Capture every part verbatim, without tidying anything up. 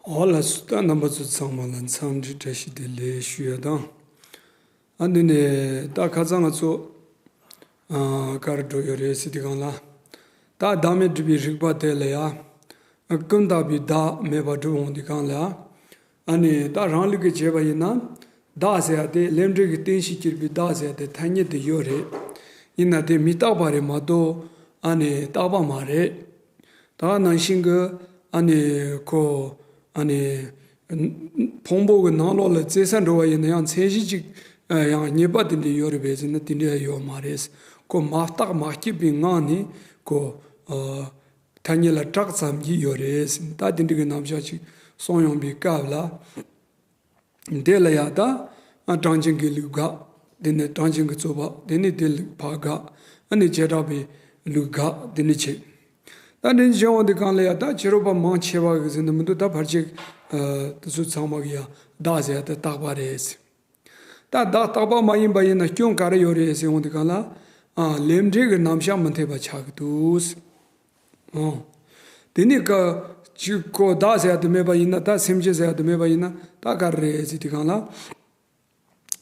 འོ་ལགས་སོ། ད་རྣམ་པ་ཚོ་ཚང་མ་ལ་འཚམས་འདྲི་བཀྲ་ཤིས་བདེ་ལེགས་ཞུ་ཡ་དང་། ཨ་ནི་ནས་ད་ཁ་སང་ང་ཚོ་ཨ་ག་རེ་འགྲོ་ཡོད་རེད་ཟེར་དུས་སྒང་ལ། ད་བདག་མེད་སྒྲུབ་པའི་རིགས་པ་དེ་ལ་ཡ། ཀུན་བརྟགས་པའི་བདག་མེད་པ་སྒྲུབ་འོང་དུས་སྒང་ལ། ཨ་ནི་ད་རང་ལུགས་ཀྱི་བྱས་པ་ཡིན་ན། བདག་ཟེར་ཡ་དེ་ལས་འབྲས་ཀྱི་རྟེན་གཞི་བསྐྱེད་པའི་བདག་ཟེར་ཡ་དེ་ཐ་སྙད་དུ་ཡོད་རེད། ཡིན་ན་དེ་མི་རྟག་པ་རེད་མ་གཏོགས་ཨ་ནི་རྟག་པ་མ་རེད། ད་ནང་བཞིན་གྱི་ཨ་ནི་ཁོ་ཨ་ནི་ཕུང་པོ་གི་ནང་ལོགས་ལ་བཙལ་ས་འགྲོ་བ་ཡིན་ན་ཡང་མཚན་གཞི་གཅིག་ཡང་རྙེད་པ་དེ་འདྲ་ཡོད་རེད་པས་ཟེར་ན་དེ་འདྲ་ཡོད་མ་རེད། ཁོ་མ་བརྟགས་མ་དཔྱད་པའི་ངང་ནས་ཁོ་ཐ་སྙད་ལ་གྲགས་ཙམ་གྱིས་ཡོད་རེད་ཟེར་ན་ད་དེ་འདྲ་གི་རྣམ་གཞག་ཅིག་གསུངས་ཡོང་པའི་སྐབས་ལ། དེ་ལ་ཡང་ད་གྲངས་ཅན་གྱི་ལུགས་དགག་དེ་ནས་གྲངས་ཅན་གྱི་རྩོད་པ་དེ་ནས་དེ་ལུགས་ཕར་དགག་ཨ་ནི་བྱེ་བྲག་པའི་ལུགས་དགག་དེ་ནས་བྱེད། ད་དེ་བྱེད་འོང་དུས་སྒང་ལ་ཡང་ད་ཕྱི་རོལ་པ་མང་ཆེ་བ་གི་ཟེར་ན་མི་འདུག་ད་ཕལ་ཆེར་དེ་ཚོ་ཚང་མ་གི་ཡང་བདག་ཟེར་ཡ་དེ་རྟག་པ་རེད། ད་བདག་རྟག་པ་མ་ཡིན་པ་ཡིན་ན་སྐྱོན་ག་རེ་ཡོད་རེད་ཟེར་འོང་དུས་སྒང་ལ། ལས་འབྲས་ཀྱི་རྣམ་གཞག་མི་འཐད་པ་ཆགས་ཀྱི་འདུག་ཨོ། དེ་ནི་ཀ་ཅིག་ཁོ་བདག་ཟེར་ཡ་དེ་མེད་པ་ཡིན་ན་ད་སེམས་ཅན་ཟེར་ཡ་དེ་མེད་པ་ཡིན་ན་ད་ག་རེ་རེད་ཟེར་དུས་སྒང་ལ།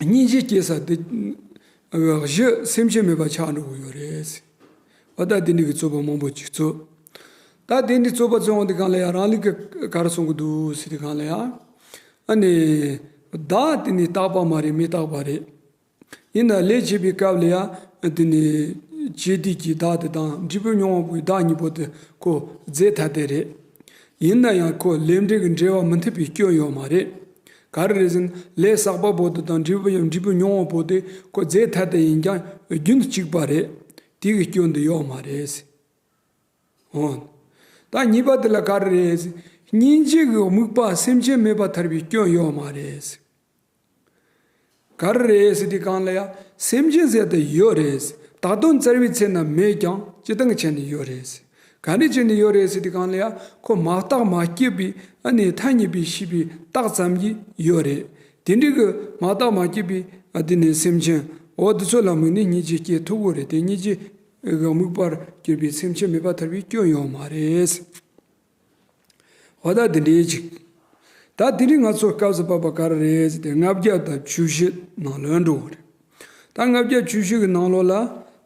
སྙིང་རྗེ་སྐྱེ་ས་དེ་གཞི་སེམས་ཅན་མེད་པ་ཆགས་འགྲོ་གི་ཡོད་རེད། འོ་ད་དེ་ནི་གི་རྩོད་པ་མང་པོ་ཅིག་རྩོད། ད་དེ་ནི་རྩོད་པ་རྩོད་འོང་དུས་སྒང་ལ་ཡང་རང་ལུགས་ཀྱི་ག་རེ་གསུང་གི་འདུག་ཟེར་དུས་སྒང་ལ་ཡང་། ཨ་ནི། བདག་དེ་ནི་རྟག་པ་མ་རེད་མི་རྟག་པ་རེད། ཡིན་ན་ལས་བྱེད་པའི་སྐབས་ལ་ཡང་དེ་ནི་བྱེད་དུས་ཀྱི་བདག་དེ་དང་འབྲས་བུ་མྱོང་བ་པོའི་བདག་གཉིས་པོ་དེ་ཁོ་རྫས་ཐ་དད་རེད། ཡིན་ན་ཡང་ཁོ་ལས་འབྲས་ཀྱི་འབྲེལ་བ་མི་མཐུན་པའི་སྐྱོན་ཡོད་མ་རེད། ག་རེ་རེད་ཟེར་ན་ལས་བསགས་པ་པོ་དེ་དང་འབྲས་བུ་འབྲས་བུ་མྱོང་བ་པོ་དེ་ཁོ་རྫས་ཐ་དད་ཡིན་ཀྱང་རྒྱུན་གཅིག་པ་རེད། དེ་གི་སྐྱོན་དེ་ཡོད་མ་རེད། འོ། ད་གཉིས་པ་དེ་ལ་ག་རེ་རེད། སྙིང་རྗེ་གི་དམིགས་པ་སེམས་ཅན་མེད་པར་ཐར་བའི་སྐྱོན་ཡོད་མ་རེད། ག་རེ་རེད་ཟེར་དུས་སྒང་ལ་ཡང་སེམས་ཅན་ཟེར་དེ་ཡོད་རེད། བདག་དོན་བཙལ་བའི་ཚེ་ན་མེད་ཀྱང་སྤྱིར་བཏང་གི་ཆ་ནས་ཡོད་རེད། ག་འདྲ་བྱས་ནས་ཡོད་རེད་ཟེར་དུས་སྒང་ལ་ཡང་ཁོ་མ་བརྟགས་མ་དཔྱད་པའི་ཨ་ནི་ཐ་སྙད་པའི་ཤེས་པའི་རྟགས་ཙམ་གྱིས་ཡོད་རེད། དེ་འདྲའི་གི་མ་བརྟགས་མ་དཔྱད་པའི་ཨ་དེ་ནི་སེམས་ཅན་འོ་དེ་ཚོ་ལ་དམིགས་ནས་སྙིང་རྗེ་སྐྱེ་ཐུབ་ཀྱི་རེད་དེ་སྙིང་རྗེ་གི་དམིགས་པར་གྱུར་པའི་སེམས་ཅན་མེད་པར་ཐར་བའི་སྐྱོན་ཡོད་མ་རེད། འོ་ད་དེ་འདྲའི་ཅིག་ད་དེ་རིང་ང་ཚོ་སྐབས་སུ་བབས་པ་ག་རེ་རེད་ཟེར་ཏེ་ལྔ་བརྒྱ་དང་བཅུ་བཞི་ནང་ལོན་འགྲོ་གི་རེད། ད་ལྔ་བརྒྱ་བཅུ་བཞི་གི་ནང་ལོགས་ལ་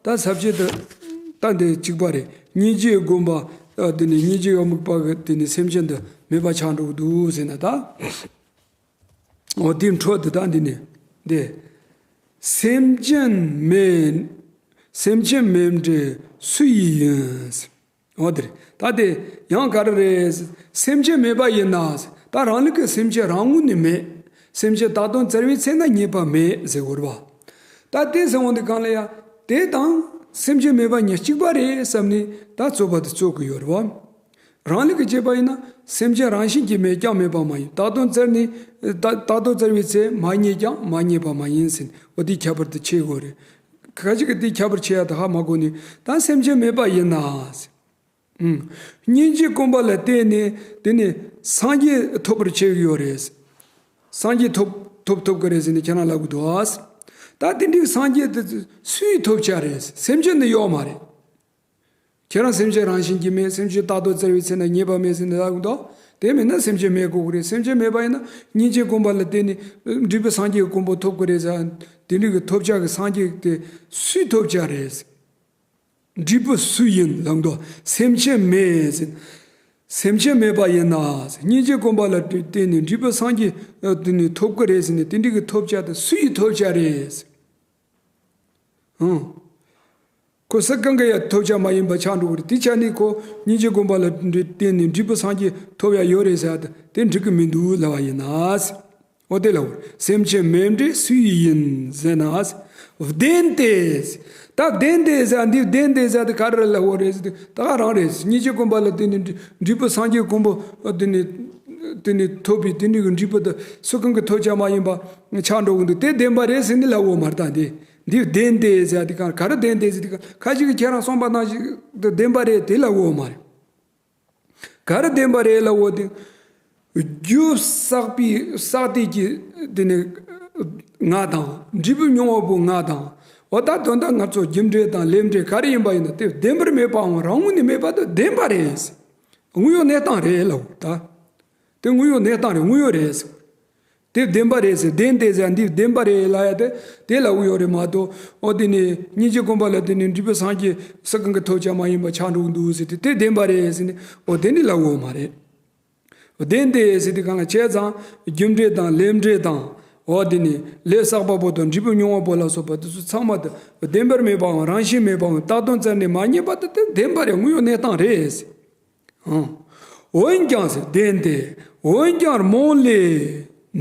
ད་ས་བཅད་དུ་ད་འདི་གཅིག་པ་རེད། སྙིང་རྗེའི་དགོངས་པ་ཨ་དེ་ནི་སྙིང་རྗེའི་དམིགས་པ་གི་དེ་ནི་སེམས་ཅན་དུ་མེད་པ་ཆགས་འགྲོ་གི་འདུག་ཟེར་ན་ད། འོ་དེའི་འཕྲོ་དེ་དག་འདི་ནི་འདི། སེམས་ཅན་མེད། སེམས་ཅན་མེད་འདྲེ་སུ་ཡིས་ཡིན། འོ་དེ་རེད། ད་དེ་ཡང་ག་རེ་རེད། སེམས་ཅན་མེད་པ་ཡིན་ན། ད་རང་ལུགས་ཀྱི་སེམས་ཅན་རང་ངོས་ནས་མེད། སེམས་ཅན་བདག་དོན་བཙལ་བའི་ཚེ་ན་རྙེད་པ་མེད་ཟེར་དགོས་རེད་པ། ད་དེ་ཟེར་འོང་དུས་སྒང་ལ་ཡང་དེ་དང་སེམས་ཅན་མེད་པ་གཉིས་གཅིག་པ་རེད་བསམ་ནས་ད་རྩོད་པ་དེ་རྩོད་ཀྱི་ཡོད་རེད་པ། རང་ལུགས་ཀྱི་བྱས་པ་ཡིན་ན་སེམས་ཅན་རང་བཞིན་གྱིས་མེད་ཀྱང་མེད་པ་མ་ཡིན། བདག་དོན་བཙལ་ནས་བདག་བདག་དོན་བཙལ་བའི་ཚེ་མ་རྙེད་ཀྱང་མ་རྙེད་པ་མ་ཡིན་ཟེར་ནས་འོ་དེའི་ཁྱད་པར་དེ་ཕྱེ་དགོས་རེད། ཁ་ཅིག་གིས་དེའི་ཁྱད་པར་ཕྱེ་ཡ་དེ་ཧ་མ་གོ་ནས་ད་སེམས་ཅན་མེད་པ་ཡིན་ན། ཨུམ། སྙིང་རྗེ་སྒོམ་པ་ལ་བརྟེན་ནས་དེ་ནི་སངས་རྒྱས་ཐོབ་པར་བྱེད་ཀྱི་ཡོད་རེད། སངས་རྒྱས་ཐོབ་ཐོབ་ཐོབ་ཀྱི་རེད་ཟེར་ནས་ཁྱེད་རང་ལབ་གི་འདུག་ཨ། ད་དེ་འདྲའི་སངས་རྒྱས་དེ་སུས་ཐོབ་བྱ་རེད། སེམས་ཅན་ནི་ཡོད་མ་རེད། ཁྱེད་རང་སེམས་ཅན་རང་བཞིན་གྱིས་མེད། སེམས་ཅན་བདག་ཏུ་བཙལ་བའི་ཚེ་ན་རྙེད་པ་མེད་ཟེར་ནས་ལབ་གི་འདུག་དེ་མིན་ན་སེམས་ཅན་མེད་དགོས་ཀྱི་རེད། སེམས་ཅན་མེད་པ་ཡིན་ན་སྙིང་རྗེ་སྒོམ་པ་ལ་བརྟེན་ནས་འབྲས་བུ་སངས་རྒྱས་ཀྱི་གོ་འཕང་ཐོབ་ཀྱི་རེད་ཟེར། དེ་འདྲའི་གི་ཐོབ་བྱ་གི་སངས་རྒྱས་དེ་སུས་ཐོབ་བྱ་རེད། འབྲས་བུ་སུ་ཡིན་ལབ་འདུག་སེམས་ཅན་མེད་ཟེར། སེམས་ཅན་མེད་པ་ཡིན་ན། སྙིང་རྗེ་སྒོམ་པ་ལ་བརྟེན་ནས་འབྲས་བུ་སངས་རྒྱས་དེ་ནས་ཐོབ་ཀྱི་རེད་ཟེར་ནས་དེ་འདྲའི་གི་ཐོབ་བྱ་དེ་སུ་ཡིས་ཐོབ་བྱ་རེད། ཧང་། ཁོ་སུ་གང་གི་ཡང་ཐོབ་བྱ་མ་ཡིན་པ་ཆགས་འགྲོ་གི་རེད། དེ་ཆ་ནས་ཁོ་སྙིང་རྗེ་སྒོམ་པ་ལ་བརྟེན་ནས་འབྲས་བུ་སངས་རྒྱས་ཐོབ་ཡ་ཡོད་རེད་ཟེར་ཡ་དེ་འགྲིག་གི་མི་འདུག་ལབ་པ་ཡིན་ན། འོ་དེ་ལ་འོ། སེམས་ཅན་མེད་འདྲེ་སུ་ཡིས་ཡིན་ཟེར་ན། བདེན་ཏེ། ད་བདེན་ཏེ་ཟེར་འདི་བདེན་ཏེ་ཟེར་དེ་ག་རེ་ལབ་འོ་རེད་ཟེར་དུས་ད་ག་རང་རེད། སྙིང་རྗེ་སྒོམ་པ་ལ་བརྟེན་ནས་འབྲས་བུ་སངས་རྒྱས་གོ་འཕང་དེ་ནས་དེ་ནས་ཐོབ་པའི་དེ་འདྲའི་འབྲས་བུ་དེ་སུ་གང་གི་ཐོབ་བྱ་མ་ཡིན་པ་ཆགས་འགྲོ་གི་འདུག་དེ་བདེན་པ་རེད་ཟེར་ནས་ལབ་འོ་མ་རེད། ད་འདི་འདི་བདེན་ཏེ་ཟེར་དེ་ག་ག་རེ་བདེན་ཏེ་ཟེར་དེ་ག་ཁ་ཅིག་གིས་ཁྱེད་རང་གསུངས་པ་ནང་བཞིན་དེ་བདེན་པ་རེད་དེ་ལབ་འོ་མ་རེད། ག་རེ་བདེན་པ་རེད་ལབ་འོ་དེ། རྒྱུ་བསགས་པའི་བསགས་དེ་གི་དེ་ནི་ང་དང་འབྲས་བུ་མྱོང་བ་པོ་ང་དང་། འོ་ད་དོན་དག་ང་ཚོ་རྒྱུ་འབྲས་དང་ལས་འབྲས་ག་རེ་ཡིན་པ་ཡིན་ན་དེ་བདེན་པར་མེད་པའང་རང་ངོས་ནས་མེད་པ་དེ་བདེན་པ་རེད། དངོས་ཡོད་གནས་སྟངས་རེད་ལབ་འོ་ད། དེ་དངོས་ཡོད་གནས་སྟངས་རེད། དངོས་ཡོད་རེད་ཟེར། དེ་བདེན་པ་རེད་ཟེར། བདེན་དེ་ཟེར། འདི་བདེན་པ་རེད་ལབ་ཡ་དེ་དེ་ལབ་ཀྱི་ཡོད་རེད་མ་གཏོགས། ཨོ་དེ་ནི་སྙིང་རྗེ་སྒོམ་པ་ལ་དེ་ནི་འབྲས་བུ་སངས་རྒྱས་སུ་གང་གིས་ཐོབ་བྱ་མ་ཡིན་པ་ཆགས་འགྲོ་གི་འདུག་ཟེར་ཏེ། དེ་བདེན་པ་རེད་ཟེར་ནས་ཨོ་དེ་ནི་ལབ་ཀྱི་ཡོད་མ་རེད། བདེན་དེ་ཟེར་དུས་གང་ལ་བྱས་ཙང་རྒྱུ་འབྲས་དང་ལས་འབྲས་དང་། འོ་དེ་ནི་ལས་བསགས་པ་པོ་དང་འབྲས་བུ་མྱོང་བ་པོ་ལ་སོགས་པ་དེ་ཚོ་ཚང་མ་དེ་བདེན་པར་མེད་པའམ་རང་བཞིན་མེད་པའམ་བཏགས་དོན་བཙལ་ནས་མ་རྙེད་པ་དེ་དེ་བདེན་པ་རེད། དངོས་ཡོད་གནས་སྟངས་རེད། ཨང་། འོན་ཀྱང་ཟེར། བདེན་ཏེ། འོན་ཀྱང་རྨོངས་ལས་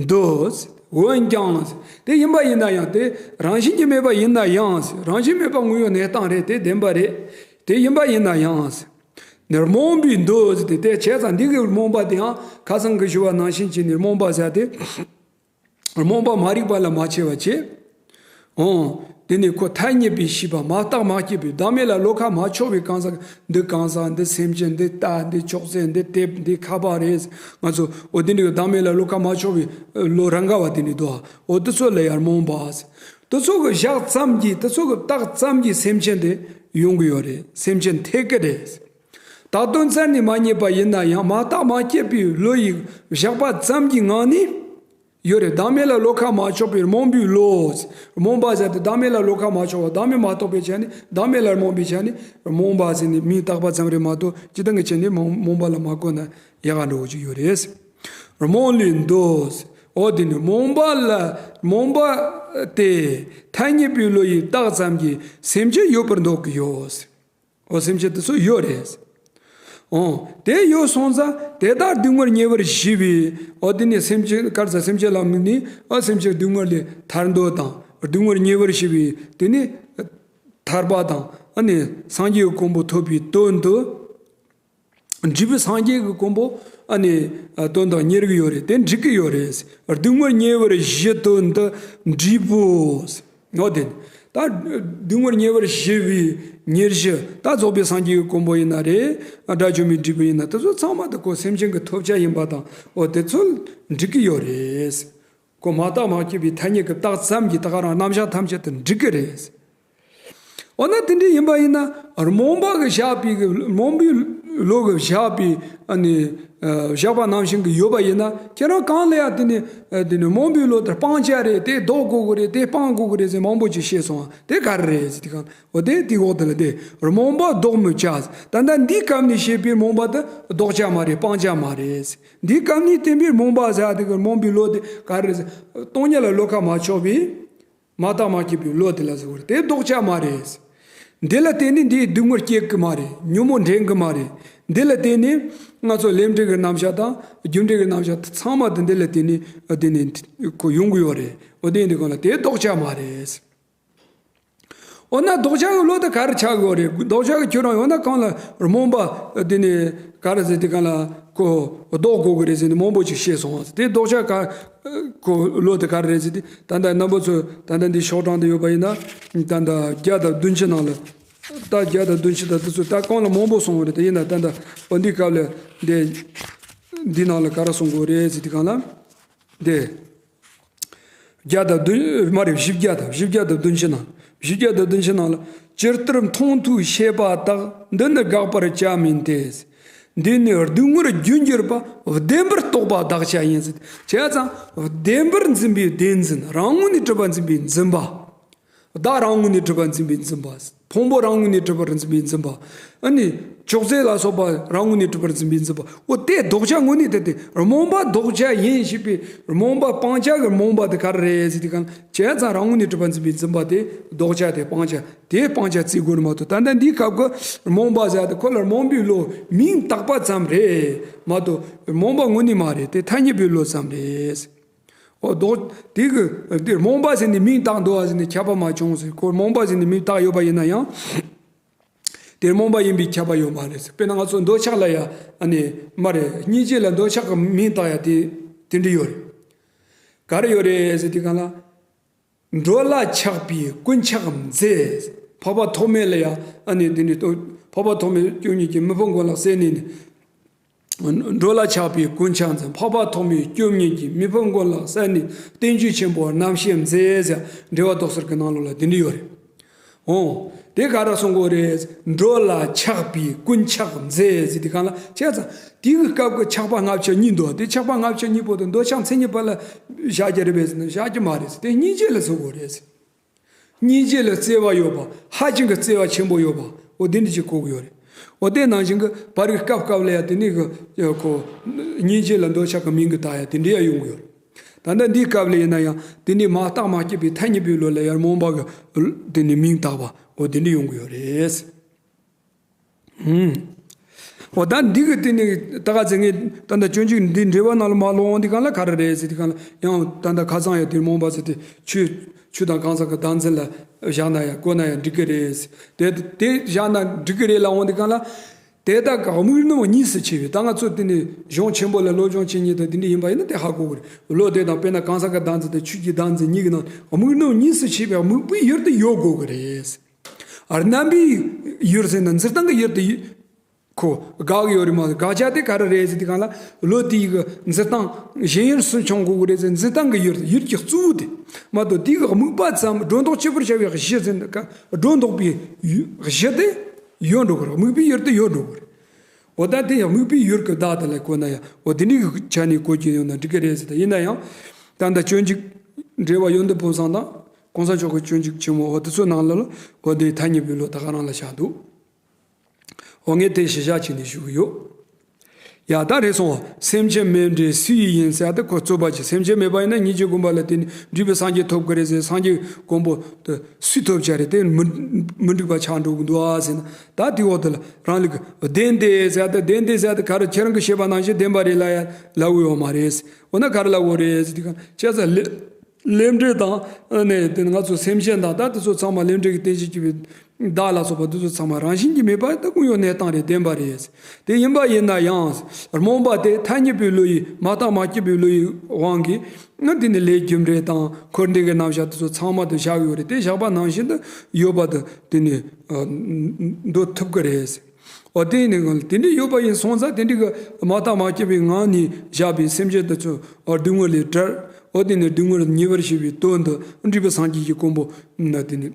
འདོད་ཟེར། འོན་ཀྱང་ཟེར། དེ་ཡིན་པ་ཡིན་ན་ཡང་དེ་རང་བཞིན་གྱིས་མེད་པ་ཡིན་ན་ཡང་ཟེར། རང་བཞིན་མེད་པ་དངོས་ཡོད་གནས་སྟངས་རེད། དེ་བདེན་པ་རེད། དེ་ཡིན་པ་ཡིན་ན་ཡང་ཟེར། ནི་རྨོངས་པའི་འདོད་ཟེར་ཏེ། དེ་བྱས་ཙང་འདི་གི་རྨོངས་པ་དེའང་ཁ་སང་གི་ཞུ་བ་ནང་བཞིན་བྱས་ནས་རྨོངས་པ་ཟེར་ཏེ། རྨོངས་པ་མ་རིག་པ་ལ་མ་ཕྱེ་བ་བྱས། འོང་། དེ་ནི་ཁོ་ཐ་སྙད་པའི་ཤེས་པ་མ་བརྟགས་མ་དཔྱད་པའི་བདག་མེད་ལ་བློ་ཁ་མ་ཕྱོགས་པའི་གང་ཟག་འདི་གང་ཟག་འདི་སེམས་ཅན་འདི་རྟ་འདི་ཅོག་ཙེ་འདི་དེབ་འདི་ཁ་པར་རེད། ང་ཚོ་འོ་དེ་འདྲའི་བདག་མེད་ལ་བློ་ཁ་མ་ཕྱོགས་པའི་བློ་རང་ག་བ་དེ་ནི་འདུག་འོ་དེ་ཚོ་ལ་ཡང་རྨོངས་པ། དེ་ཚོ་གི་བཞག་ཙམ་གྱིས། དེ་ཚོ་གི་བརྟགས་ཙམ་གྱིས་སེམས་ཅན་དེ་ཡོང་གི་ཡོད་རེད། སེམས་ཅན་ཐེག་གི་རེད། བཏགས་དོན་བཙལ་ནས་མ་རྙེད་པ་ཡིན་ན་ཡང་མ་བརྟགས་མ་དཔྱད་པའི་བློ་ཡིས་བཞག་པ་ཙམ་གྱི་ངང་ནས་ཡོད་རེད། བདག་མེད་ལ་བློ་ཁ་མ་ཕྱོགས་པའི་རྨོངས་པའི་བློ། རྨོངས་པ་ཟེར་དེ་བདག་མེད་ལ་བློ་ཁ་མ་ཕྱོགས་པ། བདག་མེད་མ་རྟོགས་པའི་ཆ་ནས། བདག་མེད་ལ་རྨོངས་པའི་ཆ་ནས་རྨོངས་པ་ཟེར་ནས་མིང་བཏགས་པ་ཙམ་རེད་མ་གཏོགས་སྤྱིར་བཏང་གི་ཆ་ནས་རྨོངས་རྨོངས་པ་ལ་མ་གོ་ན་ཡག་ག་འགྲོ་གི་ཡོད་རེད། རྨོངས་ལས་འདོད། འོ་དེ་ནི་རྨོངས་པ་ལ་རྨོངས་པ་སྟེ། ཐ་སྙད་པའི་བློ་ཡིས་བཏགས་ཙམ་གྱིས་སེམས་ཅན་ཡོད་པར་འདོད་ཀྱི་ཡོད། འོ་སེམས་ཅན་དེ་ཚོ་ཡོད་རེད། འོ་དེ་ཡོད་སོང་ཙང་དེ་དག་སྡུག་བསྔལ་ཉེ་བར་ཞི་བའི། འོ་དེ་ནི་སེམས་ཅན་ག་རེ་ཟེར། སེམས་ཅན་ལ་དམིགས་ནས་ཨ་སེམས་ཅན་སྡུག་བསྔལ་ལས་ཐར་འདོད་དང་། སྡུག་བསྔལ་ཉེ་བར་ཞི་བའི་དེ་ནི་ཐར་པ་དང་ཨ་ནི་སངས་རྒྱས་ཀྱི་གོ་འཕང་ཐོབ་པའི་དོན་དུ། འབྲས་བུ་སངས་རྒྱས་ཀྱི་གོ་འཕང་ཨ་ནི་དོན་དང་གཉེར་གྱི་ཡོད་རེད། དེ་འགྲིག་གི་ཡོད་རེད། སྡུག་བསྔལ་ཉེ་བར་ཞི་དོན་དུ་འབྲས་བུ། འོ་དེ། ད་སྡུག་བསྔལ་ཉེ་བར་ཞི་བའི་ཉེར་ཞི། ད་རྫོགས་པའི་སངས་རྒྱས་ཀྱི་གོ་འཕང་ཡིན་ན་རེད། དགྲ་བཅོམ་པའི་འབྲས་བུ་ཡིན་ན། དེ་ཚོ་ཚང་མ་དེ་ཁོ་སེམས་ཅན་གྱི་ཐོབ་བྱ་ཡིན་པ་དང་། འོ་དེ་ཚོ་འགྲིག་གི་ཡོད་རེད། ཁོ་མ་བརྟགས་མ་དཔྱད་པའི་ཐ་སྙད་ཀྱིས་བཏགས་ཙམ་གྱིས་ད་ག་རང་རྣམ་གཞག་ཐམས་ཅད་དེ་འགྲིག་གི་རེད། འོ་ན་དེ་འདྲ་ཡིན་པ་ཡིན་ན་རྨོངས་པ་གི་བཞག་པའི་གི་རྨོངས་པའི་བློ་གི་བཞག་པའི་ཨ་ནི་ཨ་བཞག་པ་ནང་བཞིན་གྱི་ཡོད་པ་ཡིན་ན། ཁྱེད་རང་གང་ལ་ཡང་དེ་ནི་ཨ་དེ་ནི་རྨོངས་པའི་བློ་དེ་སྤང་བྱ་རེད། དེ་ལྡོག་དགོས་ཀྱི་རེད། དེ་སྤང་དགོས་ཀྱི་རེད་ཟེར་མང་པོ་ཅིག་བཤད་སོང་བ། དེ་ག་རེ་རེད་ཟེར་དུས་གང་། འོ་དེ་དེའི་འོག་དེ་ལ་དེ་རྨོངས་པ་ལྡོག་མི་བྱ། ད་ལྟ་འདིའི་སྐབས་ནས་བཤད་པའི་རྨོངས་པ་དེ་ལྡོག་བྱ་མ་རེད། སྤང་བྱ་མ་རེད། འདིའི་སྐབས་ནས་བསྟན་པའི་རྨོངས་པ་ཟེར་དེ་གི་རྨོངས་པའི་བློ་དེ་ག་རེ་རེད་ཟེར། སྟོང་ཉིད་ལ་བློ་ཁ་མ་ཕྱོགས་པའི། མ་བརྟགས་མ་དཔྱད་པའི་བློ་དེ་ལ་ཟེར་བ་རེད། དེ་ལྡོག་བྱ་མ་རེད། འདི་ལ་བརྟེན་ནས་འདིའི་སྡུག་བསྔལ་སྐྱེ་གི་མ་རེད། ཉོན་མོངས་འདྲེན་གི་མ་རེད། འདི་ལ་བརྟེན་ནས་ང་ཚོ་ལས་འབྲས་ཀྱི་རྣམ་གཞག་དང་རྒྱུ་འབྲས་ཀྱི་རྣམ་གཞག་ཚང་མ་དེ་འདི་ལ་བརྟེན་ནས་དེ་ནས་ཁོ་ཡོང་གི་ཡོད་རེད། འོ་དེ་ཡིན་དུས་གང་ལ་དེ་ལྡོག་བྱ་མ་རེད། འོ་ན་ལྡོག་བྱ་གི་བློ་དེ་ག་རེ་ཆགས་ཀྱི་ཡོད་རེད། ལྡོག་བྱ་གི་ཁྱོད་རང་ཡོད་ན་གང་ལ་རྨོངས་པ་དེ་ནས་ག་རེ་ཟེར་དུས་གང་ལ་ཁོ་ལྡོག་དགོས་ཀྱི་རེད་ཟེར་ནས་མང་པོ་ཅིག་བཤད་སོང་བ། དེ་ལྡོག་བྱ་ག་ཁོ་བློ་དེ་ག་རེ་རེད་ཟེར་དུས། ད་ལྟ་རྣམ་པ་ཚོས་ད་ལྟ་འདི་ཤོག་གྲངས་དེ་ཡོད་པ་ཡིན་ན། ད་ལྟ་བརྒྱ་དང་བདུན་ཅུ་ནང་ལ། ད་བརྒྱ་དང་བདུན་ཅུ་དང་དེ་ཚོ་ད་གང་ལ་མང་པོ་སོང་བ་རེད། དེ་ཡིན་ན་ད་ལྟ་འོ་འདི་སྐབས་ལ་འདི་འདི་ནང་ལ་ག་རེ་གསུང་དགོས་རེད་ཟེར་དུས་གང་ལ། འདི་བརྒྱ་དང་བདུན་མ་རེད། བཞི་བརྒྱ་དང་བཞི་བརྒྱ་དང་བདུན་ཅུ་ནང་། བཞི་བརྒྱ་དང་བདུན་ཅུ་ནང་ལ། ཇི་ལྟར་མཐོང་ཐོས་ཤེས་པ་དག་འདི་ནི་དགག་པར་བྱ་མིན་ཏེ། འདི་ནི་སྡུག་བསྔལ་རྒྱུར་གྱུར་པ་བདེན་པར་རྟོགས་པ་དག་བྱ་ཡིན་ཟེར། བྱས་ཙང་བདེན་པར་འཛིན་པའི་བདེན་འཛིན། རང་ངོས་ནས་གྲུབ་པར་འཛིན་པའི་འཛིན་པ། བདག་རང་ངོས་ནས་གྲུབ་པར་འཛིན་པའི་འཛིན་པ། ཕུང་པོ་རང་ངོས་ནས་གྲུབ་པར་འཛིན་པའི་འཛིན་པ། ཨ་ནི་ཅོག་ཙེ་ལ་སོགས་པ་རང་ངོས་ནས་གྲུབ་པར་འཛིན་པའི་འཛིན་པ། འོ་དེ་ལྡོག་བྱ་དངོས་གནས་དེ་དེ་རྨོངས་པ་ལྡོག་བྱ་ཡིན་ཞེས་པའི་རྨོངས་པ་སྤང་བྱ་གི་རྨོངས་པ་དེ་ག་རེ་རེད་ཟེར་དུས་གང་། བྱས་ཙང་རང་ངོས་ནས་གྲུབ་པར་འཛིན་པའི་འཛིན་པ་དེ་ལྡོག་བྱ་དེ་སྤང་བྱ་དེ་སྤང་བྱ་བརྩི་དགོས་ནི་མ་གཏོགས། ད་ལྟ་འདིའི་སྐབས་ཀྱི་རྨོངས་པ་ཟེར་དེ་ཁོ་ལ་རྨོངས་པའི་བློ་མིང་བཏགས་པ་ཙམ་རེད་མ་གཏོགས་རྨོངས་པ་དངོས་གནས་མ་རེད། དེ་ཐ་སྙད་པའི་བློ་ཙམ་རེད། འོ་ལྡོག་དེ་གི་དེ་རྨོངས་པ་ཟེར་ནས་མིང་བཏགས་འདུག་བ་ཟེར་ནས་ཁྱབ་པ་མ་བྱུང་ཟེར། ཁོ་རྨོངས་པ་ཟེར་ནས་མིང་བཏགས་ཡོད་པ་ཡིན་ན་ཡང་། དེ་རྨོངས་པ་ཡིན་པའི་ཁྱབ་པ་ཡོད་མ་རེད་ཟེར། དཔེར་ན་ང་ཚོ་འདོད་ཆགས་ལ་ཡང་ཨ་ནི་མ་རེད། སྙིང་རྗེ་ལ་འདོད་ཆགས་ཀྱི་མིང་བཏགས་ཡ་དེ་དེ་འདྲ་ཡོད་རེད། ག་རེ་ཡོད་རེད་ཟེར་དུས་གང་ལ། འགྲོ་ལ་ཆགས་པའི་རྐུན་ཆགས་མཛེས། འཕགས་པ་ཐོགས་མེད་ལ་ཡང་ཨ་ནི་དེ་འདྲ་འཕགས་པ་ཐོགས་མེད་སྐྱབས་གཉིས་ཀྱིས་མི་ཕམ་མགོན་ལག་གསོལ་ནས་ནི། འགྲོ་ལ་ཆགས་པའི་རྐུན་ཆགས་མཛེས། འཕགས་པ་ཐོགས་མེད་སྐྱབས་གཉིས་ཀྱིས། མི་ཕམ་མགོན་ལག་གསོལ་ནས། བསྟན་བཅོས་ཆེན་པོ་རྣམ་བཤད་མཛེས་ཟེར། འགྲེལ་པ་དོག་གསར་གྱི་ནང་ལོགས་ལ་དེ་འདྲ་ཡོད་རེད། འོང་། དེ་ག་རེ་གསུང་གི་ཡོད་རེད། འགྲོ་ལ་ཆགས་པའི་རྐུན་ཆགས་མཛེ་ཟེར་དུས་སྒང་ལ། བྱས་ཙང་དེའི་སྐབས་ཀྱི་ཆགས་པ་ལྔ་བཅུ་གཉིས་འདུག་དེ་ཆགས་པ་ལྔ་བཅུ་གཉིས་པོ་དེ་འདོད་ཆགས་མཚན་ཉིད་པ་ལ་བཞག་རྒྱུ་རེད་པས་ཟེར་ན་བཞག་རྒྱུ་མ་རེད་ཟེར། དེ་སྙིང་རྗེ་ལ་གསུང་གི་ཡོད་རེད་ཟེར། སྙིང་རྗེ་ལ་བརྩེ་བ་ཡོད་པ། ཧ་ཅང་གི་བརྩེ་བ་ཆེན་པོ་ཡོད་པ། འོ་དེ་འདྲ་ཅིག་གོ་གི་ཡོད་རེད། འོ་དེ་ནང་བཞིན་གྱི་བར་གྱི་སྐབས་སྐབས་ལ་ཡང་དེ་ནས་གི་ཁོ་སྙིང་རྗེ་ལ་འདོད་ཆགས་ཀྱི་མིང་གི་བཏགས་ཡ་དེ་འདྲ་ཡང་ཡོང་གི་ཡོད་རེད། ད་ལྟ་འདིའི་སྐབས་ལ་ཡིན་ན་ཡང་དེ་ནས་མ་བརྟགས་མ་དཔྱད་པའི་ཐ་སྙད་པའི་བློ་ལ་ཡང་རྨོངས་པ་གི་དེ་ནས་མིང་བཏགས་པ་འོ་དེ་འདྲ་ཡོང་གི་ཡོད་རེད། ཧུམ། འོ་ད་འདི་གི་དེ་ནས་ད་ག་ཚེ་ངས་ད་ལྟ་སྤྱོད་འཇུག་འདི་འགྲེལ་པ་ནང་ལ་མ་ལོག་འོང་དུས་སྒང་ལ་ག་རེ་རེད་ཟེར་དུས་སྒང་ལ་ཡང་ད་ལྟ་ཁ་སང་ཡང་དེ་རྨོངས་པ་ཟེར་དེ་ཆོས་ཆོས་དང་གང་ཟག་གི་བདག་འཛིན་ལ་བཞག་ན་ཡང་བཀོད་ན་ཡང་འགྲིག་གི་རེད་ཟེར། དེ་དེ་བཞག་ན་འགྲིག་གི་རེད་ལབ་འོང་དུས་སྒང་ལ། དེ་དག་གི་དམིགས་རྣམ་གཉིས་སུ་ཕྱེ་བས། ད་ང་ཚོ་དེ་ནས་གཞུང་ཆེན་པོ་ལ་བློ་སྦྱོང་བྱེད་མཁན་དང་དེ་འདྲ་ཡིན་པ་ཡིན་ན་དེ་ཧ་གོ་གི་རེད། བློ་དེ་དང་དཔེར་ན་གང་ཟག་གི་བདག་འཛིན་དང་ཆོས་ཀྱི་བདག་འཛིན་གཉིས་ཀྱི་ནང་དམིགས་རྣམ་གཉིས་སུ་ཕྱེ་བའི་དམིགས་པའི་ཡུལ་དུ་ཡོད་དགོས་ཀྱི་རེད། རྣམ་པའི་ཡུལ་ཟེར་ན་འཛིན་སྟངས་ཀྱི་ཡུལ་དུ་ཁོ་དགག་གི་ཡོད་རེད་མ་གཏོགས། དགག་བྱ་དེ་ག་རེ་རེད་ཟེར་དུས་སྒང་ལ་བློ་དེའི་གི་འཛིན་སྟངས་གཞན་ཡུལ་སུ་འཁྱོངས་དགོས་ཀྱི་རེད་ཟེར། འཛིན་སྟངས་ཀྱི་ཡུལ་ཡུལ་གྱི་གཙོ་བོ་དེ་མ་གཏོགས། དེའི་གི་དམིགས་པ་ཙམ་སྒྲོ་འདོགས་གཅོད་པར་བྱ་བའི་གཞི་ཟེར་ན་སྒྲོ་འདོགས་པའི་གཞི་དེ་ཡོད་འགྲོ་གི་རེད། དམིགས་པའི་ཡུལ་དེ་ཡོད་འགྲོ་གི་རེད། འོ་ད་དེ་ཡང་དམིགས་པའི་ཡུལ་གྱི་བདག་དེ་ལ་བཀོད་ན་ཡང་འོ་དེ་འདྲའི་ཆ་ནས་བཀོད་ཀྱི་ཡོང་ན་འགྲིག་གི་རེད་ཟེར། ད་ཡིན་ན་ཡང་ད་ལྟ་སྤྱོད་འཇུག་འགྲེལ་པ་ཡོན་ཏན་ཕུན་སུམ་དང་གོང་ས་མཆོག་གི་སྤྱོད་འཇུག་ཆེན་མོ་འོ་དེ་ཚོའི་ནང་ལ་འོ་དེ་ཐ་སྙད་པའི་བློ་ད་ག་རང་ལ་བཞག་འདུག་འོ་ངས་དེ་གཞི་བཞག་བྱས་ནས་ཞུ་གི་ཡོད། ཡ་ད་རེད་སོང་། སེམས་ཅན་མེད་འདྲེ་སུ་ཡི་ཡིན་ཟེར་ཡ་དེ་ཁོ་རྩོད་པ་བྱེད། སེམས་ཅན་མེད་པ་ཡིན་ན་སྙིང་རྗེ་བསྒོམ་པ་ལ་བརྟེན་ནས་འདྲིས་པའི་སངས་རྒྱས་ཐོབ་ཀྱི་རེད་ཟེར། སངས་རྒྱས་གོ་འཕང་དེ་སུས་ཐོབ་བྱ་རེད། དེ་མི་མི་འགྲིག་པ་ཆགས་འགྲོ་གི་འདུག་ཨ་ཟེར་ན། ད་དེའི་འོག་དེ་ལ་རང་ལུགས་བདེན་ཏེ་ཟེར་ཡ་དེ། བདེན་ཏེ་ཟེར་ཡ་དེ་ག་རེ། ཁྱེད་རང་གིས་བཤད་པ་ནང་བཞིན་བདེན་པ་རེད་ལབ་ཡ་ལབ་ཡོད་མ་རེད། འོ་ན་ག་རེ་ལབ་དགོས་རེད་ཟེར་དུས་སྒང་བྱས་ཙང་ལས་ལས་འབྲས་དང་ནས་དེ་ང་ཚོ་སེམས་ཅན་དང་ད་དེ་ཚོ་ཚང་མ་ལས་འབྲས་ཀྱི་རྟེན་གཞི་བྱས་པའི་བདག་ལ་སོགས་པ་འདི་ཚོ་ཚང་མ་རང་བཞིན་གྱིས་མེད་པ་དེ་ཀུན་ཡོད་གནས་སྟངས་རེད། བདེན་པ་རེད། དེ་ཡིན་པ་ཡིན་ན་ཡང་རྨོངས་པ་དེ་ཐ་སྙད་པའི་བློ་ཡིས་མ་བརྟགས་མ་དཔྱད་པའི་བློ་ཡི་དབང་གིས་ང་དེ་ནི་ལས་རྒྱུ་འབྲས་དང་འཁོར་འདས་ཀྱི་རྣམ་གཞག་དེ་ཚོ་ཚང་མ་དེ་བཞག་ཡོད་རེད། དེ་བཞག་པ་ནང་བཞིན་དུ་ཡོད་པ་དེ་དེ་ནི་འདོད་ཐུབ་ཀྱི་རེད། འོ་དེ་ནི་དེ་འདྲ་ཡོད་པ་ཡིན་སོང་ཙང་དེ་འདྲ་གི་མ་བརྟགས་མ་དཔྱད་པའི་ངང་ནས་བཞག་པའི་སེམས་ཅན་དེ་ཚོ་སྡུག་བསྔལ་ལས་བྲལ། འོ་དེ་ནི་སྡུག་བསྔལ་ཉེ་བར་ཞི་བའི་དོན་དུ་འདྲིས་པའི་སངས་རྒྱས་ཀྱི་གོ་འཕང་ན་དེ་ནི།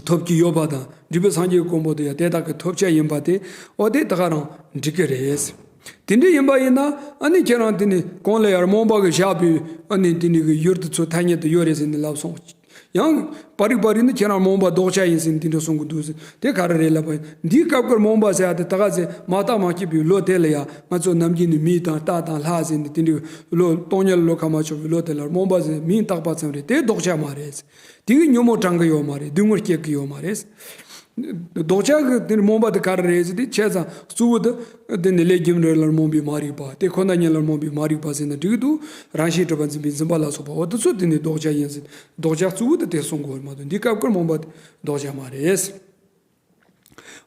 ཐོབ་ཀྱི་ཡོད་པ་དང་འདྲིས་པའི་སངས་རྒྱས་ཀྱི་གོ་འཕང་དེ་ཡང་དེ་དག་གི་ཐོབ་བྱ་ཡིན་པ་དེ་འོ་དེ་ད་ག་རང་འགྲིག་གི་རེད། དེ་འདྲ་ཡིན་པ་ཡིན་ན་ཨ་ནི་ཁྱེད་རང་དེ་ནི་གོང་ལ་ཡང་རྨོངས་པ་གི་བཞག་པའི་ཨ་ནི་དེ་ནི་གི་ཡུལ་དེ་ཚོ་ཐ་སྙད་དུ་ཡོད་རེད་ཟེར་ནས་ལབ་སོང་། ཡང་པར་རིས་པར་རིས་ནི་ཁྱེད་རང་རྨོངས་པ་ལྡོག་བྱ་ཡིན་ཟེར་ནས་དེ་འདྲ་གསུང་གི་འདུག་ཟེར། དེ་ག་རེ་རེད་ལབ་པ་ཡིན། འདིའི་སྐབས་ཀྱི་རྨོངས་པ་ཟེར་ཡ་དེ་ད་ག་ཟེར་མ་བརྟགས་མ་དཔྱད་པའི་བློ་དེ་ལ་ཡང་ང་ཚོ་ནམ་རྒྱུན་ནས་མི་དང་རྟ་དང་ལྷ་ཟེར་ནས་དེ་འདྲའི་བློ་སྟོང་ཉིད་ལ་བློ་ཁ་མ་ཕྱོགས་པའི་བློ་དེ་ལ་རྨོངས་པ་ཟེར་མིང་བཏགས་པ་ཙམ་རེད། དེ་ལྡོག་བྱ་མ་རེད། དེ་གིས་ཉོན་མོངས་དྲང་གི་ཡོད་མ་རེད། སྡུག་བསྔལ་སྐྱེ་གི་ཡོད་མ་རེད། ལྡོག་བྱ་གི་དེ་རྨོངས་པ་དེ་ག་རེ་རེད་ཟེར་དུས་བྱས་ཙང་གཙོ་བོ་དེ་དེ་ནི་ལས་རྒྱུ་འབྲས་ལ་རྨོངས་པའི་མ་རིག་པ། དེ་ཁོ་ན་ཉིད་ལ་རྨོངས་པའི་མ་རིག་པ་ཟེར་ན་འགྲིག་གི་འདུག་རང་བཞིན་གྲུབ་པ་འཛིན་པའི་འཛིན་པ་ལ་སོགས་པ་འོ་དེ་ཚོ་དེ་ནི་ལྡོག་བྱ་ཡིན་ཟེར། ལྡོག་བྱ་གཙོ་བོ་དེ་དེ་གསུང་དགོས་མ་གཏོགས་འདི་སྐབས་ཀྱི་རྨོངས་པ་དེ་ལྡོག་བྱ་མ་རེད།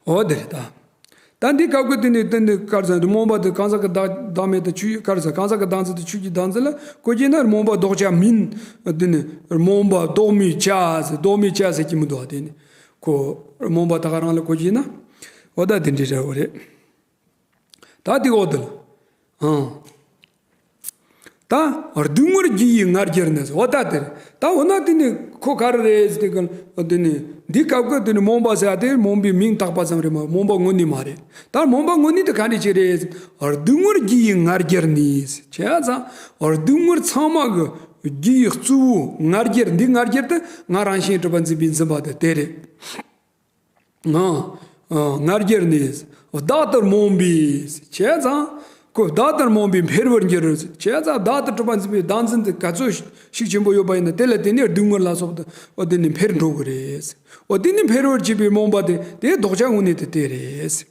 འོ་དེ་རེད་ད། ད་འདི་སྐབས་ཀྱི་དེ་ནི་དེ་ནི་ག་རེ་ཟེར། རྨོངས་པ་དེ་གང་ཟག་གི་བདག་བདག་མེད་དང་ཆོས་ག་རེ་ཟེར། གང་ཟག་གི་བདག་འཛིན་དང་ཆོས་ཀྱི་བདག་འཛིན་ལ་བཀོད་ཀྱི་ན་རྨོངས་པ་ལྡོག་བྱ་མིན། དེ་ནི་རྨོངས་པ་ལྡོག་མེད་བྱ་ཟེར། ལྡོག་མེད་བྱ་ཟེར་གྱི་མི་འདུག་བ། དེ་ནི་ཁོ་རྨོངས་པ་ད་ག་རང་ལ་བཀོད་ཀྱི་ན། འོ་ད་དེ་འདྲའི་འདྲ་བོ་རེད། ད་དེ་འོག་ཏུ་ལ། ཨང་། ད་སྡུག་བསྔལ་རྒྱུ་ཡི་ང་རྒྱལ་ནི་ཟེར། འོ་ད་དེ་རེད། ད་འོ་ན་དེ་ནི་ཁོ་ག་རེ་རེད་ཟེར་དུས་ཀྱང་དེ་ནི་འདི་སྐབས་ཀྱི་དེ་ནི་རྨོངས་པ་ཟེར་ཡ་དེ་རྨོངས་པའི་མིང་བཏགས་པ་ཙམ་རེད་མ། རྨོངས་པ་དངོས་གནས་མ་རེད། ད་རྨོངས་པ་དངོས་གནས་དེ་ག་འདྲ་ཅིག་རེད། སྡུག་བསྔལ་རྒྱུ་ཡི་ང་རྒྱལ་ནི་ཟེར། བྱས་ཙང་སྡུག་བསྔལ་ཚང་མ་གི་རྒྱུ་ཡི་གཙོ་བོ་ང་རྒྱལ། འདི་ང་རྒྱལ་དེ་ང་རང་བཞིན་གྲུབ་པ་འཛིན་པའི་འཛིན་པ་དེ་དེ་རེད། ང་ང་རྒྱལ་ནི་བདག་ལྟར་རྨོངས་པས། བྱས་ཙང་ཁོ་བདག་ལྟར་རྨོངས་པས་འཕེལ་བར་འགྱུར། བྱས་ཙང་བདག་ལྟར་གྲུབ་པ་འཛིན་པའི་བདག་འཛིན་དེ་ག་ཚོད་ཤུགས་ཆེན་པོ་ཡོད་པ་ཡིན་ན་དེ་ལ་བརྟེན་ནས་སྡུག་བསྔལ་ལ་སོགས་པ་འོ་དེ་ནི་འཕེལ་འགྲོ་གི་རེད། འོ་དེ་ནི་འཕེལ་བར་བྱེད་པའི་རྨོངས་པ་དེ་དེའི་ལྡོག་བྱ་དངོས་གནས་དེ་དེ་རེད།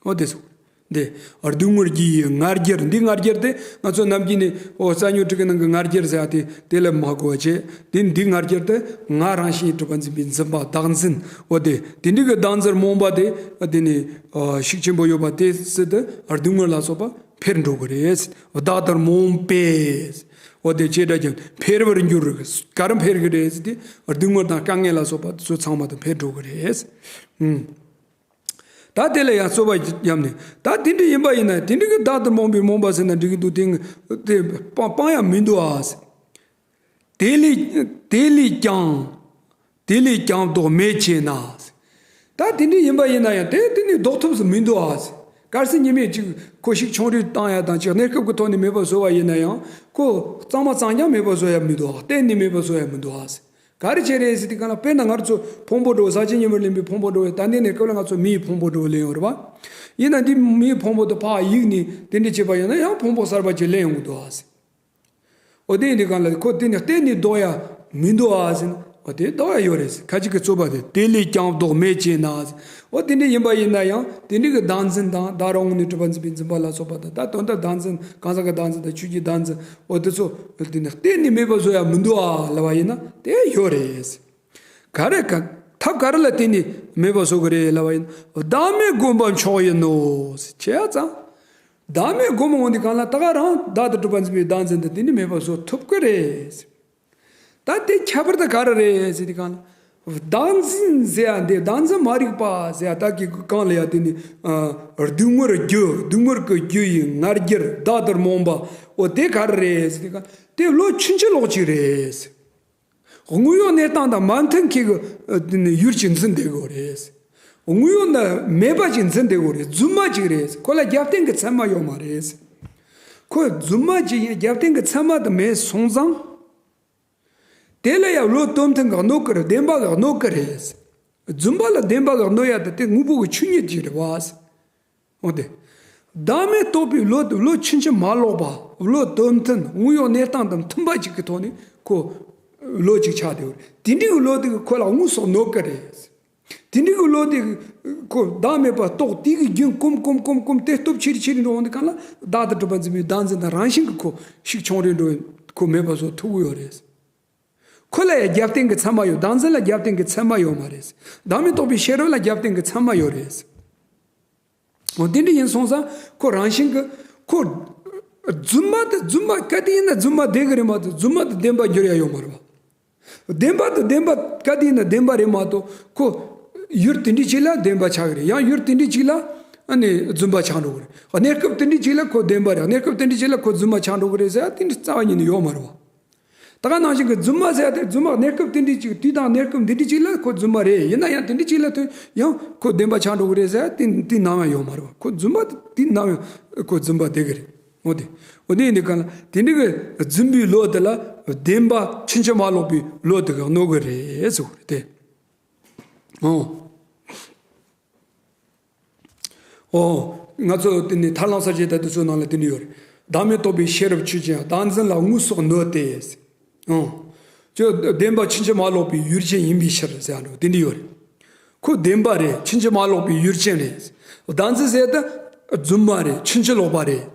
འོ་དེ་སོ། འདི་སྡུག་བསྔལ་རྒྱུ་ཡི་ང་རྒྱལ། འདི་ང་རྒྱལ་དེ་ང་ཚོ་ནམ་རྒྱུན་ནས་འོ་རྩ་ཉོན་དྲུག་གི་ནང་གི་ང་རྒྱལ་ཟེར་ཡ་དེ་དེ་ལ་མ་གོ་བ་བྱས། དེ་འདི་ང་རྒྱལ་དེ་ང་རང་བཞིན་གྲུབ་པ་འཛིན་པའི་འཛིན་པ་བདག་འཛིན། འོ་དེ་དེ་འདྲ་གི་བདག་འཛིན་རྨོངས་པ་དེ་དེ་ནི་ཤུགས་ཆེན་པོ་ཡོད་པ་དེ་སྲིད་དུ་སྡུག་བསྔལ་ལ་སོགས་པ་འཕེལ་འགྲོ་གི་རེད། བདག་ལྟར་རྨོངས་པས། འོ་དེ་བྱས་འདྲ་ཀྱང་འཕེལ་བར་འགྱུར། ག་རེ་འཕེལ་གི་རེད་ཟེར་དུས་སྡུག་བསྔལ་དང་དཀའ་ངལ་ལ་སོགས་པ་དེ་ཚོ་ཚང་མ་དེ་འཕེལ་འགྲོ་གི་རེད། ཨུམ། ད་དེ་ལ་ཡང་རྩོད་པ་བརྒྱབ་ནས། ད་དེ་འདྲ་ཡིན་པ་ཡིན་ན་དེ་འདྲ་གི་བདག་ལྟར་རྨོངས་པའི་རྨོངས་པ་ཟེར་ན་འགྲིག་གི་འདུག་དེ་དེ་སྤང་སྤང་ཡ་མི་འདུག་ཨ། དེ་ལས་དེ་ལས་ཀྱང་དེ་ལས་ཀྱང་ལྡོག་མེད་ཅེ་ན། ད་དེ་འདྲ་ཡིན་པ་ཡིན་ན་ཡང་དེ་དེ་ནི་ལྡོག་ཐུབ་ས་མི་འདུག་ཨ། གལ་སྲིད་ཉི་མས་ཅིག་ཁོ་ཞིག་ཆུང་རུ་བཏང་ཡ་དང་ཅིག་གནས་སྐབས་ཀྱི་ཐོག་ནས་མེད་པ་བཟོ་བ་ཡིན་ན་ཡང་ཁོ་གཙང་མ་གཙང་རྐྱང་མེད་པ་བཟོ་ཡ་མི་འདུག་ཨ། གཏན་ནས་མེད་པ་བཟོ་ཡ་མི་འདུག་ཨ། ག་རེ་བྱས་རེད་ཟེར་དུས་གང་ལ་དཔེར་ན་ང་རང་ཚོ་ཕུང་པོ་འདྲ་བོ་ཟག་བཅས་ཉི་མར་ལེན་པའི་ཕུང་པོ་འདྲ་བོ་ད་ལྟའི་གནས་སྐབས་ལ་ང་ཚོ་མིའི་ཕུང་པོ་འདྲ་བོ་ལེན་ཡོད་རེད་པ། ཡིན་ན་འདི་མིའི་ཕུང་པོ་དེ་ཕར་གཡུགས་ནས་དེ་འདྲ་བྱས་པ་ཡིན་ན་ཡང་ཕུང་པོ་གསར་པ་ཅིག་ལེན་ཡོང་གི་འདུག་ཨ་ཟེར། འོ་དེ་ཡིན་དུས་གང་ལ་ཁོ་དེ་ནི་གཏན་ནས་ལྡོག་ཡ་མི་འདུག་ཨ་ཟེར་ན། འོ་དེ་ལྡོག་ཡ་ཡོད་རེད་ཟེར། ཁ་ཅིག་གི་རྩོད་པ་དེ་དེ་ལས་ཀྱང་ལྡོག་མེད་ཅེ་ན་ཟེར། འོ་དེ་འདྲ་ཡིན་པ་ཡིན་ན་ཡང་དེ་འདྲ་གི་བདག་འཛིན་དང་བདག་རང་ངོས་ནས་གྲུབ་པ་འཛིན་པའི་འཛིན་པ་ལ་སོགས་པ་དང་ད་དོན་དག་བདག་འཛིན་གང་ཟག་གི་བདག་འཛིན་དང་ཆོས་ཀྱི་བདག་འཛིན་འོ་དེ་ཚོ་དེ་ནི་གཏན་ནས་མེད་པ་བཟོ་ཡ་མི་འདུག་ཨ་ལབ་པ་ཡིན་ན་དེ་ཡོད་རེད་ཟེར། ག་རེ་ག་ཐབས་ག་རེ་ལ་བརྟེན་ནས་མེད་པ་བཟོ་གི་རེད་ལབ་པ་ཡིན་ན། བདག་མེད་སྒོམ་པ་མཆོག་ཡིན་ནོ་ཟེར་བྱས་ཙང་། བདག་མེད་སྒོམ་འོང་དུས་གང་ལ་ད་ག་རང་བདག་ཏུ་གྲུབ་པ་འཛིན་པའི་བདག་འཛིན་དེ་དེ་ནི་མེད་པ་བཟོ་ཐུབ་ཀྱི་རེད་ཟེར། ད་དེ་ཁྱད་པར་དེ་ག་རེ་རེད་ཟེར་དུས་གང་ལ། བདག་འཛིན་ཟེར་ཡ་འདི་བདག་འཛིན་མ་རིག་པ་ཟེར་ཡ་ད་གི་གང་ལ་ཡ་དེ་ནི་ཨ། སྡུག་བསྔལ་རྒྱུ་སྡུག་བསྔལ་གྱི་རྒྱུ་ཡི་ང་རྒྱལ་བདག་ཏུ་རྨོངས་པ་འོ་དེ་ག་རེ་རེད་ཟེར་དུས་གང་དེ་བློ་ཕྱིན་ཅི་ལོག་ཅིག་རེད་ཟེར། དངོས་ཡོད་གནས་སྟངས་དང་མ་མཐུན་ཁུལ་གྱི་ཨ། དེ་ནི་ཡུལ་ཅིག་འཛིན་བསྡད་དགོས་རེད། དངོས་ཡོད་ན་མེད་པ་ཅིག་འཛིན་བསྡད་དགོས་རེད། རྫུན་མ་ཅིག་རེད། ཁོ་ལ་རྒྱབ་རྟེན་གྱི་མཚན་མ་ཡོད་མ་རེད། ཁོ་རྫུན་མ་ཅིག་ཡིན་རྒྱབ་རྟེན་གྱི་མཚན་མ་དེ་མེད་སོང་ཙང་། དེ་ལ་ཡང་བློ་དོན་མཐུན་གྱི་གནོད་ཀྱི་རེད། བདེན་པ་གི་གནོད་ཀྱི་རེད། རྫུན་པ་ལ་བདེན་པ་གི་གནོད་ཡ་དེ་དེ་དངོས་པོ་གི་ཆོས་ཉིད་ཅིག་རེད་བ། འོ་དེ། བདག་མེད་རྟོགས་པའི་བློ་དེ་བློ་ཕྱིན་ཅི་མ་ལོག་པ་བློ་དོན་མཐུན་དངོས་ཡོད་གནས་སྟངས་དང་མཐུན་པ་ཅིག་གི་ཐོག་ནས་ཁོ་བློ་ཅིག་ཆགས་བསྡད་ཡོད་རེད། དེ་འདྲའི་བློ་དེ་གིས་ཁོ་ལ་དངོས་སུ་གནོད་ཀྱི་རེད། དེ་འདྲའི་བློ་དེ་གིས་ཁོ་བདག་མེད་པ་རྟོགས་དེ་གི་རྒྱུན་གོམས་གོམས་གོམས་གོམས་དེ་སྟོབས་ཆེ་རུ་ཆེ་རུ་འགྲོ་འོང་དུས་གང་ལ་བདག་ཏུ་གྲུབ་པ་འཛིན་པའི་བདག་འཛིན་དང་རང་བཞིན་གྱིས་ཁོ་ཤུགས་ཆུང་རུ་འགྲོ་ཁོ་མེད་པ་བཟོ་ཐུབ་ཀྱི་ཡོད་རེད། ཁོ་ལ་ཡང་རྒྱབ་རྟེན་གྱི་མཚན་མ་ཡོད། བདག་འཛིན་ལ་རྒྱབ་རྟེན་གྱི་མཚན་མ་ཡོད་མ་རེད། བདག་མེད་རྟོགས་པའི་ཤེས་རབ་ལ་རྒྱབ་རྟེན་གྱི་མཚན་མ་ཡོད་རེད། འོ་དེ་འདྲ་ཡིན་སོང་ཙང་ཁོ་རང་བཞིན་གྱི་ཁོ་རྫུན་མ་དེ་རྫུན་མ་ག་དུས་ཡིན་ན་རྫུན་མ་བསྡད་གི་རེད་མ་གཏོགས་རྫུན་མ་དེ་བདེན་པ་འགྱུར་ཡ་ཡོད་མ་རེད་བ། བདེན་པ་དེ་བདེན་པ་ག་དུས་ཡིན་ན་བདེན་པ་རེད་མ་གཏོགས་ཁོ་ཡུལ་དེ་འདྲ་ཅིག་ལ་བདེན་པ་ཆགས་གི་རེད། ཡང་ཡུལ་དེ་འདྲ་ཅིག་ལ་ཨ་ནི་རྫུན་པ་ཆགས་འགྲོ་གི་རེད། གནས་སྐབས་དེ་འདྲ་ཅིག་ལ་ཁོ་བདེན་པ་རེད། གནས་སྐབས་དེ་འདྲ་ཅིག་ལ་ཁོ་རྫུན་མ་ཆགས་འགྲོ་གི་རེད་ཟེར་ཡ་དེ་འདྲ་རྩ་བ་ཉིད་ནས་ཡོད་མ་རེད་བ། ད་ག་ནང་བཞིན་གྱི་རྫུན་མ་ཟེར་ཡ་དེ་རྫུན་མ་གནས་སྐབས་དེ་འདྲ་ཅིག་དུས་དང་གནས་སྐབས་འདི་འདྲ་ཅིག་ལ་ཁོ་རྫུན་མ་རེད། ཡིན་ན་ཡང་དེ་འདྲ་ཅིག་ལ་ཐོན་ཡང་ཁོ་བདེན་པ་ཆགས་འགྲོ་གི་རེད་ཟེར་ཡ་དེ་དེ་ནམ་ཡང་ཡོད་མ་རེད་བ། ཁོ་རྫུན་མ་དེ་ནམ་ཡང་ཁོ་རྫུན་པ་བསྡད་གི་རེད། འོ་དེ། འོ་དེ་ཡིན་དུས་གང་ལ་དེ་འདྲ་གི་རྫུན་པའི་བློ་དེ་ལ་བདེན་པ་ཕྱིན་ཅི་མ་ལོག་པའི་བློ་དེ་གིས་གནོད་གི་རེད་ཟེར་གི་རེད་དེ། འོ། འོ། ང་ཚོ་དེ་ནི་ཐར་ལམ་གསལ་བྱེད་ལྟ་དུས་ཚོའི་ནང་ལ་དེ་འདྲ་ཡོད་རེད། བདག་མེད་རྟོགས་པའི་ཤེས་རབ་ཆོས་ཅན། བདག་འཛིན་ལ་དངོས་སུ་གནོད་དེ། འོ། ཁྱོད་བདེན་པ་ཕྱིན་ཅི་མ་ལོག་པའི་ཡུལ་ཅན་ཡིན་པའི་ཕྱིར་ཟེར་ཡ་འདྲ་བོ་དེ་འདྲ་ཡོད་རེད། ཁོ་བདེན་པ་རེད། ཕྱིན་ཅི་མ་ལོག་པའི་ཡུལ་ཅན་རེད། བདག་འཛིན་ཟེར་ད་རྫུན་མ་རེད། ཕྱིན་ཅི་ལོག་པ་རེད།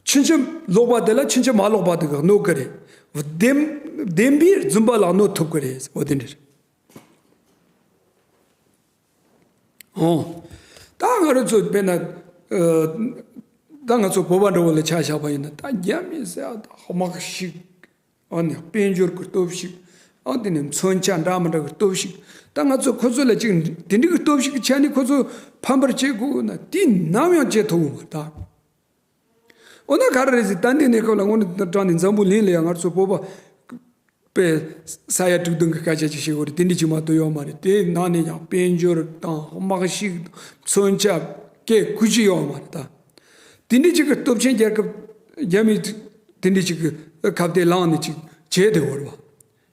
ཕྱིན་ཅི་ལོག་པ་དེ་ལ་ཕྱིན་ཅི་མ་ལོག་པ་དེ་གིས་གནོད་གི་རེད། བདེན་བདེན་པས་རྫུན་པ་ལ་གནོད་ཐུབ་གི་རེད། འོ་དེ་འདྲ་རེད། འོ། ད་ང་རང་ཚོ་དཔེར་ན། ཨ། ད་ང་ཚོ་བོད་པ་འདྲ་བོ་ལ་ཆ་བཞག་པ་ཡིན་ན་ད་རྒྱ་མི་ཟེར་ཡ་ད་དམག་ཤིག་ཨ་ནི་དཔལ་འབྱོར་གྱི་སྟོབས་ཤིག་ཨ་དེ་ནས་མཚོན་ཆ་འདྲ་མི་འདྲ་གི་སྟོབས་ཤིག་ད་ང་ཚོ་ཁོ་ཚོ་ལ་ཅིག་དེ་འདྲ་གི་སྟོབས་ཤིག་གི་ཆ་ནས་ཁོ་ཚོ་ཕམ་པར་བྱེད་དགོས་ན་དེ་ནམ་ཡང་བྱེད་ཐུབ་ཀྱི་མ་རེད་ད། འོ་ན་ག་རེ་རེད་ཟེར། ད་འདི་གནས་སྐབས་ལ་དངོས་གནས་དྲང་ནས་འཛམ་བུ་གླིང་ལ་ཡང་ང་ཚོ་བོད་པ་པས་ས་ཡ་དྲུག་བདུན་གྱི་སྐད་ཆ་ཅིག་བཤད་དགོས་རེད། དེ་འདྲ་ཅིག་མ་གཏོགས་ཡོད་མ་རེད། དེའི་ནང་ནས་ཡང་དཔལ་འབྱོར་དང་དམག་ཤུགས་དང་མཚོན་ཆ་སྐད་ཁུ་ཅི་ཡོད་མ་རེད་ད། དེ་འདྲ་ཅིག་གི་སྟོབས་ཆེན་རྒྱལ་ཁབ་རྒྱ་མི་དེ་འདྲ་ཅིག་གི་ཁ་གཏད་ལངས་ནས་ཅིག་བྱས་ཏེ་ཡོད་རེད་བ།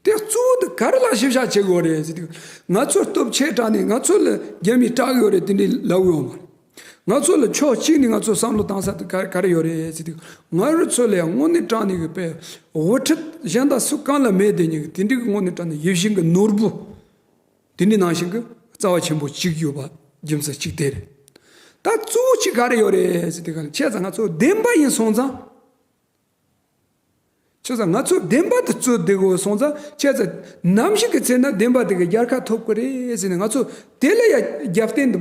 དེ་གཙོ་བོ་དེ་ག་རེ་ལ་ཞིབ་བཤེར་བྱེད་དགོས་རེད་ཟེར་དུས། ང་ཚོ་སྟོབས་ཆེ་དྲགས་ནས་ང་ཚོ་ལ་རྒྱ་མིས་སྐྲག་གི་ཡོད་རེད་དེ་འདྲ་ལབ་ཡོད་མ་རེད། ང་ཚོ་ལ་ཕྱོགས་གཅིག་ནས་ང་ཚོ་བསམ་བློ་བཏང་ས་དེ་ག་ག་རེ་ཡོད་རེད་ཟེར་དུས། ང་རང་ཚོ་ལ་ཡང་དངོས་གནས་དྲང་གནས་ཀྱི་དཔེ་དབུ་ཁྲིད་གཞན་དག་སུ་གང་ལ་མེད་དེ་ཉིད་ཀྱི་དེ་འདྲའི་དངོས་གནས་དྲང་གནས་ཡིད་བཞིན་གྱི་ནོར་བུ། དེ་འདྲའི་ནང་བཞིན་གྱི་རྩ་བ་ཆེན་པོ་གཅིག་ཡོད་པ་རྒྱུ་མཚན་གཅིག་དེ་རེད། ད་གཙོ་བོ་གཅིག་ག་རེ་ཡོད་རེད་ཟེར་དུས་ག་ནས་བྱས་ཙང་ང་ཚོ་བདེན་པ་ཡིན་སོང་ཙང་། བྱས་ཙང་ང་ཚོ་བདེན་པ་དེ་རྩོད་བསྡད་དགོས་སོང་ཙང་། བྱས་ཙང་ནམ་ཞིག་གི་ཚེ་ན་བདེན་པ་དེ་གི་རྒྱལ་ཁ་ཐོབ་ཀྱི་རེད་ཟེར་ནས་ང་ཚོ་དེ་ལ་ཡ་རྒྱབ་རྟེན་དུ་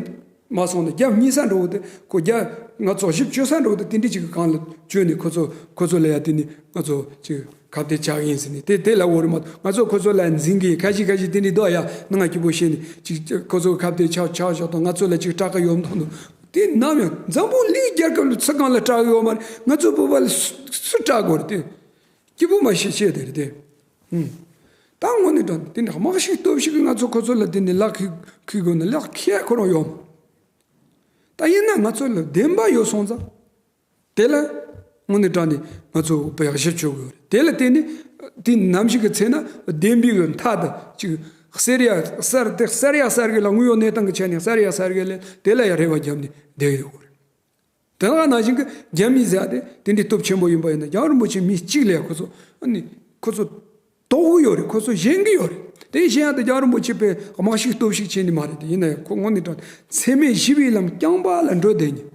མ་སོང་ན་རྒྱབ་གཉིས་ས་འགྲོ་གི་དེ་ཁོ་རྒྱ་ང་ཚོ་ཞིབ་བཅོས་ས་འགྲོ་གི་དེ་དེ་འདྲ་ཅིག་གི་སྒང་ལ་བཅོས་ནས་ཁོ་ཚོ་ཁོ་ཚོ་ལ་ཡ་དེ་ནི་ང་ཚོ་ཅིག་ཁ་གཏད་བཅག་གི་ཡིན་ཟེར་ནས་དེ་དེ་ལབ་དགོས་རེད་མ་གཏོགས། ང་ཚོ་ཁོ་ཚོ་ལ་འཛིང་གི་ཡིན། ཁ་ཤས་ཁ་ཤས་དེ་འདྲ་འདུག་ཡ། ནང་སྐྱིད་པོ་བཤད་ནས་ཅིག་ཁོ་ཚོ་ཁ་གཏད་ཆག་ཆག་བཞག་དང་། ང་ཚོ་ལ་ཅིག་སྐྲག་གི་ཡོད་མདོག་འདུག་དེ་ནམ་ཡང་འཛམ་བུ་གླིང་རྒྱལ་ཁབ་ལ་ཚུར་གང་ལ་སྐྲག་ཡོད་མ་རེད། ང་ཚོ་བོད་པ་ལ་སུ་སུ་སྐྲག་དགོས་རེད་དེ། སྐྱིད་པོ་མ་ཤེས་བཤད་དེ་རེད་དེ། ཧུམ། ད་ ད་དངོས་གནས་དྲང་དེ་འདྲ་དམག་ཤུགས་སྟོབས་ཤུགས་ང་ཚོ་ཁོ་ཚོ་ལ་དེ་ནས་ལག་ཁུ་ཁུ་དགོས་ན་ལག་ཁེ་ཁོ་རང་ཡོད་མ། ད་ཡིན་ན་ང་ཚོ་ལ་བདེན་པ་ཡོད་སོང་ཙང་། དེ་ལ་དངོས་གནས་དྲང་ནས་ང་ཚོ་བེག་ཞིབ་བྱེད་དགོས་རེད། དེ་ལ་བརྟེན་ནས་དེ་ནམ་ཞིག་གི་ཚེ་ན་བདེན་པའི་གི་མཐའ་དང་གཅིག་གསལ་ཡ་གསལ་ཏེ་གསལ་ཡ་གསལ་གི་ལ་དངོས་ཡོད་གནས་སྟངས་ཀྱི་ཆ་ནས་གསལ་ཡ་གསལ་གི་ལ་དེ་ལ་ཡ་རེ་བ་བརྒྱབ་ནས་བསྡད་ཡོད་དགོས་རེད། དེ་ནང་ནང་བཞིན་གི་རྒྱ་མི་ཟེར་ཡ་དེ་དེ་འདྲའི་སྟོབས་ཆེན་པོ་ཡིན་པ་ཡིན་ན་རྒྱལ་བ་རིན་པོ་ཆེ་མི་གཅིག་ལས་ཁོ་ཚོ་ཨ་ནི་ཁོ་ཚོ་དོགས་པ་ཡོད་རེད། ཁོ་ཚོ་ཞེན་གི་ཡོད་རེད། དེ་ཞེན་ཡ་དེ་རྒྱལ་བ་རིན་པོ་ཆེ་པའི་དམག་ཤུགས་སྟོབས་ཤུགས་ཆེ་ནི་མ་རེད། དེ་ཡིན་ན་ཡང་ཁོ་དངོས་གནས་དྲང་འཚེ་མེད་ཞི་བའི་ལམ་རྐྱང་པ་ལ་འགྲོ་བསྡད་ཉིན།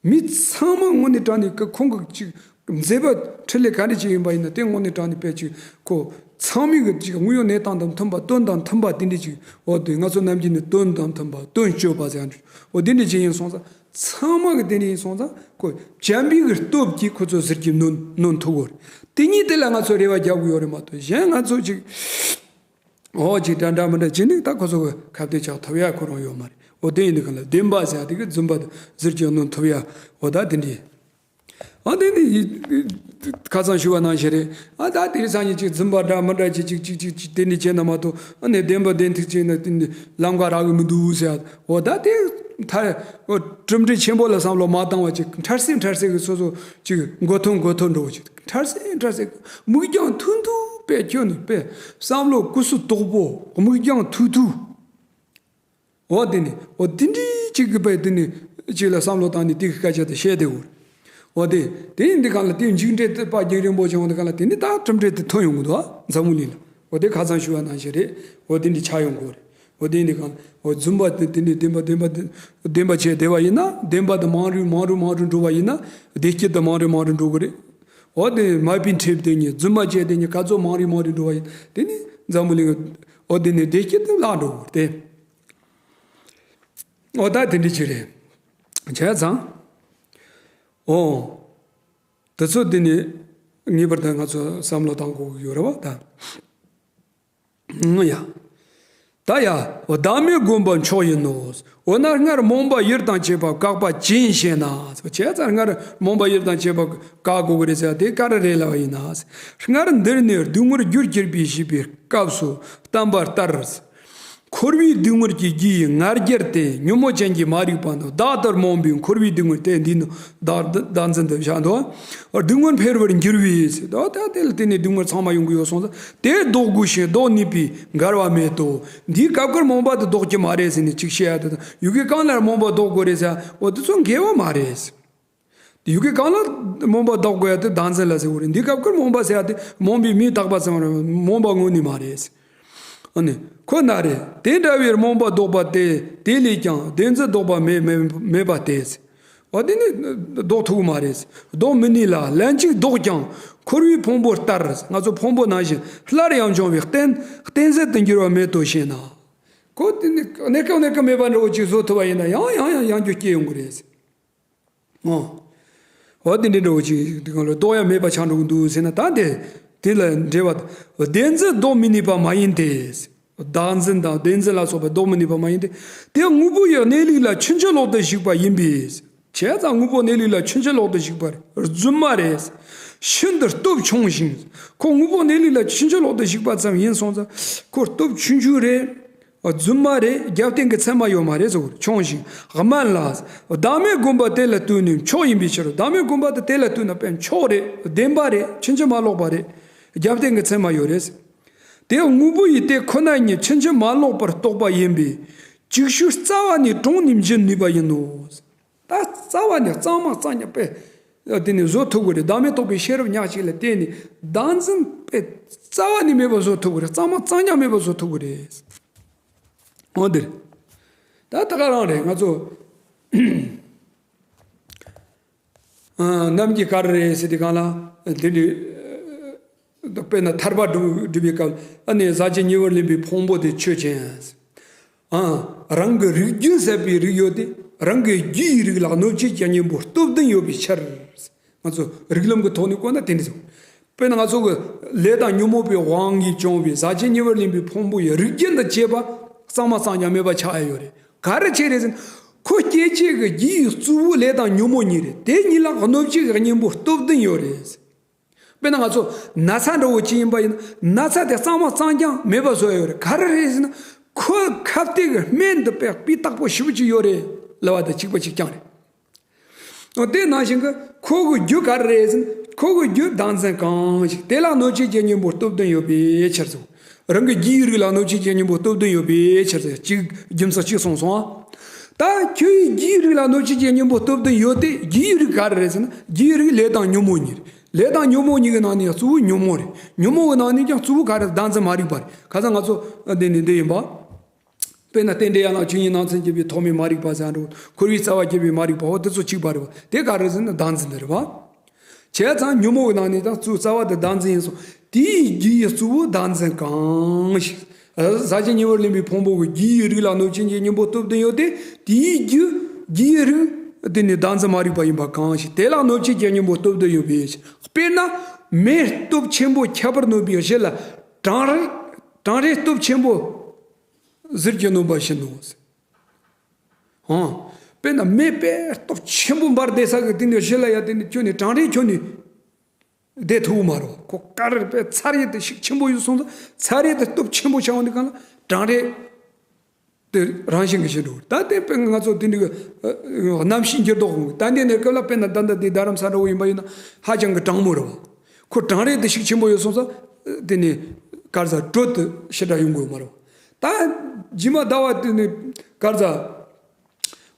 མི་ཚང་མ་དངོས་གནས་དྲང་ནས་ཀྱི་ཁོང་གི་ཅིག་མཛད་པ་འཕྲིན་ལས་ག་འདྲ་ཅིག་ཡིན་པ་ཡིན་ན་དེ་དངོས་གནས་དྲང་ནས་དཔེ་ཅིག་ཁོ་ཚང་མས་གི་ཅིག་དངོས་ཡོད་གནས་སྟངས་དང་མཐུན་པ་དོན་དང་མཐུན་པ་དེ་འདྲ་ཅིག་འོ་དེ་ང་ཚོ་ནམ་རྒྱུན་ནས་དོན་དང་མཐུན་པ་དོན་སྤྱོད་པ་ཟེར་འདྲ་འོ་དེ་འདྲ་ཅིག་ཡིན་སོང་ཙང་ཚང་མ་གི་དེ་འདྲ་ཡིན་སོང་ཙང་ཁོ་བྱམས་པའི་གི་སྟོབས་ཀྱིས་ཁོ་ཚོ་ཟུར་གྱིས་གནོན་གནོན་ཐུབ་གོ་རེད། དེ་གཉིས་དེ་ལ་ང་ཚོ་རེ་བ་རྒྱག་དགོས་ཡོད་རེད་མ་གཏོགས་གཞན་ང་ཚོ་ཅིག་འོ་ཅིག་འདྲ་འདྲ་མི་འདྲ་ཅི་ནས་ད་ཁོ་ཚོ་གི་ཁ་གཏད་བཅག་ཐུབ་ཡ་ཁོ་རང་ཡོད་མ་རེད། འོ་དེ་ཡིན་དུས་གང་ལ་བདེན་པ་ཟེར་ཡ་དེ་གི་རྫུན་པ་དང་ཟུར་གྱིས་གནོན་ཐུབ་ཡ་འོ་ད་དེ་འདྲ་ཡིན། ཨ་དེ་ནི་ཁ་སང་ཞུ་བ་ནང་བཞིན་རེད། ཨ་ད་དེ་རིང་སང་ཉིན་ཅིག་རྫུན་པ་འདྲ་མི་འདྲ་ཅིག་ཅིག་ཅིག་ཅིག་ཅིག་དེ་འདྲ་བྱས་ན་མ་གཏོགས་ཨ་ནི་བདེན་པ་བདེན་ཐིག་ཅིག་ན་དེ་ནི་ལམ་ཁ་རག་གི་མི་འདུག་ཟེར་ཡ་འོ་ད་དེ་མཐའ་འོ་གྲུབ་འབྲས་ཆེན་པོ་ལ་བསམ་བློ་མ་བཏང་བ་ཅིག་འཕྲལ་སེལ་འཕྲལ་སེལ་གི་སོ་སོ་ཅིག་མགོ་ཐོན་མགོ་ཐོན་འགྲོ་བ་ཅིག་འཕྲལ་སེལ་འཕྲལ་སེལ་མིག་རྒྱང་ཐུང་ཐུང་པས་ཁྱོད་ནི་པས་བསམ་བློ་ཀུ་སུ་དོག་པོ་མིག་རྒྱང་ཐུང་ཐུང་། འོ་དེ་ནི་འོ་དེ་འདྲའི་ཅིག་གི་པས་དེ་ནི་ཅིག་ལ་བསམ་བློ་བཏང་ནས་དེ་གི་སྐད་ཆ་དེ་བཤད་དེ་འོ། འོ་དེ་དེ་ཡིན་དེ་གང་ལ་དེ་མཇུག་འབྲས་དེ་དཔལ་རྒྱལ་རིན་པོ་ཆེ་འོང་དེ་གང་ལ་དེ་ནི་ད་གྲུབ་འབྲས་དེ་ཐོན་ཡོང་གི་འདུག་ཨ་འཛམ་བུ་གླིང་ལ། འོ་དེ་ཁ་སང་ཞུ་བ་ནང་བཞིན་རེད། འོ་དེ་འདྲའི་ཆགས་ཡོང་གི་རེད། འོ་དེ་ཡིན་དེ་གང་འོ་རྫུན་པ་དེ་དེ་འདྲའི་བདེན་པ་བདེན་པ་བདེན་པ་བྱས་བསྡད་པ་ཡིན་ན་བདེན་པ་དེ་མང་རུ་མང་རུ་མང་རུ་འགྲོ་བ་ཡིན་ན་བདེ་སྐྱིད་དེ་མང་རུ་མང་རུ་འགྲོ་གི་རེད། འོ་དེ་མ་པིན་ཁྲིབ་དེ་ཉིད་རྫུན་མ་བྱས་དེ་ཉིད་ག་ཚོད་མང་རུ་མང་རུ་འགྲོ་བ་ཡིན་དེ་ནི་འཛམ་བུ་གླིང་འོ་དེ་ནི་བདེ་སྐྱིད་དེ་བརླག་འགྲོ་གི་རེད། འོ་ད་དེ་འདྲ་ཅིག་རེད། བྱས་ཙང་། འོ། དེ་ཚོ་དེ་ནི་ངེས་པར་དུ་ང་ཚོ་བསམ་བློ་བཏང་དགོས་ཀྱི་ཡོད་རེད་བ་ད། ཨང་ཡ། ད་ཡ། འོ་བདག་མེད་སྒོམ་པ་མཆོག་ཡིན་ནོ། འོ་ན་སྔར་རྨོངས་པ་ཡིད་དང་བཅས་པ་བཀག་པ་ཅི་ཡིན་ཞེ་ན། བྱས་ཙང་སྔར་རྨོངས་པ་ཡིད་དང་བཅས་པ་བཀག་དགོས་ཀྱི་རེད་ཟེར་དེ་ག་རེ་རེད་ལབ་པ་ཡིན་ན། སྔར་འདིར་ནི་སྡུག་བསྔལ་རྒྱུར་གྱུར་པའི་ཞེས་པའི་སྐབས་སུ་བསྟན་པ་ལྟར། འཁོར་བའི་སྡུག་བསྔལ་གྱི་རྒྱུ་ཡི་ང་རྒྱལ་ཏེ་ཉོན་མོངས་ཅན་གྱིས་མ་རིག་པ་ནི་བདག་ལྟར་རྨོངས་པའི་འཁོར་བའི་སྡུག་བསྔལ་ཏེ་འདི་ནི་བདག་བདག་འཛིན་དུ་བཞག་འདུག་སྡུག་བསྔལ་འཕེལ་བར་འགྱུར་བས་ཟེར་དོ། ད་དེ་ལ་བརྟེན་ནས་སྡུག་བསྔལ་ཚང་མ་ཡོང་གི་ཡོད་སོང་ཙང་དེ་ལྡོག་དགོས་ཤིང་ལྡོག་ནུས་པའི་འགལ་བ་མེད་དོ། འདིའི་སྐབས་ཀྱི་རྨོངས་པ་དེ་ལྡོག་གི་མ་རེད་ཟེར་ནས་ཅིག་བཤད་ཡ་དེ་དང་ཡུལ་གྱི་གང་ལ་རྨོངས་པ་ལྡོག་དགོས་རེད་ཟེར་ཡ་འོ་དེ་ཚོ་འགལ་བ་མ་རེད། ཡུལ་གྱི་གང་ལ་རྨོངས་པ་ལྡོག་དགོས་ཡ་དེ་བདག་འཛིན་ལ་ཟེར་བ་རེད། འདི་སྐབས་ཀྱི་རྨོངས་པ་ཟེར་ཡ་དེ་རྨོངས་པའི་མིང་བཏགས་པ་ཙམ་རེད། རྨོངས་པ་དངོས་ནི་མ་རེད། ཨ་ནི་ཁོ་ན་རེ་དེ་འདྲ་བའི་རྨོངས་པ་ལྡོག་པ་སྟེ་དེ་ལས་ཀྱང་བདེན་འཛིན་ལྡོག་པ་མེད་མེད་མེད་པ་སྟེ། འོ་དེ་ནི་ལྡོག་ཐུབ་ཀྱི་མ་རེད། ལྡོག་མི་ནུས་ལ་ལན་གཅིག་ལྡོག་ཀྱང་འཁོར་བའི་ཕུང་པོ་ལྟར་ང་ཚོ་ཕུང་པོ་ནང་བཞིན་སླར་ཡང་འབྱུང་བའི་རྟེན་རྟེན་ཟད་དུ་འགྱུར་བ་མེད་དོ་ཞེ་ན། ཁོ་དེ་ནི་གནས་སྐབས་གནས་སྐབས་མེད་པ་འདྲ་བོ་ཅིག་བཟོ་ཐུབ་པ་ཡིན་ན་ཡང་ཡང་ཡང་ཡང་རྒྱུ་སྐྱེ་ཡོང་གི་རེད། ཨོ། འོ་དེ་འདྲའི་འདྲ་བོ་ཅིག་དེ་གང་ལ་ལྡོག་ཡ་མེད་པ་ཆགས་འགྲོ་གི་འདུག་ཟེར་ན་ད་དེ་དེ་ལ་འབྲེལ་བ་བདེན་འཛིན་ལྡོག་མི་ནུས་པ་མ་ཡིན་ཏེ། བདག་འཛིན་དང་བདེན་འཛིན་ལ་སོགས་པ་ལྡོག་མི་ནུས་པ་མ་ཡིན་ཏེ། དེ་དངོས་པོ་ཡི་གནས་ལུགས་ལ་ཕྱིན་ཅི་ལོག་ཏུ་ཞུགས་པ་ཡིན་པས། བྱས་ཙང་དངོས་པོ་གནས་ལུགས་ལ་ཕྱིན་ཅི་ལོག་ཏུ་ཞུགས་པ་རྫུན་མ་རེད། ཤིན་ཏུ་སྟོབས་ཆུང་ཞིང་། ཁོ་དངོས་པོ་གནས་ལུགས་ལ་ཕྱིན་ཅི་ལོག་ཏུ་ཞུགས་པ་ཙམ་ཡིན་སོང་ཙང་ཁོ་སྟོབས་ཆུང་ཆུང་རེད། རྫུན་མ་རེད། རྒྱབ་རྟེན་གྱི་མཚན་མ་ཡོད་མ་རེད་ཟེར་བར་ཆུང་ཞིང་དམན་ལ། བདག་མེད་སྒོམ་པ་དེ་ལ་ལྟོས་ནས་མཆོག་ཡིན་པའི་ཕྱིར། བདག་མེད་སྒོམ་པ་དེ་དེ་ལ་ལྟོས་ན་དཔེ་མཆོག་རེད། བདེན་པ་རེད། ཕྱིན་ཅི་མ་ལོག་པ་རེད། རྒྱབ་རྟེན་གྱི་མཚན་མ་ཡོད་རེད། དེ་དངོས་པོ་ཡི་དེ་ཁོ་ན་ཉིད་ཕྱིན་ཅི་མ་ལོག་པར་རྟོགས་པ་ཡིན་པས་ཅིག་ཤོས་རྩ་བ་ནས་དྲུངས་ནས་འབྱིན་ནུས་པ་ཡིན་ནོ། ད་རྩ་བ་ནས་གཙང་མ་གཙང་རྐྱང་དཔེ་དེ་ནས་བཟོ་ཐུབ་ཀྱི་རེད། བདག་མེད་རྟོགས་པའི་ཤེས་རབ་ཉག་གཅིག་ལ་བརྟེན་ནས་བདག་འཛིན་དཔེ་རྩ་བ་ནས་མེད་པ་བཟོ་ཐུབ་ཀྱི་རེད། གཙང་མ་གཙང་རྐྱང་མེད་པ་བཟོ་ཐུབ་ཀྱི་རེད། འོ་འདིར་ད་ད་ག་རང་རེད། ང་ཚོ་ཨ་ནམ་གྱི་གར་རེད་ཟེར་དུས་གང་ལ་འདི་འདྲའི་དཔེར་ན་ཐར་པ་སྒྲུབ་སྒྲུབ་པའི་སྐབས་ཨ་ནི་ཟག་བཅས་ཉེ་བར་ལེན་པའི་ཕུང་པོ་དེ་ཆོས་ཅན། ཨ། རང་གི་རིགས་རྒྱུན་ཟད་པའི་རིགས་ཡོད་དེ། རང་གི་རྒྱུ་ཡི་རིགས་ལ་གནོད་བྱེད་ཀྱི་གཉེན་པོ་སྟོབས་ལྡན་ཡོད་པའི་ཕྱིར། ང་ཚོ་རིགས་ལམ་གྱི་ཐོག་ནས་བཀོད་ན་དེ་འདྲ་ཟེར། དཔེར་ན་ང་ཚོ་གི་ལས་དང་ཉོན་མོངས་པའི་དབང་གིས་བྱུང་བའི་ཟག་བཅས་ཉེ་བར་ལེན་པའི་ཕུང་པོ་ཡི་རིགས་རྒྱུན་དང་བཅས་པ་གཙང་མ་གཙང་རྐྱང་མེད་པ་ཆགས་ཡ་ཡོད་རེད། ག་རེ་བྱས་རེད་ཟེར་ན། ཁོ་སྐྱེད་བྱེད་ཀྱི་རྒྱུ་ཡི་གཙོ་བོ་ལས་དང་ཉོན་མོངས་གཉིས་རེད། དེ་གཉིས་ལ་གནོད་བྱེད་ཀྱི་གཉེན་པོ་སྟོབས་ལྡན་ཡོད་རེད། དཔེར་ན་ང་ཚོ་ན་ཚ་འདྲ་བོ་ཅིག་ཡིན་པ་ཡིན་ན། ན་ཚ་དེ་གཙང་མ་གཙང་རྐྱང་མེད་པ་བཟོ་ཡ་ཡོད་རེད། ག་རེ་རེད་ཟེར་ན། ཁོའི་ཁ་གཏད་ཀྱི་སྨན་འདི་དཔེ་སྤུས་དག་པོ་ཞེ་པོ་ཅིག་ཡོད་རེད་ལབ་པ་དང་གཅིག་པ་གཅིག་རྐྱང་རེད། འོ་དེ་ནང་བཞིན་གྱི་ཁོ་གི་རྒྱུ་ག་རེ་རེད་ཟེར་ན། ཁོ་གི་རྒྱུ་བདག་འཛིན་གང་ཞིག་དེ་ལ་གནོད་བྱེད་ཀྱི་གཉེན་པོ་སྟོབས་ལྡན་ཡོད་པའི་ཕྱིར་ཟེར། རང་གི་རྒྱུ་ཡི་རིགས་ལ་གནོད་བྱེད་ཀྱི་གཉེན་པོ་སྟོབས་ལྡན་ཡོད་པའི་ཕྱིར་ཟེར། གཅིག་རྒྱུ་མཚན་གཅིག་གསུངས་སོང་ཨ། ད་ཁྱོད་ཀྱི་རྒྱུ་ཡི་རིགས་ལ་གནོད་བྱེད་ཀྱི་གཉེན་པོ་སྟོབས་ལྡན་ཡོད་དེ། རྒྱུ་ཡི་རིགས་ག་རེ་རེད་ཟེར་ན། རྒྱུ་ཡི་རིགས་ལས་དང་ཉོན་མོངས་གཉིས་རེད། ལས་དང་ཉོན་མོངས་གཉིས་ཀྱི་ནང་ནས་གཙོ་བོ་ཉོན་མོངས་རེད། ཉོན་མོངས་ཀྱི་ནང་ནས་ཀྱང་གཙོ་བོ་ག་རེ། བདག་འཛིན་མ་རིག་པ་རེད། ཁ་སང་ང་ཚོ་འདི་ནས་འདི་ཡིན་པ། དཔེར་ན་རྟེན་འབྲེལ་ཡན་ལག་བཅུ་གཉིས་ནང་ཚན་བརྒྱད་པའི་ཐོག་མའི་མ་རིག་པ་ཟེར་འགྲོ། འཁོར་བའི་རྩ་བ་བརྒྱད་པའི་མ་རིག་པའོ། དེ་ཚོ་གཅིག་པ་རེད་པ། དེ་ག་རེ་ཟེར་ན་བདག་འཛིན་དེ་རེད་པ། བྱས་ཙང་ཉོན་མོངས་ཀྱི་ནང་ནས་ད་གཙོ་རྩ་བ་དེ་བདག་འཛིན་ཡིན་སོང་། དེའི་རྒྱུ་ཡི་གཙོ་བོ་བདག་འཛིན་གང་ཞིག་ཟག་བཅས་ཉེ་བར་ལེན་པའི་ཕུང་པོ་གི་རྒྱུ་ཡི་རིགས་ལ་གནོད་བྱེད་ཀྱི་གཉེན་པོ་སྟོབས་ལྡན་ཡོད་དེ། དེའི་རྒྱུ་རྒྱུ་ཡི་རིགས་དེ་ནི་བདག་འཛིན་མ་རིག་པ་ཡིན་པ་གང་ཞིག་དེ་ལ་གནོད་བྱེད་ཀྱི་གཉེན་པོ་སྟོབས་ལྡན་ཡོད་པའི་ཕྱིར། དཔེར་ན་མེ་སྟོབས་ཆེན་པོ་ཁྱབ་པར་གནོད་པའི་གཞི་ལ། གྲང་རེག་གྲང་རེག་སྟོབས་ཆེན་པོ་ཟིལ་གྱིས་གནོན་པ་བཞིན་ནོ། ཧང་། དཔེར་ན་མེ་དཔེ་སྟོབས་ཆེན་པོ་འབར་བསྡད་ས་གི་དེ་ནས་གཞི་ལ་ཡ་དེ་ནས་ཁྱོན་ནས་གྲང་རེག་ཁྱོན་ནས་བསྡད་ཐུབ་མ་རེད། ཁོ་ག་རེ་དཔེ་ཚ་རེག་དེ་ཤུགས་ཆེན་པོ་ཡོད་སོང་ཙང་། ཚ་རེག་དེ་སྟོབས་ཆེན་པོ་ཆགས་འོང་དུས་སྒང་ལ་གྲང་རེག་དེ་རང་བཞིན་གྱིས་ཞི་འགྲོ། ད་དེ་དཔེ་ང་ཚོ་དེ་འདྲའི་གི་ཨ་ཨ་གནམ་གཤིས་འགྱུར་ལྡོག་འོང་གི། ད་འདི་ནས་སྐབས་ལ་དཔེར་ན་ད་ལྟ་དེ་རྡ་རམ་ས་འདྲ་བོ་ཡིན་པ་ཡིན་ན་ཧ་ཅང་གི་གྲང་མོ་རེད་པ། ཁོ་གྲང་རེག་དེ་ཤུགས་ཆེན་པོ་ཡོད་སོང་ཙང་། དེ་ནས་ག་རེ་ཟ། དྲོད་དེ་ཞེ་དྲག་ཡོང་གི་ཡོད་མ་རེད་པ། ད་རྗེས་མ་ཟླ་བ་དེ་ནས་ག་རེ་ཟ།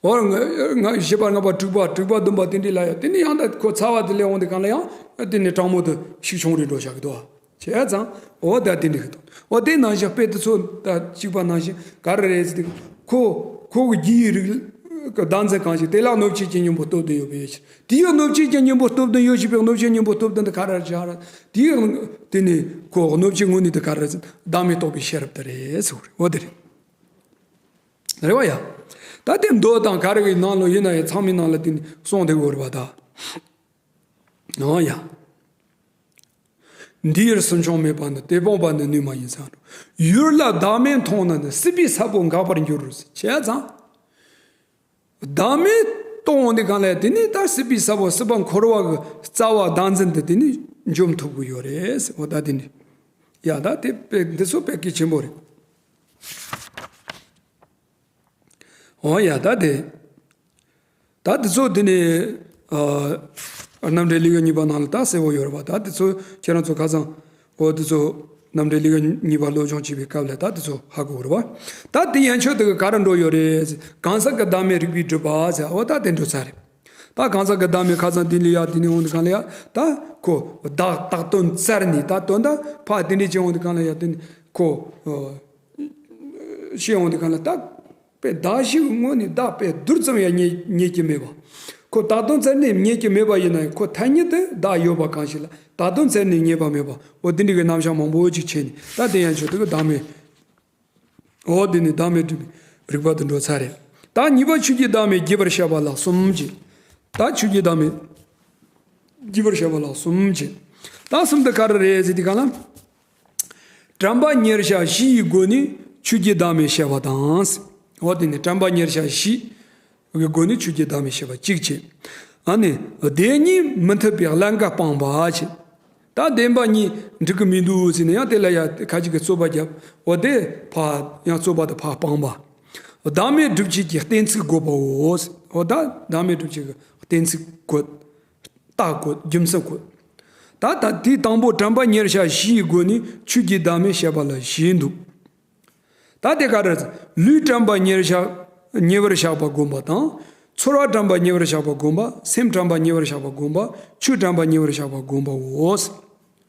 འོ་ང་ང་བཞི་པ་ལྔ་པ་དྲུག་པ་དྲུག་པ་བདུན་པ་དེ་འདྲའི་ལ་ཡ་དེ་ནས་ཡང་ད་ཁོ་ཚ་བ་དེ་སླེབས་འོང་དུས་སྒང་ལ་ཡང་དེ་ནས་གྲང་མོ་དེ་ཤུགས་ཆུང་རུ་འགྲོ་བཞག་གི་འདུག་པ། བྱས་ཙང་འོ་ད་དེ་འདྲ་གི་འདུག་འོ་དེ་ནང་བཞིན་དཔེ་དེ་ཚོ་ད་གཅིག་པ་ནང་བཞིན་ག་རེ་རེད་ཟེར་དུས། ཁོ་ཁོ་གི་རྒྱུ་ཡི་རིགས་ཀྱི་བདག་འཛིན་གང་ཞིག་དེ་ལ་གནོད་བྱེད་ཀྱི་གཉེན་པོ་སྟོབས་ལྡན་ཡོད་པའི་ཕྱིར། དེ་ཡི་གནོད་བྱེད་ཀྱི་གཉེན་པོ་སྟོབས་ལྡན་ཡོད་ཅེས་པའི་གནོད་བྱེད་གཉེན་པོ་སྟོབས་ལྡན་དེ་ག་རེ་བྱ་ར། དེ་ཡི་དེ་ནི་ཁོ་གནོད་བྱེད་དངོས་ནི་དེ་ག་རེ་ཟེར། བདག་མེད་རྟོགས་པའི་ཤེས་རབ་དེ་རེད་ཟེར་བ་རེད། འོ་དེ་རེད། རེད་བ་ཡ། ད་དེ་མདོ་དང་ག་རེ་གི་ནང་ལོགས་ཡིན་ན་ཡང་ཚང་མའི་ནང་ལ་དེ་ནི་གསུངས་བསྡད་ཡོད་རེད་པ་ད། འོ་ཡ། འདི་ཡིར་སུན་འབྱིན་མེད་པ་ནི། དེ་སྤངས་པ་ནི་ནུས་མ་ཡིན་ཟེར། ཡུལ་ལ་བདག་མེད་མཐོང་ན་ནི། སྲིད་པའི་ས་བོན་འགག་པར་འགྱུར་ཟེར། བྱས་ཙང་། བདག་མེད་མཐོང་འོང་དུས་སྒང་ལ་དེ་ནི་ད་སྲིད་པའི་ས་བོན། སྲིད་པ་འཁོར་བ་གི་རྩ་བ་བདག་འཛིན་དེ་དེ་ནི་འཇོམས་ཐུབ་ཀྱི་ཡོད་རེད་ཟེར། འོ་ད་དེ་ནི། ཡ་ད་དེ་དཔེ་འདི་ཚོ་དཔེ་གལ་ཆེན་པོ་རེད། འོ་ཡ་ད་དེ། ད་དེ་ཚོ་དེ་ནས་ཨ་རྣམ་འགྲེལ་ལེའུ་གཉིས་པ་ནང་ལ་ད་གསལ་པོ་ཡོད་རེད་པ། ད་དེ་ཚོ་ཁྱེད་རང་ཚོ་ཁ་སང་འོ་དེ་ཚོ་རྣམ་འགྲེལ་ལེའུ་གཉིས་པ་སློབ་སྦྱོང་བྱེད་པའི་སྐབས་ལ་ད་དེ་ཚོ་ཧ་གོ་རེད་པ། ད་དེ་ཡན་ཆོད་དེ་ག་ག་རེ་འགྲོ་ཡོད་རེད། གང་ཟག་གི་བདག་མེད་རིགས་པས་སྒྲུབ་པ་ཟེར། འོ་ད་དེ་འགྲོ་ཚར་རེད། ད་གང་ཟག་གི་བདག་མེད་ཁ་སང་དེ་ལ་ཡ་དེ་ནས་འོང་དུས་སྒང་ལ་ཡ་ད་ཁོ་བདག་བཏགས་དོན་བཙལ་ནས། ད་དོན་དག་ཕར་དེ་འདྲས་བྱེད་འོང་དུས་སྒང་ལ་ཡ་དེ་ནས་ཁོ་ཨ་བཤད་འོང་དུས་སྒང་ལ་ད། པའི་བདག་གཞན་གྱི་ངོས་ནས་བདག་པའི་རྡུལ་ཙམ་ཡང་རྙེད་རྙེད་ཀྱི་མེད་པ། ཁོ་བཏགས་དོན་བཙལ་ནས་རྙེད་ཀྱི་མེད་པ་ཡིན་ན་ཡང་། ཁོ་ཐ་སྙད་དུ་བདག་ཡོད་པ་གང་ཞིག་ལ་བཏགས་དོན་བཙལ་ནས་རྙེད་པ་མེད་པ། འོ་འདི་འདྲ་གི་རྣམ་གཞག་མང་པོ་ཅིག་བྱས་ནས། ད་དེ་ཡན་ཆོད་དེ་གི་བདག་མེད། འོ་འདི་ནི་བདག་མེད་སྒྲུབ་པའི་རིགས་པ་དེ་འགྲོ་ཚར་རེད། ད་གཉིས་པ་ཆོས་ཀྱི་བདག་མེད་རྒྱས་པར་བཤད་པ་ལ་གསུམ་བྱས། ད་ཆོས་ཀྱི་བདག་མེད་རྒྱས་པར་བཤད་པ་ལ་གསུམ་བྱས། ད་གསུམ་དེ་ག་རེ་རེད་ཟེར་དུས་སྒང་ལ། དྲན་པ་ཉེར་བཞག་བཞི་ཡི་སྒོ་ནས་ཆོས་ཀྱི་བདག་མེད་བཤད་པ་དང་། འོ་དེ་ནི་དྲན་པ་ཉེར་བཞག་བཞི་གི་སྒོ་ནས་ཆོས་ཀྱི་བདག་མེད་བཤད་པ་གཅིག་བྱས། ཨ་ནི་བདེན་གཉིས་མི་མཐུན་པའི་ཀླན་ཀ་སྤངས་པ་བྱས། ད་བདེན་པ་གཉིས་འགྲིག་གི་མི་འདུག་ཟེར་ནས་ཡང་དེ་ལ་ཡ་ཁ་ཅིག་གིས་རྩོད་པ་བརྒྱབ། འོ་དེ་ཕར་ཡང་རྩོད་པ་དེ་ཕར་སྤངས་པ། བདག་མེད་སྒྲུབ་བྱེད་ཀྱི་གཏན་ཚིགས་བཀོད་པའོ། འོ་ད་བདག་མེད་སྒྲུབ་བྱེད་ཀྱི་གཏན་ཚིགས་བཀོད། རྟགས་བཀོད། རྒྱུ་མཚན་བཀོད། ད་ད་དེའི་དང་པོ་དྲན་པ་ཉེར་བཞག་བཞི་ཡི་སྒོ་ནས་ཆོས་ཀྱི་བདག་མེད་བཤད་པ་ལ་བཞི་འདུག་ད་དེ་ག་རེ། ལུས་དྲན་པ་ཉེར་བཞག་ཉེ་བར་བཞག་པ་བསྒོམ་པ་དང་། ཚོར་བ་དྲན་པ་ཉེ་བར་བཞག་པ་བསྒོམ་པ། སེམས་དྲན་པ་ཉེ་བར་བཞག་པ་བསྒོམ་པ། ཆོས་དྲན་པ་ཉེ་བར་བཞག་པ་བསྒོམ་པའོ།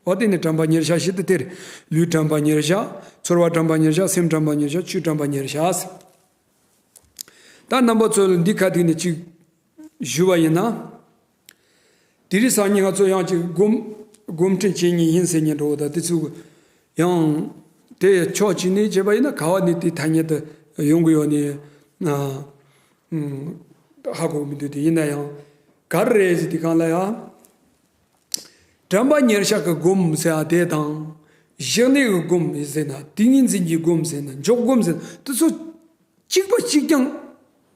འོ་དེ་ནི་དྲན་པ་ཉེར་བཞག་བཞི་དེ་དེ་རེད། ལུས་དྲན་པ་ཉེར་བཞག་ཚོར་བ་དྲན་པ་ཉེར་བཞག་སེམས་དྲན་པ་ཉེར་བཞག་ཆོས་དྲན་པ་ཉེར་བཞག་ད་རྣམ་པ་ཚོ་ལ་འདི་ཁ་ཐུག་ནས་ཅིག་ཞུ་བ་ཡིན་ན། དེ་རིང་སང་ཉིན་ང་ཚོ་ཡང་ཅིག་སྒོམ་སྒོམ་ཁྲིད་བྱེད་མཁན་ཡིན་ཟེར་མཁན་འདྲ་བོ་དང་དེ་ཚོ་ཡང་དེ་ཕྱོགས་གཅིག་ནས་བྱས་པ་ཡིན་ན་ག་བ་ནས་དེ་ཐ་སྙད་དུ་ཡོང་གི་ཡོད་ནི་ཨ་ཨུམ་ཧ་གོ་མི་འདུག་དེ་ཡིན་ན་ཡང་ག་རེ་རེད་ཟེར་དུས་སྒང་ལ་ཡང་། དྲན་པ་ཉེར་བཞག་གི་སྒོམ་ཟེར་བ་དེ་དང་། བཞག་ནས་ཀྱི་སྒོམ་ཟེར་ན། ཏིང་ངེ་འཛིན་གྱི་སྒོམ་ཟེར་ན། འཇོག་སྒོམ་ཟེར་ན། དེ་ཚོ་གཅིག་པ་གཅིག་རྐྱང་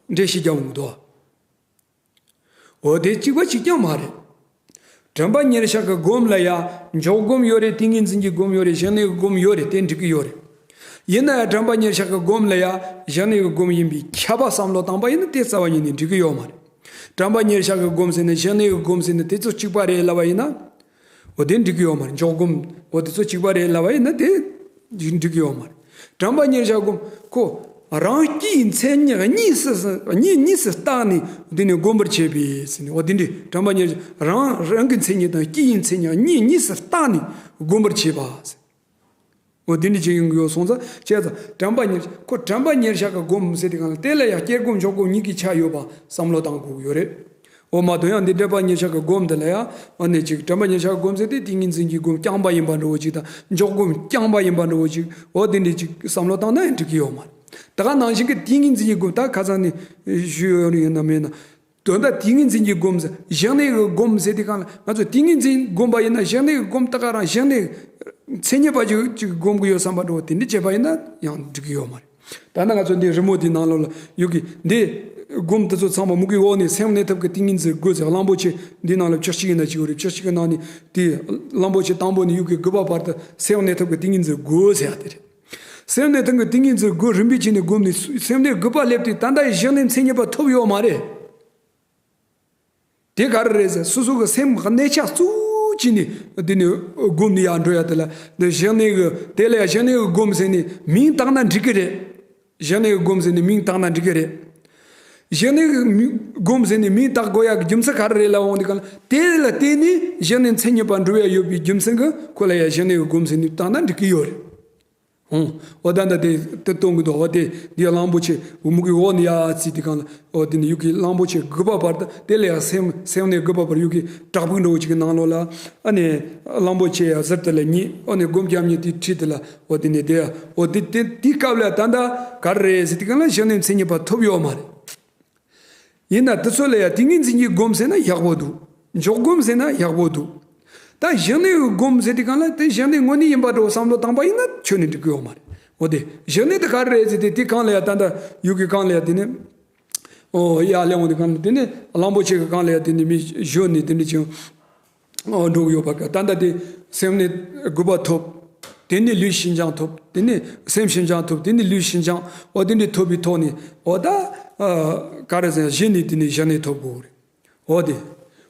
འགྲེལ་བཤད་རྒྱག་འོང་གི་འདུག་འོ་དེ་གཅིག་པ་གཅིག་རྐྱང་མ་རེད། དྲན་པ་ཉེར་བཞག་གི་སྒོམ་ལ་ཡང་འཇོག་སྒོམ་ཡོད་རེད། ཏིང་ངེ་འཛིན་གྱི་སྒོམ་ཡོད་རེད། བཞག་གནས་ཀྱི་སྒོམ་ཡོད་རེད། དེ་འགྲིག་གི་ཡོད་རེད། ཡིན་ན་ཡང་དྲན་པ་ཉེར་བཞག་གི་སྒོམ་ལ་ཡང་བཞག་གནས་ཀྱི་སྒོམ་ཡིན་པའི་ཁྱབ་པ་བསམ་བློ་བཏང་པ་ཡིན་ན་དེ་རྩ་བ་ཉིད་ནས་འགྲིག་གི་ཡོད་མ་རེད། དྲན་པ་ཉེར་བཞག་གི་སྒོམ་ཟེར་ནས་བཞག་གནས་ཀྱི་སྒོམ་ཟེར་ནས་དེ་ཚོ་གཅིག་པ་རེད་ལབ་པ་ཡིན་ན། འོ་དེ་འགྲིག་གི་ཡོད་མ་རེད། འཇོག་སྒོམ་འོ་དེ་ཚོ་གཅིག་པ་རེད་ལབ་པ་ཡིན་ན་དེ་འགྲིག་གི་ཡོད་མ་རེད། དྲན་པ་ཉེར་བཞག་སྒོམ་ཁོ་རང་སྐྱེའི་མཚན་ཉིད་གཉིས་སུ་གཉིས་གཉིས་སུ་བརྟགས་ནས་འདི་ནས་སྒོམ་པར་བྱེད་པས་ཟེར་ནས། འོ་དེ་འདྲའི་དྲན་པ་ཉེར་རང་རང་གི་མཚན་ཉིད་དང་སྐྱེའི་མཚན་ཉིད་གཉིས་གཉིས་སུ་བརྟགས་ནས་སྒོམ་པར་བྱེད་པ་ཟེར། འོ་དེ་འདྲ་བྱེད་ཡོང་གི་ཡོད་སོང་ཙང་བྱས་ཙང་དྲན་པ་ཉེར་ཁོ་དྲན་པ་ཉེར་བཞག་གི་སྒོམ་ཟེར་དེ་གང་ལ་དེ་ལ་ཡང་སྐྱེ་སྒོམ་འཇོག་སྒོམ་གཉིས་ཀྱི་ཆ་ཡོད་པ་བསམ་བློ་བཏང་དགོས་ཀྱི་ཡོད་རེད། འོ་མ་དོན་ཡང་འདི་དྲན་པ་ཉེར་བཞག་གི་སྒོམ་འདི་ལ་ཡང་ཨ་ནི་ཅིག་དྲན་པ་ཉེར་བཞག་གི་སྒོམ་ཟེར་དེ་ཏིང་ངེ་འཛིན་གྱི་སྒོམ་རྐྱང་པ་ཡིན་པ་འདྲ་བོ་ཅིག་དང་འཇོག་སྒོམ་རྐྱང་པ་ཡིན་པ་འདྲ་བོ་ཅིག་འོ་དེ་འདྲའི་ཅིག་བསམ་བློ་བཏང་ན་ཡང་འགྲིག་གི་ཡོད་མ་རེད། ད་ག་ནང་བཞིན་གྱི་ཏིང་ངེ་འཛིན་གྱི་སྒོམ་ད་ཁ་སང་ནས་ཞུས་ཡོད་རེད། ཡིན་ན་མེད་ན་དོན་དག་ཏིང་ངེ་འཛིན་གྱི་སྒོམ་ཟེར་བཞག་གནས་ཀྱི་སྒོམ་ཟེར་དེ་གང་ལ་ང་ཚོ་ཏིང་ངེ་འཛིན་སྒོམ་པ་ཡིན་ན་བཞག་གནས་ཀྱི་སྒོམ་ད་ག་རང་བཞག་གནས་མཚན་ཉིད་པ་ཅིག་ཅིག་སྒོམ་གྱི་ཡོད་བསམ་པ་འདྲ་བོ་དེ་འདྲ་བྱས་པ་ཡིན་ན་ཡང་འགྲིག་གི་ཡོད་མ་རེད། ད་ནི་ང་ཚོ་འདི་རི་མོ་འདི་ནང་ལོགས་ལ་ཡོད་ཀྱི་འདི་སྒོམ་དེ་ཚོ་ཚང་མ་མུ་གེའི་འོག་ནས་སེམས་གནས་ཐབས་ཀྱི་ཏིང་ངེ་འཛིན་དགུ་ཟེར། གླང་པོ་ཆེ་འདི་ནང་ལ་བཅུ་གཅིག་ཡིན་ན་གཅིག་ཡོད་རེད། བཅུ་གཅིག་གི་ནང་ནས་དེ་གླང་པོ་ཆེ་དང་པོ་ནས་ཡོད་ཀྱི་དགུ་པ་བར་དུ་སེམས་གནས་ཐབས་ཀྱི་ཏིང་ངེ་འཛིན་དགུ་ཟེར་ཡ་དེ་རེད། སེམས་གནས་ཐབས་ཀྱི་ཏིང་ངེ་འཛིན་དགུ་རིམ་པས་བྱས་ནས་སྒོམ་ནས་སེམས་གནས་དགུ་པ་སླེབས་དུས་ད་ལྟ་ཡི་བཞག་གནས་མཚན་ཉིད་པ་ཐོབ་ཡོད་མ་རེད། དེ་ག་རེ་རེད་ཟེར། སོ་སོ་གི་སེམས་གནས་ཆ་གཙོ་བོ་བྱས་ནས་འདི་ནས་སྒོམ་ནས་ཡར་འགྲོ་ཡ་དེ་ལ་འདི་བཞག་གནས་ཀྱི་དེ་ལ་ཡ་བཞག་གནས་ཀྱི་སྒོམ་ཟེར་ནས་མིང་བཏགས་ན་འགྲིག་གི་རེད། བཞག་གནས་ཀྱི་སྒོམ་ཟེར་ནས་མིང་བཏགས་ན་འགྲིག་གི་རེད། བཞག་གནས་ཀྱི་མི་སྒོམ་ཟེར་ནས་མིང་བཏགས་དགོས་ཡ་གི་རྒྱུ་མཚན་ག་རེ་རེད་ལབ་འོང་དུས་ག་ལ་དེ་ལ་བརྟེན་ནས་བཞག་གནས་མཚན་ཉིད་པ་འགྲུབ་ཡ་ཡོད་པའི་རྒྱུ་མཚན་གྱིས་ཁོ་ལ་ཡ་བཞག་གནས་ཀྱི་སྒོམ་ཟེར་ནས་བཏགས་ན་འགྲིག་གི་ཡོད་རེད། ཧུང་། འོ་ད་ད་དེ་དེ་གཏོང་གི་འདུག་འོ་དེ་འདི་གླང་པོ་ཆེ་མུ་གེའི་འོག་ནས་ཡར་བརྩིས་དེ་གང་ལ་འོ་དེ་ནས་ཡུག་གི་གླང་པོ་ཆེ་དགུ་པ་བར་དུ་དེ་ལ་ཡང་སེམས་སེམས་གནས་དགུ་པ་བར་ཡུག་གི་བྲག་ཕུག་འདྲ་བོ་ཅིག་གི་ནང་ལོགས་ལ་ཨ་ནི་གླང་པོ་ཆེ་ཡང་ཟུར་དེ་ལ་གཉིད་འོ་ནས་སྒོམ་རྒྱབ་གཉིད་དེ་ཁྲིད་དེ་ལ་འོ་དེ་ནས་དེ་འོ་དེ་དེ་དེའི་སྐབས་ལ་ད་ད་ག་རེ་རེད་ཟེར་དེ་གང་ལ་བཞག་གནས་མཚན་ཉིད་པ་ཐོབ་ཡོད་མ་རེད། ཡིན་ན་དེ་ཚོ་ལ་ཡང་ཏིང་ངེ་འཛིན་གྱི་སྒོམ་ཟེར་ན་ཡག་པོ་འདུག་འཇོག་སྒོམ་ཟེར་ན་ཡག་པོ་འདུག་ད་བཞག་གནས་ཀྱི་སྒོམ་ཟེར་དུས་གང་ལ་དེ་བཞག་གནས་དངོས་གནས་ཡིན་པ་འདྲ་བོ་བསམ་བློ་བཏང་པ་ཡིན་ན་ཁྱོན་ནས་འགྲིག་གི་ཡོད་མ་རེད། འོ་དེ་བཞག་གནས་དེ་ག་རེ་རེད་ཟེར་དེ་དེ་གང་ལ་ཡང་ད་ལྟ་ཡུག་གི་གང་ལ་ཡང་དེ་ནས་ཨོ་ཡ་ལེ་འོང་དེ་གང་ལ་དེ་ནས་གླང་པོ་ཆེ་གི་གང་ལ་ཡང་དེ་ནས་མི་བཞོན་ནས་དེ་འདྲ་ཅིག་འགྲོ་གི་ཡོད་པ་ག་ད་ལྟ་དེ་སེམས་གནས་དགུ་པ་ཐོབ། དེ་ནས་ལུས་ཞི་འཇམ་ཐོབ། དེ་ནས་སེམས་ཞི་འཇམ་ཐོབ། དེ་ནས་ལུས་ཞི་འཇམ་འོ་དེ་འདྲའི་ཐོབ་པའི་ཐོག་ནས་འོ་ད་ག་རེ་ཟེར་གཞི་ནས་དེ་ནས་བཞག་གནས་ཐོབ་དགོས་རེད། འོ་དེ།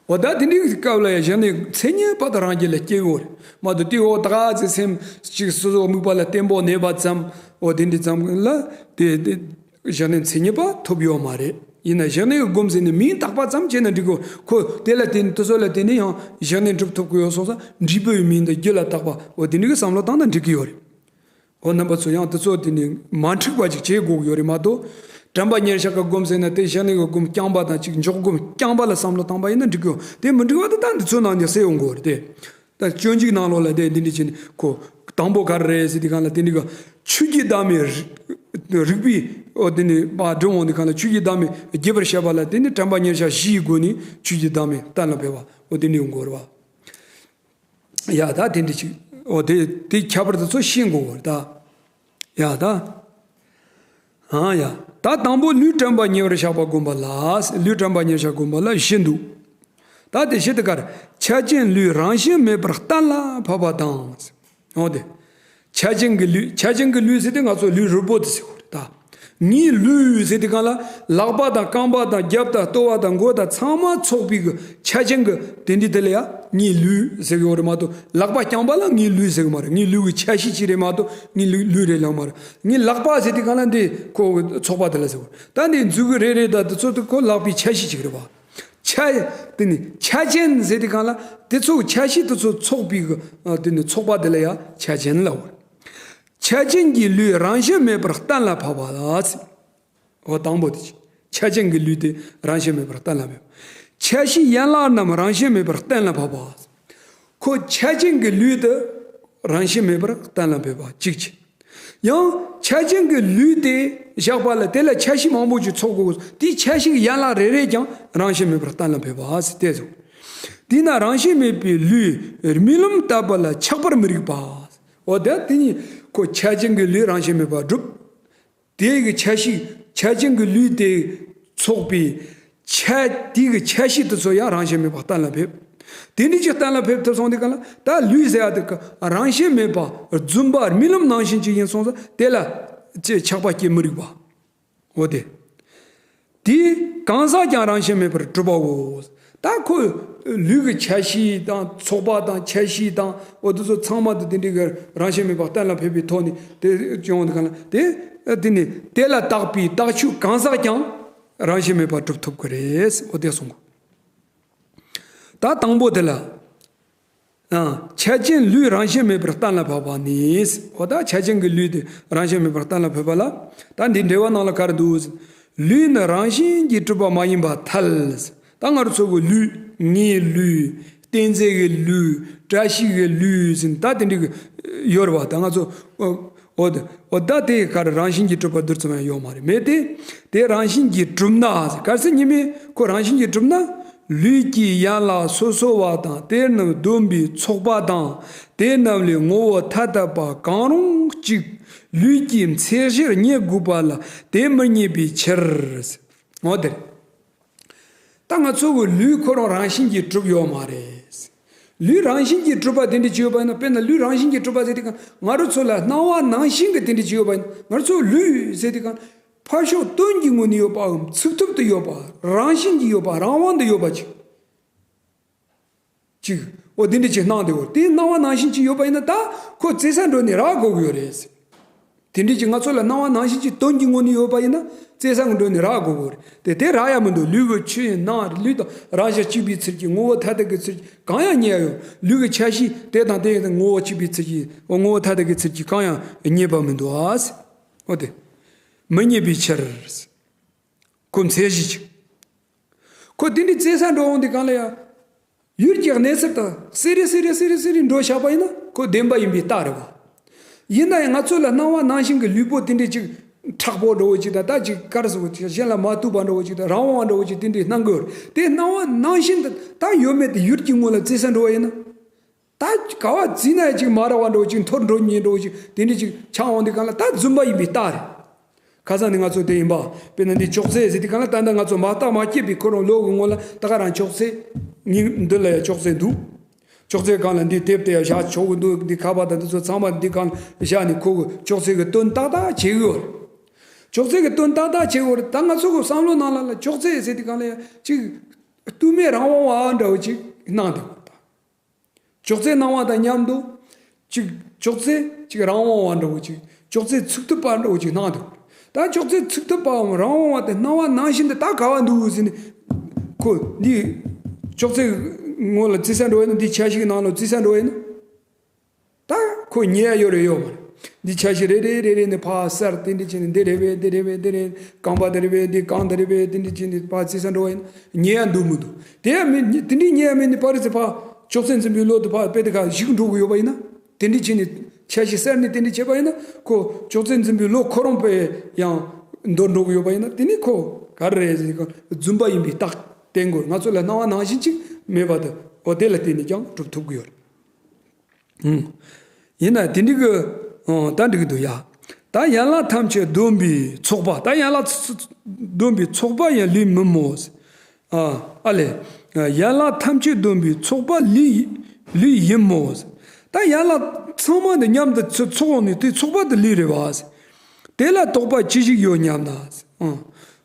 འོ་ད་དེ་འདྲའི་སྐབས་ལ་ཡང་བཞག་གནས་མཚན་ཉིད་པ་དང་རང་རྒྱུད་ལ་སྐྱེ་དགོས་རེད་མ་གཏོགས་དེ་འོ་ད་ག་ཚེ་སེམས་གཅིག་སོ་སོ་དམིགས་པ་ལ་བརྟན་པོ་གནས་པ་ཙམ་འོ་དེ་འདྲའི་ཙམ་ལ་དེ་དེ། བཞག་གནས་མཚན་ཉིད་པ་ཐོབ་ཡོད་མ་རེད། ཡིན་ན་བཞག་གནས་ཀྱི་སྒོམ་ཟེར་ནས་མིང་བཏགས་པ་ཙམ་བྱས་ན་འགྲིག་གོ་ཁོ་དེ་ལ་བརྟེན་དེ་ཚོ་ལ་བརྟེན་ནས་ཡང་བཞག་གནས་གྲུབ་ཐོབ་ཀྱི་ཡོད་སོང་ཙང་འབྲས་བུའི་མིང་དང་རྒྱུ་ལ་བཏགས་པ་འོ་དེ་འདྲ་གི་བསམ་བློ་བཏང་ན་འགྲིག་གི་ཡོད་རེད། འོ་རྣམ་པ་ཚོ་ཡང་དེ་ཚོ་དེ་ནས་མ་འཁྲུག་པ་ཅིག་བྱེད་དགོས་ཀྱི་ཡོད་རེད་མ་གཏོགས། དྲན་པ་ཉེར་བཞག་གི་སྒོམ་ཟེར་ན་དེ་བཞག་གནས་ཀྱི་སྒོམ་རྐྱང་པ་དང་ཅིག་འཇོག་སྒོམ་རྐྱང་པ་ལ་བསམ་བློ་བཏང་པ་ཡིན་ན་འགྲིག་གི་ཡོད་དེ་མི་འགྲིག་པ་དེ་ད་འདི་ཚོ་ནང་ནས་གསལ་ཡོང་གི་ཡོད་རེད་དེ། ད་སྤྱོད་འཇུག་ནང་ལོགས་ལ་དེ་འདི་འདྲ་བྱས་ནས་ཁོ་དང་པོ་ག་རེ་རེད་ཟེར་དུས་གང་ལ་དེ་འདྲ་གི་ཆོས་ཀྱི་བདག་མེད་རིག་རིག་པའི་འོ་དེ་ནས་པ་སྒྲུབ་འོང་དུས་གང་ལ་ཆོས་ཀྱི་བདག་མེད་རྒྱས་པར་བཤད་པ་ལ་དེ་ནི་དྲན་པ་ཉེར་བཞག་བཞིའི་སྒོ་ནས་ཆོས་ཀྱི་བདག་མེད་གཏན་ལ་ཕེབས་པ་འོ་དེ་འདྲ་ཡོང་དགོས་རེད་བ། ཡ་ད་དེ་འདྲ་ཅིག་འོ་དེ་དེ་ཁྱད་པར་དེ་ཚོ་ཤེས་དགོས་རེད་ད། ཡ་ད། ཨ་ཡ། ད་དང་པོ་ལུས་དྲན་པ་ཉེ་བར་བཞག་པ་བསྒོམ་པ་ལ། ལུས་དྲན་པ་ཉེར་བཞག་བསྒོམ་པ་ལ་བཞི་འདུག་ད་དེ་བཞི་དེ་གར་ཆ་ཅན་ལུས་རང་བཞིན་མེད་པར་གཏན་ལ་ཕབ་པ་དང་། འོ་དེ། ཆ་ཅན་གྱི་ལུས་ཆ་ཅན་གྱི་ལུས་ཟེར་དེ་ང་ཚོ་ལུས་རིལ་པོ་དེ་ཟེར་བ་རེད་ད། ངའི་ལུས་ཟེར་དེ་གང་ལ་ལག་པ་དང་རྐང་པ་དང་རྒྱབ་དང་ལྟོ་བ་དང་མགོ་དང་ཚང་མ་ཚོགས་པའི་གི་ཆ་ཅན་གྱི་དེ་འདྲའི་དེ་ལ་ཡ་ངའི་ལུས་ཟེར་གི་ཡོད་རེད་མ་གཏོགས་ལག་པ་རྐྱང་པ་ལ་ངའི་ལུས་ཟེར་གི་མ་རེད། ངའི་ལུས་ཀྱི་ཆ་ཤས་ཅིག་རེད་མ་གཏོགས་ངའི་ལུས་ལུས་རེད་ལབ་མ་རེད། ངའི་ལག་པ་ཟེར་དུས་གང་ལ་འདི་ཁོ་ཚོགས་པ་དེ་ལ་ཟེར་བ། ད་འདི་མཛུབ་གུ་རེ་རེ་དང་དེ་ཚོ་དེ་ཁོ་ལག་པའི་ཆ་ཤས་ཅིག་རེད་བ། ཆ། དེ་ནི་ཆ་ཅན་ཟེར་དུས་གང་ལ་དེ་ཚོ་ཆ་ཤས་དེ་ཚོ་ཚོགས་པའི་གི་དེ་ནི་ཚོགས་པ་དེ་ལ་ཡང་ཆ་ཅན་ལབ་བ། ཆ་ཅན་གྱི་ལུས་རང་བཞིན་མེད་པར་གཏན་ལ་ཕབ་པ་ལ་ཟེར། འོ་དང་པོ་དེ་ཆ་ཅན་གྱི་ལུས་དེ་རང་བཞིན་མེད་པར་གཏན་ལ་ཕབ། ཆ་ཤས་ཡན་ལག་རྣམས་རང་བཞིན་མེད་པར་གཏན་ལ་ཕབ་པ། ཁོ་ཆ་ཅན་གྱི་ལུས་དེ་རང་བཞིན་མེད་པར་གཏན་ལ་ཕབ་པ་གཅིག་བྱས། ཡང་ཆ་ཅན་གྱི་ལུས་དེ་བཞག་པ་ལ་དེ་ལ་ཆ་ཤས་མང་པོ་ཅིག་ཚོགས་དགོས། དེའི་ཆ་ཤས་ཡན་ལག་རེ་རེ་ཀྱང་རང་བཞིན་མེད་པར་གཏན་ལ་ཕབ་པ་ཟེར་དེ་ཚོ། དེས་ན་རང་བཞིན་མེད་པའི་ལུས་རྨི་ལམ་ལྟ་བུ་ལ་ཆགས་པར་མི་རིགས་པ། འོ་དེ་དེ་ནི་ཁོ་ཆ་ཅན་གྱི་ལུས་རང་བཞིན་མེད་པར་སྒྲུབ། དེ་གི་ཆ་ཤས་ཆ་ཅན་གྱི་ལུས་དེ་ཚོགས་པའི་ཆ་དེ་གི་ཆ་ཤས་དེ་ཚོ་ཡང་རང་བཞིན་མེད་པ་གཏན་ལ་ཕེབས། དེ་འདྲ་ཅིག་གཏན་ལ་ཕེབས་ཐུབ་སོང་དུས་གང་ལ། ད་ལུས་ཟེར་ཡ་དེ་རང་བཞིན་མེད་པ་རྫུན་པ་རྨི་ལམ་ནང་བཞིན་ཅིག་ཡིན་སོང་ཙང་། དེ་ལ་ཅི་ཆགས་པ་སྐྱེ་མི་རིགས་པ། འོ་དེ། དེས་གང་ཟག་ཀྱང་རང་བཞིན་མེད་པར་གྲུབ་པའོ། ད་ཁོ་ལུས་ཀྱི་ཆ་ཤས་དང་ཚོགས་པ་དང་ཆ་ཤས་དང་འོ་དེ་ཚོ་ཚང་མ་དེ་དེ་འདྲའི་གི་རང་བཞིན་མེད་པ་གཏན་ལ་ཕེབས་པའི་ཐོག་ནས་དེ་བྱུང་བ་དེ་གང་ལ། དེ་དེ་ནི་དེ་ལ་བཏགས་པའི་བཏགས་ཆོས་གང་ཟག་ཀྱང་རང་བཞིན་མེད་པར་གྲུབ་ཐུབ་ཀྱི་རེད། འོ་དེ་གསུངས། ད་དང་པོ་དེ་ལ། ཨ། ཆ་ཅན་ལུས་རང་བཞིན་མེད་པར་གཏན་ལ་ཕབ་པ་ནི། འོ་ད་ཆ་ཅན་གྱི་ལུས་དེ་རང་བཞིན་མེད་པར་གཏན་ལ་ཕབ་པ་ལ། ད་འདི་འགྲེལ་བ་ནང་ལ་ག་རེ་འདུག། ལུས་ནི་རང་བཞིན་གྱིས་གྲུབ་པ་མ་ཡིན་པར་ཐལ། ད་ང་རང་ཚོ་གི་ལུས། ངའི་ལུས། བསྟན་འཛིན་གྱི་ལུས། བཀྲ་ཤིས་ཀྱི་ལུས་ཟེར་ད་དེ་འདྲ་གི་ཡོད་རེད་བ། ད་ང་ཚོ། འོ་དེ། འོ་ད་དེ་ག་རེ་རང་བཞིན་གྱིས་གྲུབ་པ་རྡུལ་ཙམ་ཡང་ཡོད་མ་རེད། མེད་དེ། དེ་རང་བཞིན་གྱིས་གྲུབ་ན། གལ་སྲིད་ཉི་མས་ཁོ་རང་བཞིན་གྱིས་གྲུབ་ན། ལུས་ཀྱི་ཡན་ལག་སོ་སོ་བ་དང་། དེ་རྣམས་བསྡོམས་པའི་ཚོགས་པ་དང་། དེ་རྣམས་ལས་ངོ་བོ་ཐ་དད་པ་གང་རུང་གཅིག་ལུས་ཀྱི་མཚན་གཞིར་རྙེད་དགོས་པ་ལ་དེ་མི་རྙེད་པའི་ཕྱིར། འོ་དེ་རེད། ད་ང་ཚོ་གི་ལུས་ཁོ་རང་རང་བཞིན་གྱིས་གྲུབ་ཡོད་མ་རེད། ལུས་རང་བཞིན་གྱིས་གྲུབ་པ་དེ་འདྲ་ཅིག་ཡོད་པ་ཡིན་ན། དཔེར་ན་ལུས་རང་བཞིན་གྱིས་གྲུབ་པ་ཟེར་དུས་གང་ང་རང་ཚོ་ལ་སྣང་བ་ནང་བཞིན་གྱི་དེ་འདྲ་ཅིག་ཡོད་པ་ཡིན་ན། ང་རང་ཚོ་ལུས་ཟེར་དུས་གང་ཕར་ཕྱོགས་དོན་གྱི་ངོས་ནས་ཡོད་པའམ་ཚུགས་ཐུབ་ཏུ་ཡོད་པ། རང་བཞིན་གྱིས་ཡོད་པ། རང་དབང་དུ་ཡོད་པ་ཅིག་ཅིག་འོ་དེ་འདྲ་ཅིག་སྣང་དེ། འོ་དེ་སྣང་བ་ནང་བཞིན་ཅིག་ཡོད་པ་ཡིན་ན། ད་ཁོ་བཙལ་ས་འགྲོ་ནས་རག་དགོས་ཀྱི་ཡོད་རེད། དེ་འདྲ་ཅིག་ང་ཚོ་ལ་སྣང་བ་ནང་བཞིན་ཅིག་དོན་གྱི་ངོས་ནས་ཡོད་པ་ཡིན་ན། བཙལ་ས་འགྲོ་ནས་རག་དགོས་ཀྱི་ཡོད་རེད། དེ་དེ་རག་ཡ་མི་འདུག། ལུས་ཀྱི་ཆོས་ཡིན་སྣང་། ལུས་དང་རང་བཞིན་གཅིག་པའི་ཚུལ་གྱིས་ངོ་བོ་ཐ་དད་ཀྱི་ཚུལ་གྱིས་གང་ཡང་རྙེད་ཡ་ཡོད། ལུས་ཀྱི་ཆ་ཤས་དེ་དང་དེ་ཡིན་ངོ་བོ་གཅིག་པའི་ཚུལ་གྱིས། འོ་ངོ་བོ་ཐ་དད་ཀྱི་ཚུལ་གྱིས་གང་ཡང་རྙེད་པ་མི་འདུག་ཨ། འོ་དེ་མི་རྙེད་པའི་ཕྱིར། ཁོ་མཚན་གཞི་ཅིག་ཁོ་དེ་འདྲའི་བཙལ་ས་འགྲོ་འོང་དུས་གང་ལ་ཡ། ཡུལ་གྱི་གནས་ཚུལ་དང་གསེ་རེ་གསེ་རེ་གསེ་རེ་གསེ་རེ་འགྲོ་བཞག་པ་ཡིན་ན། ཁོ་བདེན་པ་ཡིན་པའི་རྟགས་རེད་བ། ཡིན་ན་ཡང་ང་ཚོ་ལ་སྣང་བ་ནང་བཞིན་གྱི་ལུས་པོ་དེ་འདྲའི་ཅིག་མཁྲེགས་པོ་འདྲ་བོ་ཅིག་དང་། ད་ཅིག་ག་རེ་ཟེར་དགོས། ཅིག་གཞན་ལ་མ་ལྟོས་པ་འདྲ་བོ་ཅིག་དང་། རང་དབང་འདྲ་བོ་ཅིག་དེ་འདྲའི་སྣང་གི་ཡོད་རེད། དེ་སྣང་བ་ནང་བཞིན་དུ་ད་ཡོད་མེད་དེ་ཡུལ་གྱི་ངོས་ལ་བཙལ་ས་འགྲོ་བ་ཡིན་ན། ད་ག་བ་བརྩིས་ན་ཡང་ཅིག་མ་རག་པ་འདྲ་བོ་ཅིག་འཐོར་འགྲོ་ཉེན་འདྲ་བོ་ཅིག་དེ་འདྲ་ཅིག་ཆགས་འོང་དུས་གང་ལ་ད་རྫུན་པ་ཡིན་པའི་རྟགས་རེད། ཁ་སང་ནས་ང་ཚོ་དེ་ཡིན་པ། དཔེར་ན་འདི་ཅོག་ཙེ་ཟེར་དུས་གང་ལ། ད་ལྟ་ང་ཚོ་མ་བརྟགས་མ་དཔྱད་པའི་ཁོ་རང་བློ་གི་ངོ་ལ་ད་ག་རང་ཅོག་ཙེ། ངའི་མདུན་ལ་ཡང་ཅོག་ཙེ་འདུག། ཅོག་ཙེ་སྒང་ལ་འདི་དེབ་དེ་ཡང་བཞག་ཆོག་གི་འདུག། འདི་ཁ་པར་དང་འདི་ཚོ་ཚང་མ་འདི་སྒང་བཞག་ནས་ཁོ་གི་ཅོག་ཙེ་གི་དོན་ཏག་ཏག་བྱེད་གི་ཡོད་རེད། ཅོག་ཙེ་གི་དོན་ཏག་ཏག་བྱེད་གི་ཡོད་རེད། ད་ང་ཚོ་གི་བསམ་བློ་ནང་ལ་ལ་ཅོག་ཙེ་ཟེར་དུས་གང་ལ་ཡང་ཅིག་རྟུལ་མས་རང་དབང་བ་འདྲ་བོ་ཅིག་སྣང་དེ་བ་ད། ཅོག་ཙེ་སྣང་བ་དང་མཉམ་དུ། གཅིག་ཅོག་ཙེ་གཅིག་རང་དབང་བ་འདྲ་བོ་ཅིག། ཅོག་ཙེ་ཚུགས་ཐུབ་པ་འདྲ་བོ་ཅིག་སྣང་འདུག། ད་ཅོག་ཙེ་ཚུགས་ཐུབ་པའམ་རང་དབང་བ་དེ་སྣང་བ་ནང་བཞིན་དུ་ད་ག་བ་འདུག་ཟེར་ནས། ཁོ་འདི་ཅོག་ཙེ་ངོས་ལ་བརྩི་ས་འགྲོ་ཡིན་ན། འདི་ཆ་ཤས་ཀྱི་ནང་ལ་བརྩི་ས་འགྲོ་ཡིན་ན། ད་ཁོ་ཉལ་ཡ་ཡོད་རེད་ཡོད་མ་རེད། འདི་ཆ་ཤས་རེ་རེ་རེ་རེ་ནས་ཕར་གསར་དེ་འདྲ་བྱས་ནས། འདི་རེ་བས་འདི་རེ་བས་འདི་རེ། རྐང་པ་དེ་རེ་བས་འདི། རྐང་དེ་རེ་བས་འདི་འདྲ་བྱས་ནས་ཕར་བརྩི་ས་འགྲོ་བ་ཡིན་ན། ཉལ་ཡ་འདུག་མི་འདུག། དེ་ཡང་མིན། དེ་འདྲའི་ཉལ་ཡ་མིན་ནི་པར་རིས་ཕར་ཅོག་ཙེ་འཛིན་པའི་བློ་དེ་ཕར་དཔེ་དེ་ག་ཞིག་འགྲོ་གི་ཡོད་པ་ཡིན་ན། དེ་འདྲ་བྱས་ནས་ཆ་ཤས་གསར་ནས་དེ་འདྲ་བྱས་པ་ཡིན་ན། ཁོ་ཅོག་ཙེ་འཛིན་པའི་བློ་ཁོ་རང་དཔེ་ཡང་འདོར་འགྲོ་གི་ཡོད་པ་ཡིན་ན། དེ་ནི་ཁོ་ག་རེ་རེད་ཟེར་ག་རྫུན་པ་ཡིན་པའི་རྟགས་བསྟན་དགོས། ང་ཚོ་ལ་སྣང་བ་ནང་བཞིན་ཅིག་མེད་པ་དེ། འོ་དེ་ལ་བརྟེན་ནས་ཀྱང་གྲུབ་ཐུབ་ཀྱི་ཡོད་རེད། ཨང་། ཡིན་ན་དེ་འགྲིག་གི། ཨང་། ད་འགྲིག་གི་འདུག་ཡ། ད་ཡན་ལག་ཐམས་ཅད་བསྡོམས་པའི་ཚོགས་པ། ད་ཡན་ལག་ཚ་ཚ་བསྡོམས་པའི་ཚོགས་པ་ཡང་ལུས་མིན་མོ། ཨ། ཨ་ལས། ཡན་ལག་ཐམས་ཅད་བསྡོམས་པའི་ཚོགས་པ་ལུས། ལུས་ཡིན་མོ། ད་ཡན་ལག་ཚང་མ་འདི་མཉམ་དུ་ཚོ་ཚོགས་འོང་ནས་དེ་ཚོགས་པ་དེ་ལུས་རེད་བ། དེ་ལ་དོགས་པ་ཅི་ཞིག་ཡོད་སྙམ་ན། ཨང་།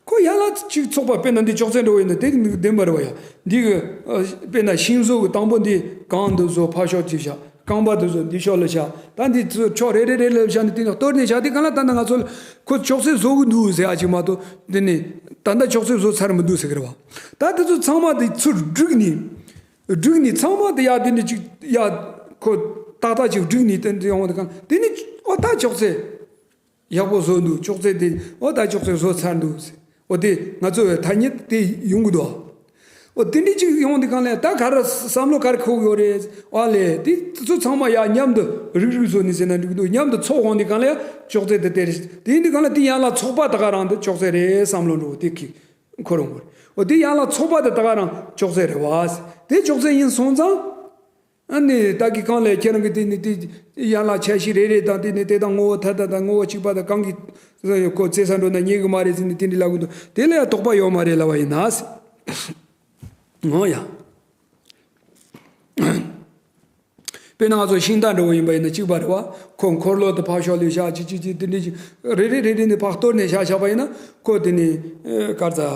ཁོ་ཡན་ལག་གཅིག་ཚོགས་པ། དཔེར་ན་འདི་ཅོག་ཙེ་འདྲ་བོ་ཡིན་ན་དེ་བདེན་པ་རེད་བ་ཡ། འདི་གི་ཨ་དཔེར་ན་ཤིང་བཟོ་གི་དང་པོ་འདི་གང་འདི་བཟོ་ཕར་ཕྱོགས་ཅིག་བཞག། རྐང་པ་འདི་བཟོ་འདི་ཕྱོགས་ལ་བཞག། ད་འདི་ཚོ་ཕྱོགས་རེ་རེ་རེ་ལ་བཞག་ནས་དེ་ནས་གཏོར་ནས་བཞག། དེ་གང་ལ་ད་ནི་ང་ཚོ་ལ་ཁོ་ཅོག་ཙེ་བཟོ་གི་འདུག་ཟེར་ཡ་ཅིག་མ་གཏོགས། དེ་ནས་ད་ལྟ་ཅོག་ཙེ་བཟོ་ཚར་མི་འདུག་ཟེར་གི་རེད་བ། ད་དེ་ཚོ་ཚང་མ་དེ་ཚུར་བསྒྲིགས་ནས། བསྒྲིགས་ནས་ཚང་མ་དེ་ཡ་དེ་ནས་ཅིག་ཡ་ཁོ་ཏག་ཏག་ཅིག་བསྒྲིགས་ནས་དེ་འདྲ་ཡོང་བ་དེ་གང་དེ་ནས་ཨོ་ད་ཅོག་ཙེ། ཡག་པོ་བཟོས་འདུག། ཅོག་ཙེ་དེ་ཨོ་ད་ཅོག་ཙེ་བཟོས་ཚར་འདུག་ཟེར། ཨོ་དེ་ང་ཚོ་བའི་ཐ་སྙད་དེ་ཡོང་གི་འདུག། ཨོ་དེ་འདྲ་ཅིག་ཡོང་དུས་གང་ལ་ད་ག་རེ་བསམ་བློ་ག་རེ་འཁོར་གི་ཡོད་རེད། ཨ་ལས་དེ་ཚོ་ཚང་མ་ཡ་མཉམ་དུ་རིག་རིག་བཟོས་ནས་ཟེར་ན་འགྲིག་གི་འདུག། མཉམ་དུ་ཚོགས་འོང་དུས་གང་ལ་ཡ་ཅོག་ཙེ་དེ་དེ་རེད། དེ་ཡིན་དུས་གང་ལ་དེ་ཡན་ལག་ཚོགས་པ་ད་ག་རང་དེ་ཅོག་ཙེ་རེད་བསམ་བློ་འགྲོ་དེ་ཁྱི་འཁོར་འོང་གི་རེད། ཨོ་དེ་ཡན་ལག་ཚོགས་པ་དེ་ད་ག་རང་ཅོག་ཙེ་རེད་བ། དེ་ཅོག་ཙེ་ཡིན་སོང་ཙང་། ཨ་ནི་ད་གི་གང་ལས་ཁྱེད་རང་གི་དེ་ནི་དེ་ཡན་ལག་ཆ་ཤས་རེ་རེ་དང་དེ་ནི་དེ་དང་ངོ་བོ་ཐ་དད་དང་ངོ་བོ་གཅིག་པ་དང་གང་གི་ཁོ་བཙལ་ས་འགྲོ་ན་རྙེད་གི་མ་རེད་ཟེར་ནས་དེ་འདྲ་ལབ་གི་འདུག། དེ་ལ་ཡང་དོགས་པ་ཡོད་མ་རེད་ལབ་པ་ཡིན་ན། འོ་ཡ། དཔེར་ན་ང་ཚོ་ཤིང་རྟ་འདྲ་བོ་ཡིན་པ་ཡིན་ན་གཅིག་པ་རེད་བ། ཁོ་འཁོར་ལོ་དེ་ཕར་ཕྱོགས་ལ་བཞག་ཅིག་ཅིག་ཅིག་དེ་འདྲ་ཅིག་རེ་རེ་རེ་རེ་ནས་ཕར་གཏོར་ནས་བཞག་བཞག་པ་ཡིན་ན། ཁོ་དེ་ནས་གར་ཚ་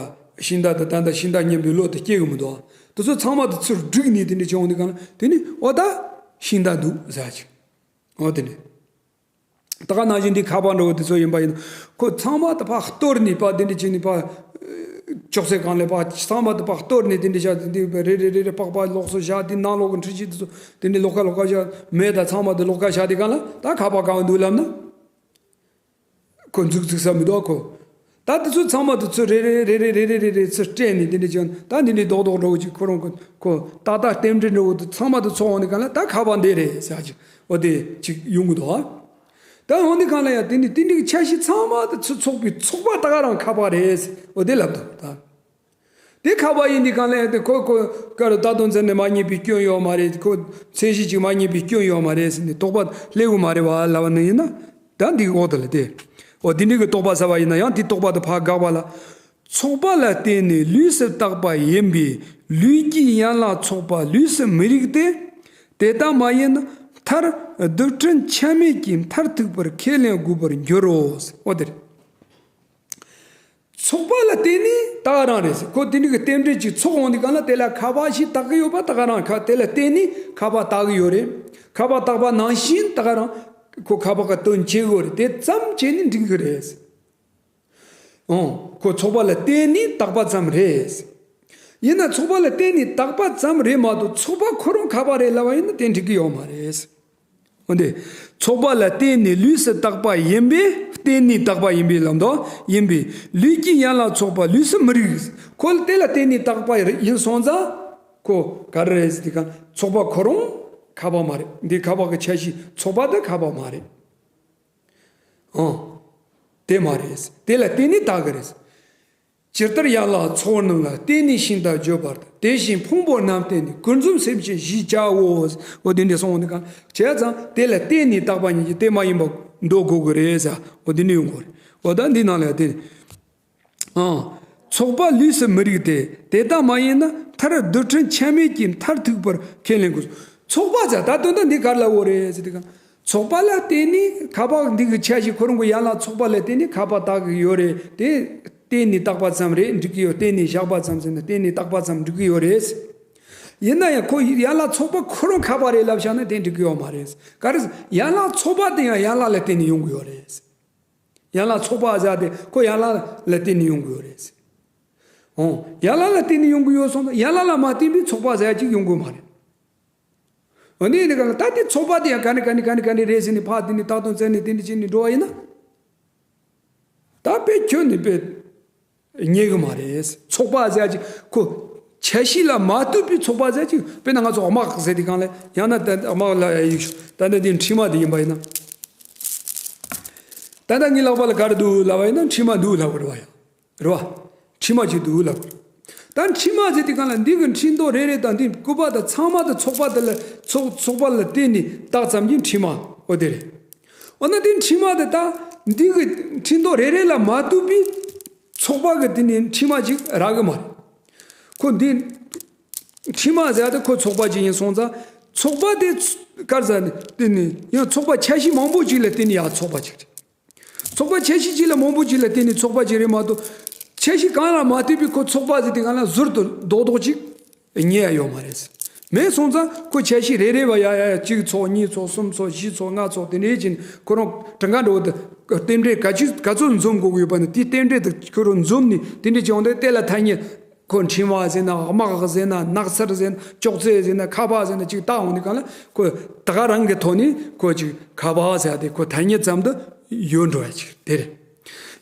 ཤིང་རྟ་དེ་ད་ལྟ་ཤིང་རྟ་སྙམ་པའི་བློ་དེ་སྐྱེ་གི་མི་འདུག་དེ་ཚོ་ཚང་མ་དེ་ཚུར་བསྒྲིགས་ནས་དེ་འདྲ་བྱུང་དུས་གང་ལ་དེ་ནི་འོ་ད་ཤིང་རྟ་འདུག་ཟེར་ཅིག་འོ་དེ་ནི། ད་ག་ནང་བཞིན་འདི་ཁ་པར་འདྲ་བོ་དེ་ཚོ་ཡིན་པ་ཡིན་ན། ཁོ་ཚང་མ་དེ་ཕར་གཏོར་ནས་ཕར་དེ་འདྲ་བྱས་ནས་ཕར་ཅོག་ཙེ་སྒང་ལ་ཕར་ཚང་མ་དེ་ཕར་གཏོར་ནས་དེ་འདྲ་བྱས་དེ་འདྲ་རེ་རེ་རེ་རེ་པགས་པ་ལོགས་སུ་བཞག་དེ་ནང་ལོགས་ཀྱི་འཕྲུལ་ཆས་དེ་ཚོ་དེ་འདྲ་ལོགས་ཀ་ལོགས་ཀ་བཞག་མེ་དང་ཚང་མ་དེ་ལོགས་ཀ་བཞག་དེ་གང་ལ་ད་ཁ་པར་གང་འདུག་ལབ་ན། ཁོ་འཛུགས་འཛུགས་ས་མི་འདུག་ཁོ། ད་དེ་ཚོ་ཚང་མ་དེ་ཚོ་རེ་རེ་རེ་རེ་རེ་རེ་རེ་རེ་ཚུར་སྤྲད་ནས་དེ་འདྲ་བྱས་ད་འདི་འདྲའི་རྡོག་རྡོག་འདྲ་བོ་ཅིག་ཁོ་རང་ཁོ་ཁོ་ཏག་ཏག་རྟེན་འབྲེལ་འདྲ་བོ་དེ་ཚང་མ་དེ་ཚོ་འོང་ནས་གང་ལ་ད་ཁ་པར་འདི་རེད་ཟེར་ཅིག་འོ་དེ་ཅིག་ཡོང་གི་འདུག་ཨ། ད་འོང་དེ་གང་ལ་ཡང་དེ་ནི་དེ་འདྲའི་འཆར་གཞི་ཚང་མ་དེ་ཚོ་ཚོགས་པའི་ཚོགས་པ་ད་ག་རང་ཁ་པར་རེད་ཟེར་འོ་དེ་ལབ་འདུག་ད། དེ་ཁ་པར་ཡིན་དེ་གང་ལ་ཡང་དེ་ཁོ་ཁོ་ཀ་རུ་ད་དུང་ཚེ་ནས་མ་རྙེད་པའི་སྐྱོན་ཡོད་མ་རེད། ཁོ་མཚན་གཞི་གཅིག་མ་རྙེད་པའི་སྐྱོན་ཡོད་མ་རེད་ཟེར་ནས་དོགས་པ་སླེབས་ཀྱི་མ་རེད་བ་ལབ་པ་ནི་ཡིན་ན། ད་འདི་འོག་ཏུ་ལ་དེ། འོ་དེ་འདྲའི་གི་དོགས་པ་ཟ་བ་ཡིན་ན་ཡང་དེ་དོགས་པ་དེ་ཕར་དགག་པ་ལ། ཚོགས་པ་ལ་བརྟེན་ནས་ལུས་སུ་བཏགས་པ་ཡིན་པས་ལུས་ཀྱི་ཡན་ལག་ཚོགས་པ་ལུས་སུ་མི་རིགས་ཏེ། དེ་ལྟ་མ་ཡིན་ན་མཐར་རྡུལ་ཕྲན་ཆ་མེད་ཀྱི་མཐར་ཐུག་པར་ཁས་ལེན་དགོས་པར་འགྱུར་རོ། འོ་དེ་རེད། ཚོགས་པ་ལ་བརྟེན་ནས་ད་ག་རང་རེད་ཟེར། ཁོ་དེ་འདྲ་གི་རྟེན་འབྲེལ་གྱི་ཚོགས་འོང་དུས་གང་ལ་དེ་ལ་ཁ་པར་ཞིག་བཏགས་ཀྱི་ཡོད་པ་ད་ག་རང་ཁ་དེ་ལ་བརྟེན་ནས་ཁ་པར་བཏགས་ཀྱི་ཡོད་རེད། ཁ་པར་བཏགས་པ་ནང་བཞིན་ད་ག་རང་ཁོ་ཁ་པར་ག་དོན་བྱེད་དགོས་རེད། དེ་ཙམ་བྱས་ནས་འགྲིག་གི་རེད། ཨོ། ཁོ་ཚོགས་པ་ལ་བརྟེན་ནས་བཏགས་པ་ཙམ་རེད། ཡིན་ན་ཚོགས་པ་ལ་བརྟེན་ནས་བཏགས་པ་ཙམ་རེད་མ་གཏོགས་ཚོགས་པ་ཁོ་རང་ཁ་པར་རེད་ལབ་པ་ཡིན་ན་དེ་འགྲིག་གི་ཡོད་མ་རེད། འོན་ཏེ། ཚོགས་པ་ལ་བརྟེན་ནས་ལུས་སུ་བཏགས་པ་ཡིན་པས་བརྟེན་ནས་བཏགས་པ་ཡིན་པས་ལབ་འདུག་ཡིན་པས་ལུས་ཀྱི་ཡན་ལག་ཚོགས་པ་ལུས་སུ་མི་རིགས། ཁོ་དེ་ལ་བརྟེན་ནས་བཏགས་པ་ཡིན་སོང་ཙང་། ཁོ་ག་རེ་རེད་ཟེར་དུས་གང་ཚོགས་པ་ཁོ་རང་ཁ་པར་མ་རེད། འདི་ཁ་པར་གྱི་ཆ་ཤས་ཚོགས་པ་དེ་ཁ་པར་མ་རེད། ཨང་། དེ་མ་རེད། དེ་ལ་བརྟེན་ནས་བཏགས་ཀྱི་རེད། ཇི་ལྟར་ཡན་ལག་ཚོགས་རྣམས་ལ་བརྟེན་ནས་ཤིང་རྟ་བརྗོད་པ་དང་། དེ་བཞིན་ཕུང་པོ་རྣམས་བརྟེན་ནས་ཀུན་རྫོབ་སེམས་ཅན་ཞེས་བྱའོ། འོ་དེ་འདྲ་གསུངས་འོང་དུས་གང་བྱས་ཙང་དེ་ལ་བརྟེན་ནས་བཏགས་པ་ཉིད་ཀྱིས་དེ་མ་ཡིན་པ་འདོད་དགོས་ཀྱི་རེད་ཟེར། འོ་དེ་འདྲ་ཡོང་གི་རེད། འོ་ད་འདི་ནང་ལ་དེ། ཨང་། ཚོགས་པ་ལུས་སུ་མི་རིགས་ཏེ། དེ་ལྟ་མ་ཡིན་ན་མཐར་རྡུལ་ཕྲན་ཆ་མེད་ཀྱི་མཐར་ཐུག་པར་ཁས་ལེན་དགོས། ཚོགས་པ་ཟེར་ད་དོན་དག་འདི་ག་རེ་ལབ་པ་རེད་ཟེར་དུས་གང་། ཚོགས་པ་ལ་བརྟེན་ནས་ཁ་པར་འདི་གི་ཆ་ཤས་ཁོ་རང་གི་ཡན་ལག་ཚོགས་པ་ལ་བརྟེན་ནས་ཁ་པར་བཏགས་ཀྱི་ཡོད་རེད་དེ། བརྟེན་ནས་བཏགས་པ་ཙམ་རེད་འགྲིག་གི་ཡོད། བརྟེན་ནས་བཞག་པ་ཙམ་ཟེར་ན་བརྟེན་ནས་བཏགས་པ་ཙམ་འགྲིག་གི་ཡོད་རེད། ཡིན་ན་ཡང་ཁོ་ཡན་ལག་ཚོགས་པ་ཁོ་རང་ཁ་པར་རེད་ལབ་བཞག་ན་དེ་འགྲིག་གི་ཡོད་མ་རེད། ག་རེ་ཟེར་ཡན་ལག་ཚོགས་པ་དེ་ཡང་ཡན་ལག་ལ་བརྟེན་ནས་ཡོང་གི་ཡོད་རེད། ཡན་ལག་ཚོགས་པ་ཟེར་དེ་ཁོ་ཡན་ལག་ལ་བརྟེན་ནས་ཡོང་གི་ཡོད་རེད། ཨོ། ཡན་ལག་ལ་བརྟེན་ནས་ཡོང་གི་ཡོད་སོང་ཙང་ཡན་ལག་ལ་མ་བརྟེན་པའི་ཚོགས་པ་ཟེར་ཅིག་ཡོང་གི་མ་རེད། འོ་ནི་ནི་གང་ལ་ད་དེ་ཚོགས་པ་དེ་ཡང་ག་ནི་ག་ནི་ག་ནི་ག་ནི་རེད་ཟེར་ནས་ཕར་དེ་ནི་བཏགས་དང་བཙལ་ནས་དེ་འདྲ་བྱས་ནས་འགྲོ་བ་ཡིན་ན། ད་དཔེ་ཁྱོན་ནས་དཔེ་རྙེད་གི་མ་རེད། ཚོགས་པ་ཟེར་ཅིག་ཁོ་ཆ་ཤས་ལ་མ་ལྟོས་པའི་ཚོགས་པ་ཟེར་ཅིག་དཔེར་ན་ང་ཚོ་དམག་ཟེར་དེ་གང་ལ་ཡང་ན་ད་དམག་ལ་ཡིག་ཤོག་ད་ནི་དེ་འཕྲིན་མ་དེ་ཡིན་པ་ཡིན་ན། ད་ལྟ་ངའི་ལག་པ་ལ་ག་རེ་འདུག་ལབ་པ་ཡིན་ན་འཕྲིན་མ་འདུག་ལབ་དགོས་རེད་བ་ཡ། རེད་བ། འཕྲིན་མ་ཅིག་འདུག་ལབ་དགོས། ད་འཕྲིན་མ་ཟེར་དུས་གང་ལ་འདི་གི་འཕྲིན་ཐོག་རེ་རེ་དང་འདི་སྐུད་པ་དང་ཚང་མ་དང་ཚོགས་པ་དེ་ལ་ཚོགས་ཚོགས་པ་ལ་བརྟེན་ནས་བཏགས་ཙམ་གྱི་འཕྲིན་མ་འོ་དེ་རེད། འོ་ན་དེ་འཕྲིན་མ་དེ་ད་འདི་གི་འཕྲིན་ཐོག་རེ་རེ་ལ་མ་ལྟོས་པའི་ཚོགས་པ་གི་དེ་ནི་འཕྲིན་མ་ཅིག་རག་གི་མ་རེད། ཁོ་འདི་འཕྲིན་མ་ཟེར་ཡ་དེ་ཁོ་ཚོགས་པ་ཅིག་ཡིན་སོང་ཙང་ཚོགས་པ་དེ་གར་ཟ་ནི་དེ་ནི་ཡང་ཚོགས་པ་ཆ་ཤས་མང་པོ་ཅིག་ལ་བརྟེན་ནས་ཡང་ཚོགས་པ་ཅིག་རེད། ཚོགས་པ་ཆ་ཤས་གཅིག་ལ་མང་པོ་གཅིག་ལ་བརྟེན་ནས་ཚོགས་པ་གཅིག་རེད་མ་གཏོགས། ཆ་ཤས་གང་ལ་མ་ལྟོས་པའི་ཁོ་ཚོགས་པ་ཟེར་དེ་གང་ལ་ཟུར་དུ་རྡོག་རྡོག་གཅིག་རྙེད་ཡ་ཡོད་མ་རེད། མེད་སོང་ཙང་ཁོ་ཆ་ཤས་རེ་རེ་བ་ཡ་ཡ་ཡ་གཅིག་ཚོགས་གཉིས་ཚོགས་གསུམ་ཚོགས་བཞི་ཚོགས་ལྔ་ཚོགས་དེ་འདྲའི་ཅིག་ཁོ་རང་གྲངས་ཀ་འགྲོ་བ་དེ་རྟེན་འབྲེལ་ག་ཅི་ག་ཚོད་འཛོམས་དགོས་ཀྱི་ཡོད་པ་ནི་དེའི་རྟེན་འབྲེལ་དེ་ཁོ་རང་འཛོམས་ནས་དེ་འདྲའི་ཅིག་འོང་དེ་དེ་ལ་ཐ་སྙད། ཁོ་འཕྲིན་མ་ཟེར་ན་དམག་ཟེར་ན་ནགས་ཚལ་ཟེར་ན་ཅོག་ཙེ་ཟེར་ན་ཁ་པར་ཟེར་ན་ཅིག་བཏགས་འོང་དུས་གང་ལ་ཁོ་ད་ག་རང་གི་ཐོག་ནས་ཁོ་ཅིག་ཁ་པར་ཟེར་ཏེ་ཁོ་ཐ་སྙད་ཙམ་དུ་ཡོད་འགྲོ་བ་ཅིག་དེ་རེད།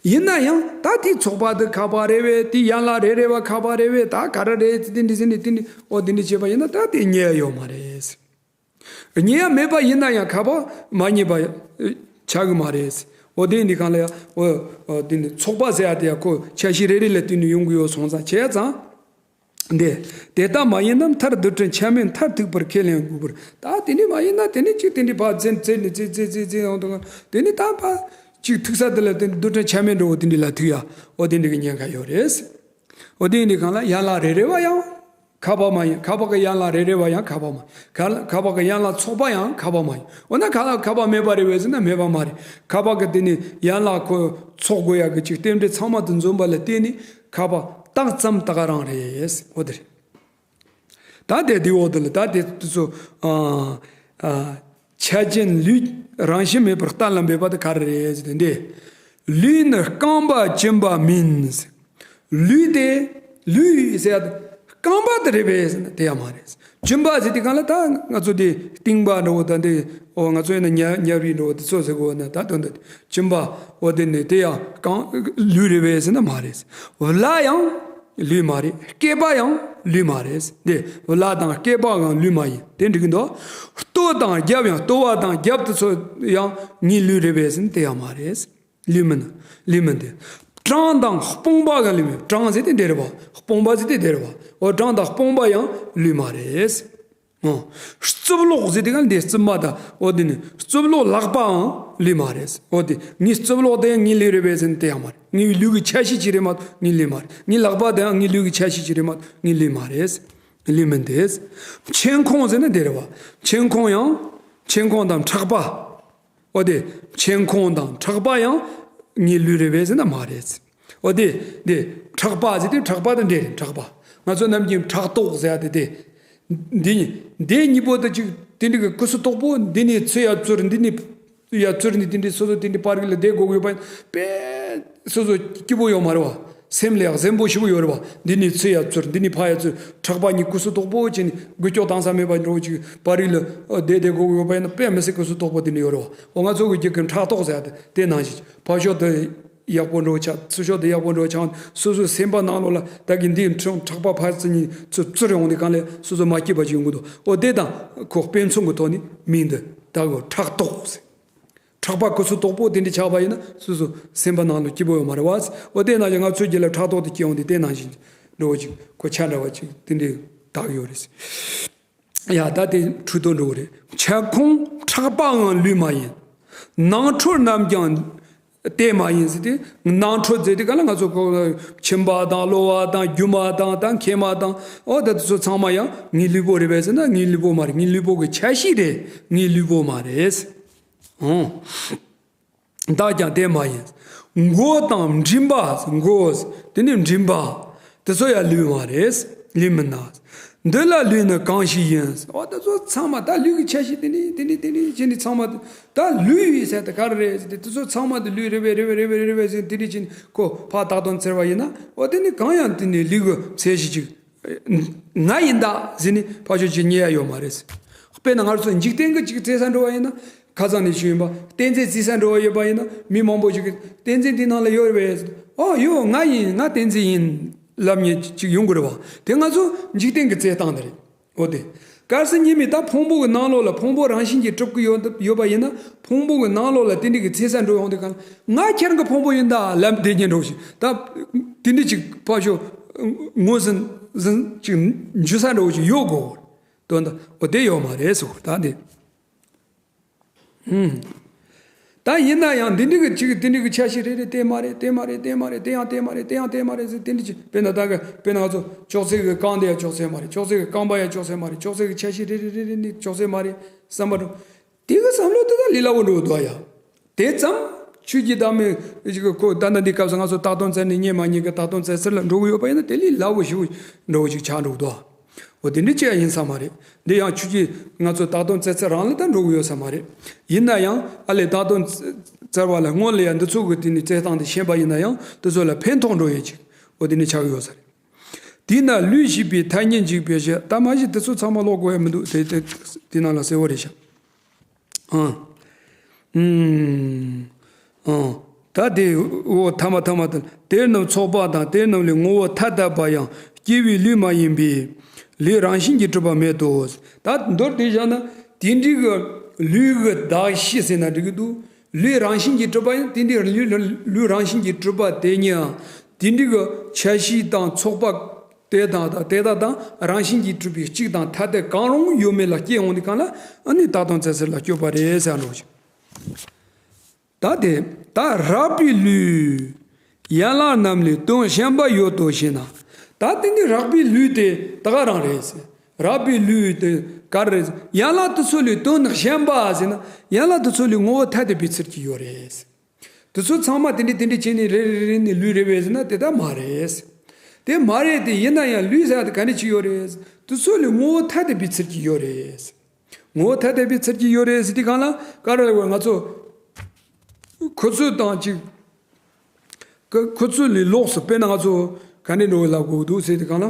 ཡིན་ན་ཡང་ད་དེའི་ཚོགས་པ་དེ་ཁ་པར་རེད་བས་དེའི་ཡན་ལག་རེ་རེ་བ་ཁ་པར་རེད་བས་ད་ག་རེ་རེད་དེ་འདི་ཟེར་ནས་དེ་འདི་འོ་དེ་འདི་བྱས་པ་ཡིན་ན་ད་དེ་རྙེད་ཡོད་མ་རེད། རྙེད་ཡ་མེད་པ་ཡིན་ན་ཡང་ཁ་པར་མ་རྙེད་པ་ཆགས་གི་མ་རེད། འོ་དེ་འདི་གང་ལ་ཡ་འོ་འོ་དེ་འདི་ཚོགས་པ་ཟེར་ཡ་དེ་ཡ་ཁོ་ཆ་ཤས་རེ་རེ་ལ་བརྟེན་ནས་ཡོང་གི་ཡོད་སོང་ཙང་བྱས་ཙང་། འདི། དེ་ལྟ་མ་ཡིན་ན་མཐར་རྡུལ་ཕྲན་ཆ་མེད་མཐར་ཐུག་པར་ཁས་ལེན་དགོས་པར། ད་དེ་ནི་མ་ཡིན་ན་དེ་ནི་གཅིག་དེ་འདྲའི་ཕར་འཛིན་འཛིན་ནས་འཛིན་འཛིན་འཛིན་འཛིན་ཡོང་དུས་དེ་ནི་ད་ཕར་གཅིག་ཐུག་ས་དེ་ལ་དེ་རྡུལ་ཕྲན་ཆ་མེད་འགྲོ་བོ་དེ་འདྲའི་ལ་ཐུག་ཡ། འོ་དེ་འདྲའི་གི་ཉེན་ཁ་ཡོད་རེད། འོ་དེ་འདྲའི་གང་ལ་ཡན་ལག་རེ་རེ་བ་ཡང་ ཁ་བ་མ་ཡིན། ཁ་བ་གི་ཡན་ལག་རེ་རེ་བ་ཡང་ཁ་བ་མ་ཡིན། ཁ་ཁ་བ་གི་ཡན་ལག་ཚོགས་པ་ཡང་ཁ་བ་མ་ཡིན། འོ་ན་ཁ་ཁ་བ་མེད་པ་རེད་པས་ཟེར་ན་མེད་པ་མ་རེད། ཁ་བ་གི་དེ་ནི་ཡན་ལག་ཁོ་ཚོགས་དགོས་ཡག་གི་ཅིག་རྟེན་འབྲེལ་ཚང་མ་དུ་འཛོམས་པ་ལ་བརྟེན་ནས་ཁ་བ་རྟགས་ཙམ་ད་ག་རང་རེད། འོ་དེ་རེད། ད་དེ་དེའི་འོག་དེ་ལ་ད་དེ་དུས་ཚོད་ཨ་ཨ་ཆ་ཅན་ལུས་རང་བཞིན་མེད་པར་གཏན་ལ་འབེབས་པ་དེ་ག་རེ་རེད་ཟེར་དུས། ལུས་ནི་རྐང་པ་བཅིན་པ་མིན། ལུས་དེ་ལུས་ཟེར་ཡ་དེ་རྐང་པ་དེ་རེད་པས་ཟེར་ན་དེ་ཡང་མ་རེད། བཅིན་པ་ཟེར་དུས་གང་ལ་ད་ང་ཚོ་དེ་རྟིང་པ་འདྲ་བོ་ད་དེ་འོ་ང་ཚོ་ཡིན་ན་ཉ་ཉ་རིགས་འདྲ་བོ་དེ་ཚོ་ཟེར་གོ་ན་ད་དོན་དུ་བཅིན་པ་འོ་དེ་ནི་དེ་ཡང་རྐང་ལུས་རེད་པས་ཟེར་ན་མ་རེད། བླ་ཡང་ལུས་མ་རེད། སྐེད་པ་ཡང་ལུས་མ་རེད། འདི་བླ་དང་སྐེད་པའང་ལུས་མ་ཡིན། དེ་འགྲིག་གི་འདུག། ལྟོ་དང་རྒྱབ་ཡང་ལྟོ་བ་དང་རྒྱབ་དེ་ཚོ་ཡང་ངའི་ལུས་རེད་པས་ཟེར་ན་དེ་ཡང་མ་རེད། ལུས་མིན། ལུས་མིན་ཏེ། བྲང་དང་དཔུང་པ་གང་ལུས་མིན། བྲང་ཟེར་དེ་འདི་རེད་བ། དཔུང་པ་ཟེར་དེ་འདི་རེད་བ། འོ་བྲང་དང་དཔུང་པ་ཡང་ལུས་མ་རེད། ཨོ། རྩིབ་ལོགས་ཟེར་དེ་གང་འདི་རྩིབ་མ་དང་འོ་དེ་ནི་རྩིབ་ལོགས་ལག་པའང་ལུས་མ་རེད། འོ་དེ་ངའི་རྩིབ་ལོགས་དེ་ངའི་ལུས་རེད་པས་ཟེར་ན་དེ་ཡང་མ་རེད། ངའི་ལུས་ཀྱི་ཆ་ཤས་ཅིག་རེད་མ་གཏོགས་ངའི་ལུས་མ་རེད། ངའི་ལག་པ་དེའང་ངའི་ལུས་ཀྱི་ཆ་ཤས་ཅིག་རེད་མ་གཏོགས་ངའི་ལུས་མ་རེད། ལུས་མིན་ཏེ། མཆན་ཁུང་ཟེར་ན་དེ་རེད་བ། མཆན་ཁུང་ཡང་མཆན་ཁུང་དང་ཕྲག་པ། འོ་དེ། མཆན་ཁུང་དང་ཕྲག་པ་ཡང་ངའི་ལུས་རེད་པས་ཟེར་ན་མ་རེད། འོ་དེ། དེ། ཕྲག་པ་ཟེར་དུས་ཕྲག་པ་དང་འབྲེལ་རེད་ཕྲག་པ། ང་ཚོ་ནམ་རྒྱུན་ཕྲག་དོག་ཟེར་ཡ་དེ་དེ། འདི་གཉིས། འདི་གཉིས་པོ་དེ་གཅིག་དེ་འདྲ་གི་སྐུ་གཟུགས་དོག་པོ་འདི་ནས་ཚུར་ཡར་བཙུར་འདི་ནས་ཡར་བཙུར་ནས་དེ་འདྲའི་སོ་སོ་དེ་འདྲའི་པར་རིས་ལ་བསྡད་དགོས་ཀྱི་ཡོད་པ་ཡིན་པས་སོ་སོ་སྐྱིད་པོ་ཡོད་མ་རེད་བ། སེམས་ལ་ཡང་གཟན་པོ་ཞེ་པོ་ཡོད་རེད་བ། འདི་ནས་ཚུར་ཡར་བཙུར་འདི་ནས་ཕར་ཡར་བཙུར་ཕྲག་པ་གཉིས་སྐུ་གཟུགས་དོག་པོ་བྱས་ནས་འགུལ་སྐྱོད་བཏང་ས་མེད་པ་འདྲ་བོ་ཅིག་པར་རིས་ལ་བསྡད་བསྡད་དགོས་ཀྱི་ཡོད་པ་ཡིན་ན་དཔེ་མི་སྲིད་སྐུ་གཟུགས་དོག་པོ་དེ་འདྲ་ཡོད་རེད་བ། འོ་ང་ཚོ་གི་རྒྱུད་ཀྱི་ཕྲག་དོག་ཟེར་ཡ་དེ་དེ་ནང་བཞིན་ཕར་ཕྱོགས་དེ་ཡག་པོ་འགྲོ་ཆགས་ཚུར་ཕྱོགས་དེ་ཡག་པོ་འགྲོ་ཆགས་སོ་སོའི་སེམས་པ་ནང་ལོགས་ལ་ད་གིན་འདིའི་ཕྲག་པ་ཕར་ཚུར་གཉིས་ཚུར་བཙུར་ཡོང་དུས་གང་ལས་སོ་སོ་མ་སྐྱིད་པ་ཅིག་ཡོང་གི་འདུག། འོ་དེ་དང་ཁོ་དཔེ་མཚོན་གྱི་ཐོག་ནས་མིང་འདི་ད་གོ་ཕྲག་དོག་ཟེར། ཕྲག་པ་སྐུ་གཟུགས་དོག་པོ་དེ་འདྲ་ཆགས་པ་ཡིན་ན་སོ་སོ་སེམས་པ་ནང་ལ་སྐྱིད་པོ་ཡོད་མ་རེད་བ། འོ་དེ་ནང་བཞིན་ང་ཚོའི་རྒྱུད་ལ་ཕྲག་དོག་དེ་སྐྱེ་ཡོང་དུས་དེ་ནང་བཞིན་འགྲོ་བ་ཅིག་གོ་ཆ་འདྲ་བ་ཅིག་དེ་འདྲའི་དག་ཡོད་རེད། ཡ་ད་དེ་འཁྲུལ་དོན་འགྲོ་གི་རེད། མཆན་ཁུང་ཕྲག་པའང་ལུས་མ་ཡིན། ནང་ཁྲོལ་རྣམས་ཀྱང་དེ་མ་ཡིན་ཟེར་ཏེ། ནང་ཁྲོལ་ཟེར་དུས་ག་ལ་ང་ཚོ་གོ་མཆིན་པ་དང་གློ་བ་དང་རྒྱུ་མ་དང་ད་མཁལ་མ་དང་འོ་ད་དེ་ཚོ་ཚང་མ་ཡང་ངའི་ལུས་པོ་རེད་པས་ཟེར་ན་ངའི་ལུས་པོ་མ་རེད། ངའི་ལུས་པོ་གི་ཆ་ཤས་རེད། ངའི་ལུས་པོ་མ་རེད། ཨང་། བདག་ཀྱང་དེ་མ་ཡིན། མགོ་དང་མགྲིན་པ། མགོ། དེ་ནི་མགྲིན་པ། དེ་ཚོ་ཡང་ལུས་མ་རེད། ལུས་མིན་ན། འདི་ལ་ལུས་ནི་གང་ཞིག་ཡིན། འོ་དེ་ཚོ་ཚང་མ་ད་ལུས་ཀྱི་ཆ་ཤས་དེ་ནི་དེ་ནི་དེ་ནི་བྱས་ནས་ཚང་མ་ད་ལུས་ཡིན་ཟེར་དེ་ག་རེ་རེད་ཟེར་དེ་དེ་ཚོ་ཚང་མ་དེ་ལུས་རེད་པས་རེད་པས་རེད་པས་རེད་པས་ཟེར་དེ་ནི་ཅིན་ཁོ་ཕར་བཏགས་དོན་བཙལ་བ་ཡིན་ན་འོ་དེ་ནི་གང་ཡང་དེ་ནི་ལུས་ཀྱི་ཚད་གཞི་ཅིག་ང་ཡིན་ད་ཟེར་ནས་ཕར་ཕྱོགས་ཅིག་རྙེད་ཡ་ཡོད་མ་རེད། དཔེར་ན་ང་ཚོ་འཇིག་རྟེན་གྱི་ཅིག་བཙལ་ས་འགྲོ་བ་ཡིན་ན། ཁ་སང་ནས་ཞུས་ཡིན་པ། གཏན་ཚིགས་བརྩི་ས་འགྲོ་བ་ཡོད་པ་ཡིན་ན་མི་མང་པོ་ཞིག་གིས་གཏན་ཚིགས་འདི་ནང་ལ་ཡོད་རེད་པས། ཨོ་ཡོད་ང་ཡིན་ང་གཏན་ཚིགས་ཡིན་ལབ་མཁན་ཅིག་ཡོང་གི་རེད་བ། དེ་ང་ཚོ་འཇིག་རྟེན་གྱི་བཙལ་སྟངས་དེ་རེད། འོ་དེ། གལ་སྲིད་ཉིད་མི་ད་ཕུང་པོ་གི་ནང་ལོགས་ལ་ཕུང་པོ་རང་བཞིན་གྱིས་གྲུབ་ཀྱི་ཡོད་ཡོད་པ་ཡིན་ན་ཕུང་པོ་གི་ནང་ལོགས་ལ་དེ་འདྲ་གི་བཙལ་ས་འགྲོ་ཡོང་དུས་གང་ང་ཁྱེད་རང་གི་ཕུང་པོ་ཡིན་ད་ལབ་བསྡད་མཁན་འདྲ་བོ་ཞིག་ད་དེ་འདྲ་ཅིག་ཕར་ཕྱོགས་ངོས་ཟིན་ཟིན་ཅིག་འཇུ་ས་འདྲ་བོ་ཞིག་ཡོད་དགོས། དོན་དག་འོ་དེ་ཡོད་མ་རེད་ཟེར་གོ་ད་འདི། ཧུམ། ད་ཡིན་ན་ཡང་འདི་འདྲ་གི་ཅིག་འདི་འདྲ་གི་ཆ་ཤས་རེ་རེ་དེ་མ་རེད་དེ་མ་རེད་དེ་མ་རེད་དེ་ཡང་དེ་མ་རེད་དེ་ཡང་དེ་མ་རེད་ཟེར་དེ་འདྲ་ཅིག་དཔེར་ན་ད་ག་དཔེར་ན་ང་ཚོ་ཅོག་ཙེ་གི་རྐང་དེ་ཡང་ཅོག་ཙེ་མ་རེད། ཅོག་ཙེ་གི་རྐང་པ་ཡང་ཅོག་ཙེ་མ་རེད། ཅོག་ཙེ་གི་ཆ་ཤས་རེ་རེ་རེ་རེ་ནི་ཅོག་ཙེ་མ་རེད་བསམ་པ་འགྲོ། དེ་གི་བསམ་བློ་དེ་ད་ལས་སླ་བོ་འགྲོ་འདུག་ཡ། དེ་ཙམ་ཆོས་ཀྱི་བདག་མེད་ཀྱི་གོ་ད་ལྟ་འདི་སྐབས་སུ་ང་ཚོ་བཏགས་དོན་བཙལ་ནས་རྙེད་མ་རྙེད་ཀྱི་བཏགས་དོན་བཙལ་ཚུལ་ལ་འགྲོ་གི་ཡོད་པ་ཡིན་ན་དེ་ལས་སླ་བོ་ཞེ་པོ་འགྲོ་གི་ཅིག་ཆགས་འགྲོ་གི་འདུག་འོ་དེ་འདྲ་ཅི་ཡང་ཡིན་ས་མ་རེད། འདི་ཡང་ཆོས་ཀྱི་ང་ཚོ་བཏགས་དོན་བཙལ་ཚུལ་རང་ལ་ད་འགྲོ་གི་ཡོད་ས་མ་རེད། ཡིན་ན་ཡང་ཨ་ལས་བཏགས་དོན་བཙལ་བ་ལ་སྔོན་ལ་ཡང་འདི་ཚོ་གི་དེ་ནི་བཙལ་སྟངས་དེ་ཤེས་པ་ཡིན་ན་ཡང་དེ་ཚོ་ལ་ཕན་ཐོགས་འགྲོ་ཡས་ཅིག་འོ་དེ་འདྲ་ཆགས་ཀྱི་ཡོད་ས་རེད། དེས་ན་ལུས་ཞིག་པའི་ཐ་སྙད་འཇུག་པའི་ཕྱིར། ད་མ་གཞི་དེ་ཚོ་ཚང་མ་ཀློག་དགོས་ཡ་མི་འདུག་དེ་དེ་དེ་ནང་ལ་གསལ་བོ་རེད་ཤག་ཨང་། ཨང་། ད་དེ་འོ་ཐ་མ་ཐ་མ་དང་དེ་རྣམས་ཚོགས་པ་དང་དེ་རྣམས་ལས་ངོ་བོ་ཐ་དད་པ་ཡང་སྐྱེ་བའི་ལུས་མ་ཡིན་པས་ལུས་རང་བཞིན་གྱིས་གྲུབ་པ་མེད་དོ། ད་མདོར་བསྡུས་བཞག་ན་དེ་འདྲའི་གི་ལུས་ཀྱི་གདགས་གཞི་ཟེར་ན་འགྲིག་གི་འདུག་ལུས་རང་བཞིན་གྱིས་གྲུབ་པ་ཡང་དེ་འདྲའི་ལུས་ལུས་རང་བཞིན་གྱིས་གྲུབ་པ་དེ་ཉིད་ཡང་དེ་འདྲའི་གི་ཆ་ཤས་དང་ཚོགས་པ་དེ་དང་དེ་དག་དང་རང་བཞིན་གྱིས་གྲུབ་པའི་གཅིག་དང་ཐ་དད་གང་རུང་ཡོད་མེད་ལ་སྐྱེ་འོང་དུས་གང་ལ་ཨ་ནི་བཏགས་དོན་བཙལ་ཚུལ་ལ་སྐྱོད་པ་རེད་ཟེར་འགྲོ་ཞིང་། ད་དེ་ད་རགས་པའི་ལུས་ཡན་ལག་རྣམས་ལས་དོན་གཞན་པ་ཡོད་དོ་ཞེ་ན། ད་དེ་ནི་རགས་པའི་ལུས་དེ་ད་ག་རང་རེད། རགས་པའི་ལུས་དེ་ག་རེ་རེད། ཡན་ལག་དེ་ཚོ་ལས་དོན་གཞན་པ་ཟེར་ན། ཡན་ལག་དེ་ཚོ་ལས་ངོ་བོ་ཐ་དད་པའི་ཚུལ་གྱིས་ཡོད་རེད། དེ་ཚོ་ཚང་མ་དེ་འདྲ་དེ་འདྲ་བྱས་ནས་རེ་རེ་རེ་ནས་ལུས་རེད་པས་ཟེར་ན། དེ་ལྟ་མ་རེད། དེ་མ་རེད། དེ་ཡིན་ན་ཡང་ལུས་ཟེར་ཡ་དེ་ག་འདྲ་ཅིག་ཡོད་རེད། དེ་ཚོ་ལས་ངོ་བོ་ཐ་དད་པའི་ཚུལ་གྱིས་ཡོད་རེད། ངོ་བོ་ཐ་དད་པའི་ཚུལ་གྱིས་ཡོད་རེད་ཟེར་དུས་སྒང་ལ། ག་རེ་ལབ་དགོས། ང་ཚོ་ཁོ་ཚོ་དང་གཅིག་ཁོ་ཁོ་ཚོ་ལས་ལོགས་སུ། དཔེར་ན་ང་ཚོ་ག་འདྲ་འགྲོ་ལབ་དགོས་འདུག་ཟེར་དུས་སྒང་ལ།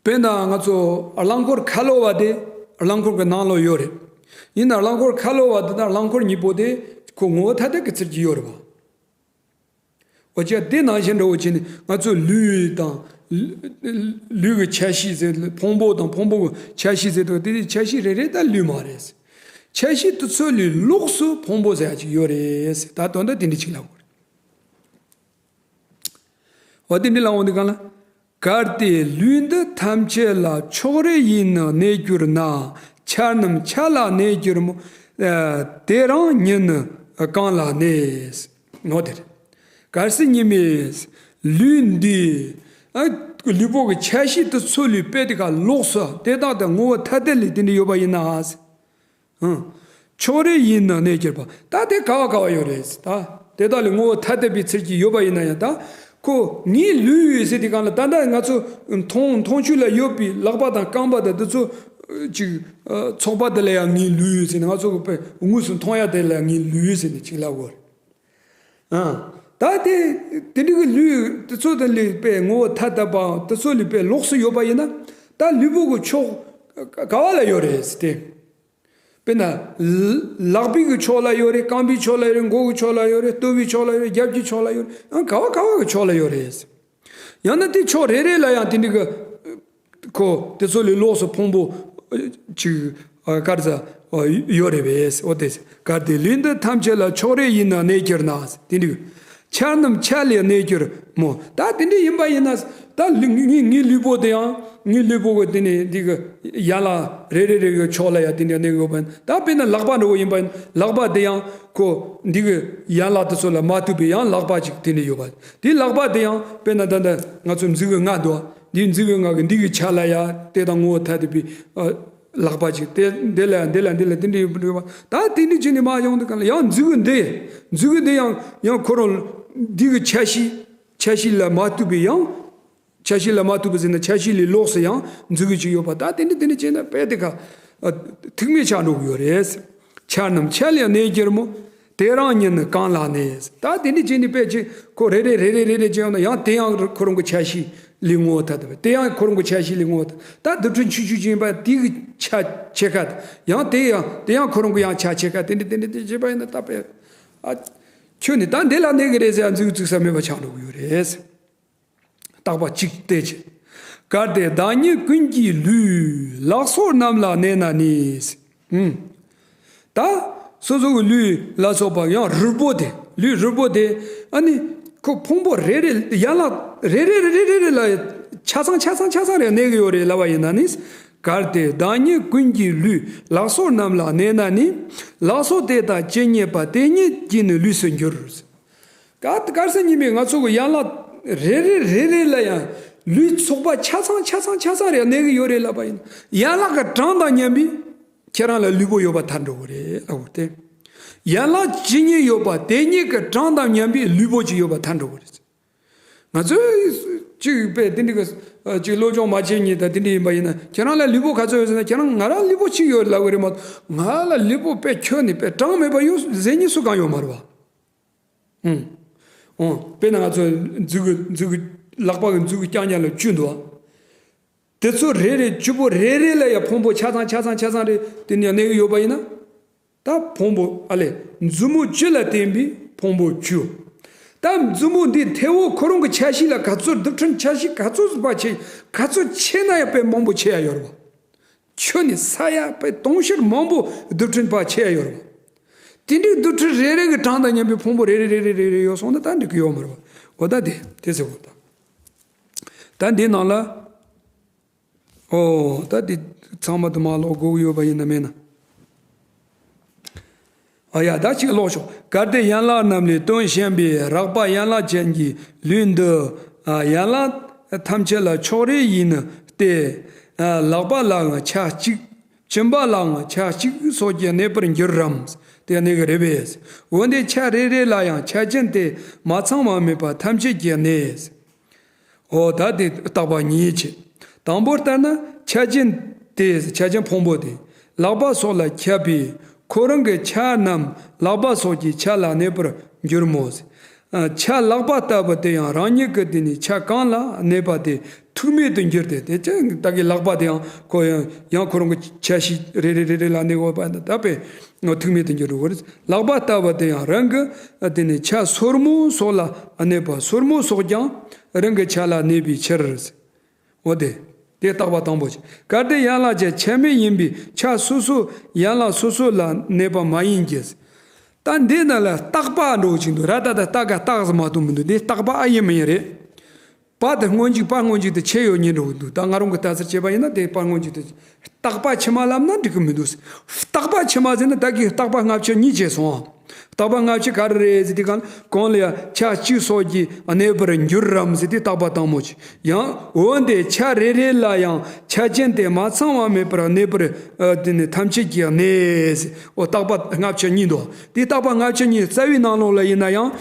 དཔེར་ན་ང་ཚོ་རླངས་འཁོར་ཁ་ལོ་བ་དེ་རླངས་འཁོར་གྱི་ནང་ལོགས་ཡོད་རེད། ཡིན་ན་རླངས་འཁོར་ཁ་ལོ་བ་དེ་དང་རླངས་འཁོར་གཉིས་པོ་དེ་ཁོ་ངོ་བོ་ཐ་དད་ཀྱི་ཚུལ་གྱིས་ཡོད་རེད་པ། འོ་ཅག་དེ་ནང་བཞིན་འདྲ་བོ་བྱས་ནས་ང་ཚོ་ལུས་དང་། ལུས་ཀྱི་ཁྱད་གཤིས་ཟེར། ཕུང་པོ་དང་ཕུང་པོ་གི་ཁྱད་གཤིས་ཟེར་དུས། དེ་ཁྱད་གཤིས་རེ་རེ་ད་ལུས་མ་རེད། ཁྱད་གཤིས་དེ་ཚོ་ལས་ལོགས་སུ་ཕུང་པོ་ཟེར་ཡ་ཅིག་ཡོད་རེད། ད་དོན་དག་དེ་འདྲ་ཅིག་ལབ་དགོས་རེད། འོ་དེ་འདྲ་ལབ་འོང་དུས་སྒང་ལ། གལ་ཏེ་ལུས་འདི་ཐམས་ཅད་ལ་ཕྱོགས་རེ་ཡིས་ནི་གནས་གྱུར་ན། ཆ་རྣམས་ཆ་ལ་གནས་གྱུར་མོད། ཨ། དེ་རང་ཉིད་ནི་གང་ལ་གནས། ངོ་། དེ་རེད། གལ་སྲིད་ཉི་མས་ལུས་འདི། ཨ། ལུས་པོ་གི་ཁྱད་གཤིས་དེ་ཚོ་ལས་དཔེ་དེ་ག་ལོགས་སུ། དེ་དག་དང་ངོ་བོ་ཐ་དད་ལས་དེ་འདྲ་ཡོད་པ་ཡིན་ན། ཨང་། ཕྱོགས་རེ་ཡིས་ནི་གནས་གྱུར་པ། ད་དེ་ག་བ་ག་བ་ཡོད་རེད། ད་དེ་དག་ལས་ངོ་བོ་ཐ་དད་པའི་ཚུལ་གྱིས་ཡོད་པ་ཡིན་ན་ཡང་། ད་ཁོ་ངའི་ལུས་ཡོད་ཟེར་དུས་སྒང་ལ། ད་ལྟ་ང་ཚོ་མཐོང་མཐོང་ཆོས་ལ་ཡོད་པའི་ལག་པ་དང་རྐང་པ་དང་དེ་ཚོ་ཅིག་ཚོགས་པ་དེ་ལ་ཡང་ངའི་ལུས་ཡོད་ཟེར་ནས། ང་ཚོ་གི་དཔེ་དངོས་སུ་མཐོང་ཡ་དེ་ལ་ངའི་ལུས་ཟེར་ནས་ཅིག་ལབ་དགོས་རེད། ཨང་། ད་དེ་དེ་འདྲ་གི་ལུས་དེ་ཚོ་དེ་ལས་དཔེ་ངོ་བོ་ཐ་དད་པའམ་དེ་ཚོ་ལས་དཔེ་ལོགས་སུ་ཡོད་པ་ཡིན་ན། ད་ལུས་པོ་གི་ཕྱོགས་ག་བ་ལ་ཡོད་རེད་ཟེར་ཏེ། དཔེར་ན་ལག་པའི་གི་ཕྱོགས་ལ་ཡོད་རེད། རྐང་པའི་ཕྱོགས་ལ་ཡོད་རེད། མགོ་གི་ཕྱོགས་ལ་ཡོད་རེད། ལྟོ་བའི་ཕྱོགས་ལ་ཡོད་རེད། རྒྱབ་ཀྱི་ཕྱོགས་ལ་ཡོད་རེད། ཨང་། ག་བ་ག་བ་གི་ཕྱོགས་ལ་ཡོད་རེད། ཡང་ན་དེ་ཕྱོགས་རེ་རེ་ལ་ཡང་དེ་འདྲ་གི་ཁོ་དེ་ཚོ་ལས་ལོགས་སུ་ཕུང་པོ་ཅིག་ཨ། ག་རེ་ཟ། ཨ། ཡོད་རེད་པས། འོ་དེ། གལ་ཏེ་ལུས་འདི་ཐམས་ཅད་ལ། ཕྱོགས་རེ་ཡིས་ནི་གནས་གྱུར་ན། དེ་འདྲ། ཆ་རྣམས་ཆ་ལ་གནས་གྱུར་མོད། ད་དེ་འདྲ་ཡིན་པ་ཡིན་ན། ད་ལུས་ངའི་ངའི་ལུས་པོ་དེ་ཡང་། ངའི་ལུས་པོ་གི་དེ་ནས་འདི་གི་ཡན་ལག་རེ་རེ་རེ་གི་ཕྱོགས་ལ་ཡང་དེ་འདྲ་གནས་ཡོད་པ་ཡིན། ད་དཔེར་ན་ལག་པ་འདྲ་བོ་ཡིན་པ་ཡིན། ལག་པ་དེ་ཡང་ཁོ་འདི་གི་ཡན་ལག་དེ་ཚོ་ལ་མ་ཐུག་པའི་ཡང་ལག་པ་ཅིག་དེ་འདྲ་ཡོད་པ། དེ་ལག་པ་དེ་ཡང་དཔེར་ན་ད་ལྟ་ང་ཚོ་མཛུ་གུ་ལྔ་འདུག་འདི་མཛུ་གུ་ལྔ་གི་འདི་གི་ཆ་ལ་ཡང་དེ་དང་ངོ་བོ་ཐ་དད་པའི། ཨ། ལག་པ་ཅིག་དེ་འདི་ལ་ཡང་འདི་ལ་འདི་ལ་དེ་འདྲ་ཡོད་པ། ད་དེ་འདྲ་བྱས་ནས་མར་ཡོང་དུས་སྒང་ལ། ཡང་མཛུ་གུ་འདི། མཛུ་གུ་འདི་ཡང་ཡང་ཁོ་རང་འདི་གི་ཆ་ཤས། ཆ་ཤས་ལ་མ་ཐུག་པའི་ཡང་། ཆ་ཤས་ལ་མ་ཐུག་པ་ཟེར་ན་ཆ་ཤས་ལས་ལོགས་སུ་ཡང་མཛུ་གུ་ཅིག་ཡོད་པ། ད་དེ་འདྲ་དེ་འདྲ་བྱས་ན་དཔེ་དེ་ག་ཨ། ཐུག་མེད་ཆགས་འགྲོ་གི་ཡོད་རེད། ཆ་རྣམས་ཆ་ལ་གནས་གྱུར་མོད། དེ་རང་ཉིད་ནི་གང་ལ་གནས། ད་དེ་འདྲ་བྱས་ནས་དཔེ་ཅིག་ཁོ་རེ་རེ་རེ་རེ་རེ་རེ་བྱས་ཡོང་ན། ཡང་དེ་ཡང་ཁོ་རང་གི་ཆ་ཤས་ལས་ངོ་བོ་ཐ་དད་པ། དེ་ཡང་ཁོ་རང་གི་ཆ་ཤས་ལས་ངོ་བོ་ཐ། ད་རྡུལ་ཕྲན་ཆུང་ཆུང་ཅིག་ཡིན་པ་དེ་གི་ཆ་ཕྱེད་ཀ། ཡང་དེ་ཡང་དེ་ཡང་ཁོ་རང་གི་ཡང་ཆ་ཕྱེད་ཀ། དེ་འདྲ་དེ་འདྲ་དེ་བྱས་པ་ཡིན་ན། ད་དཔེ་ཨ། ཁྱོད་ནི་ད་འདི་ལ་གནས་ཀྱི་རེད་ཟེར་ཡང་མཛུབ་བཙུགས་ས་མེད་པ་ཆགས་འགྲོ་གི་ཡོད་རེད། བརྟག་པ་གཅིག་བལྟས་ཀྱི། གལ་ཏེ་བདག་ཉིད་ཀུན་གྱི་ལུས། ལག་སོགས་རྣམས་ལ་གནས་ན་ནི། ཨུམ། ད་སོ་སོ་གི་ལུས་ལ་སོགས་པ་ཡང་རིལ་པོ་དེ། ལུས་རིལ་པོ་དེ། ཨ་ནི་ཁོ་ཕུང་པོ་རེ་རེ། ཡན་ལག་རེ་རེ་རེ་རེ་རེ་ལ་ཆ་ཚང་ཆ་ཚང་ཆ་ཚང་རེ་གནས་ཀྱི་ཡོད་རེད་ལབ་པ་ཡིན་ན་ནི། གལ་ཏེ་བདག་ཉིད་ཀུན་གྱི་ལུས། ལག་སོགས་རྣམས་ལ་གནས་ན་ནི། ལག་སོགས་དེ་དག་ཇི་སྙེད་པ། དེ་སྙེད་ཀྱི་ནི་ལུས་སུ་འགྱུར། ག་གལ་སྲིད་ཉི་མས་ང་ཚོ་གི་ཡན་ལག་རེ་རེ་རེ་རེ་ལ་ཡང་ལུས་ཚོགས་པ་ཆ་ཚང་ཆ་ཚང་ཆ་ཚང་རེ་གནས་ཀྱི་ཡོད་རེད་ལབ་པ་ཡིན་ན། ཡན་ལག་གི་གྲངས་དང་མཉམ་པའི་ཁྱེད་རང་ལ་ལུས་པོ་ཡོད་པ་ཐལ་འགྲོ་གི་རེད་ལབ་པ་སྟེ། ཡན་ལག་ཇི་སྙེད་ཡོད་པ་དེ་སྙེད་ཀྱི་གྲངས་དང་མཉམ་པའི་ལུས་པོ་ཅིག་ཡོད་པ་ཐལ་འགྲོ་གི་རེད། ང་ཚོས་ཅིག་དཔེ་དེ་འདྲ་གི་ཅིག་སློབ་སྦྱོང་མ་བྱེད་མཁན་དང་དེ་འདྲ་ཡིན་པ་ཡིན་ན། ཁྱེད་རང་ལ་ལུས་པོ་ག་ཚོད་ཡོད་ཟེར་ན། ཁྱེད་རང་ང་རང་ལུས་པོ་གཅིག་ཡོད་ལབ་གི་རེད་མ་གཏོགས། ང་ལ་ལུས་པོ་དཔེ་ཁྱོན་ནས་དཔེ་གྲངས་མེད་པ་ཡོད་ཟེར་མཁན་སུ་གང་ཡོད་མ་རེད་པ། ཨང་། ཨང་། དཔེར་ན་ང་ཚོ་མཛུབ་གུ་མཛུབ་གུ་ལག་པ་གི་མཛུབ་གུ་རྐྱང་རྐྱང་ལ་བཅུ་འདུག་པ། དེ་ཚོ་རེ་རེ་བཅུ་པོ་རེ་རེ་ལ་ཡང་ཕུང་པོ་ཆ་ཚང་ཆ་ཚང་ཆ་ཚང་རེ་དེ་ནས་གནས་ཀྱི་ཡོད་པ་ཡིན་ན། ད་ཕུང་པོ་ཨ་ལས་མཛུབ་མོ་བཅུ་ལ་བརྟེན་པའི་ཕུང་པོ་བཅུ། ད་མཛུབ་མོ་འདི་མཐེ་བོ་ཁོ་རང་གི་ཆ་ཤས་ལ་ག་ཚོད་རྡུལ་ཕྲན་ཆ་ཤས་ག་ཚོད་པ་ཆེ། ག་ཚོད་ཆེ་ན་ཡང་དཔེ་མང་པོ་ཆེ་ཡ་ཡོད་རེད་པ། ཁྱོན་ནས་ས་ཡ་དཔེ་དུང་ཕྱུར་མང་པོ་རྡུལ་ཕྲན་པ་ཆེ་ཡ་ཡོད་རེད་པ། དེ་འདྲའི་རྡུལ་ཕྲན་རེ་རེ་གི་གྲངས་དང་མཉམ་པའི་ཕུང་པོ་རེ་རེ་རེ་རེ་རེ་རེ་ཡོད་སོང་ན་ད་འགྲིག་གི་ཡོད་མ་རེད་པ། འོ་ད་དེ་དེ་ཟེར་བ་དང་། ད་འདི་ནང་ལ། ཨོ། ད་འདི་ཚང་མ་དུ་མ་ཀློག་དགོས་ཀྱི་ཡོད་པ་ཡིན་ན་མེད་ན། ཨ་ཡ། ད་ཅིག་ཀློག་ཆོག་གལ་ཏེ་ཡན་ལག་རྣམས་ལས་དོན་གཞན་པའི་རགས་པ་ཡན་ལག་ཅན་གྱི་ལུས་འདི་ ཡན་ལག་ཐམས་ཅད་ལ་ཕྱོགས་རིས་ཡིན་ཏེ། ལག་པ་ལའང་ཆ་གཅིག་སྦྱིན་པ་ལའང་ཆ་གཅིག་སོགས་ཀྱིས་གནས་པར་འགྱུར་རམ། དེ་གནས་ཀྱི་རེད་པས། འོན་ཏེ་ཆ་རེ་རེ་ལ་ཡང་ཆ་ཅན་དེ་མ་ཚང་བ་མེད་པ་ཐམས་ཅད་ཀྱིས་གནས། འོ་ད་དེ་བརྟག་པ་གཉིས་བྱེད། དང་པོར་ལྟར་ན་ཆ་ཅན་དེ་ཆ་ཅན་ཕུང་པོ་དེ་ལག་པ་སོགས་ལ་ཁྱབ་པས་ཁོ་རང་གི་ཆ་རྣམས་ལག་པ་སོགས་ཀྱི་ཆ་ལ་གནས་པར་འགྱུར་མོད། ཆ་ལག་པ་ལྟ་བུ་དེ་ཡང་རང་ཉིད་ཀྱི་དེ་ནི་ཆ་གང་ལ་གནས་པ་དེ་ཐུག་མེད་དུ་འགྱུར་ཏེ། དེ་ཅི་ད་གི་ལག་པ་དེ་ཡང་ཁོ་ཡང་ཡང་ཁོ་རང་གི་ཆ་ཤས་རེ་རེ་རེ་རེ་ལ་གནས་འོས་པ་ད་པས་ཐུག་མེད་དུ་འགྱུར་རོ། ལག་པ་ལྟ་བུ་དེ་ཡང་རང་གི་དེ་ནི་ཆ་སོར་མོ་སོགས་ལ་གནས་པ་སོར་མོ་སོགས་ཀྱང་རང་གི་ཆ་ལ་གནས་པའི་ཕྱིར། འོ་དེ། དེ་བརྟག་པ་དང་པོ་བྱེད། གལ་ཏེ་ཡན་ལག་ཅན་ཆ་མེད་ཡིན་པས་ཆ་སོ་སོ་ཡན་ལག་སོ་སོ་ལ་གནས་པ་མ་ཡིན་གྱི། ད་འདི་ན་ལ་བརྟག་པ་འགྲོ་བཞིན་དུ་ར་ད་ད་ལྟ་ག་རྟགས་སུ་མ་གཏོགས་མི་འདུག་འདི་བརྟག་པ་ཨ་ཡིན་མི་ཡིན་རེད། པ་དེ་སྔོན་འཇུག་པ་སྔོན་འཇུག་དེ་ཆད་ཡོད་ཉིན་འགྲོ་གི་འདུག་ད་ང་རང་གི་ལྟ་ཚུལ་བྱས་པ་ཡིན་ན་དེ་པ་སྔོན་འཇུག་དེ་བརྟག་པ་ཕྱི་མ་ལབ་ན་འགྲིག་གི་མི་འདུག་བརྟག་པ་ཕྱི་མ་ཟེར་ན་ད་གི་བརྟག་པ་ལྔ་བཅུ་གཉིས་བྱས་སོང་། བརྟག་པ་ལྔ་བཅུ་ག་རེ་རེད་ཟེར་དུས་གང་གང་ལ་ཡང་ཆ་གཅིག་སོགས་ཀྱིས་གནས་པར་འགྱུར་རམ་ཟེར་དུས་བརྟག་པ་དང་པོ་ཅིག་ཡང་འོན་ཏེ་ཆ་རེ་རེ་ལ་ཡང་ཆ་ཅན་དེ་མ་ཚང་བ་མེད་པར་གནས་པར་དེ་ནི་ཐམས་ཅད་ཀྱིས་གནས། འོ་བརྟག་པ་ལྔ་བཅུ་གཉིས་འདུག་དེ་བརྟག་པ་ལྔ་བཅུ་གཉིས་རྩ་བའི་ནང་ལོགས་ལ་ཡིན་ན་ཡང་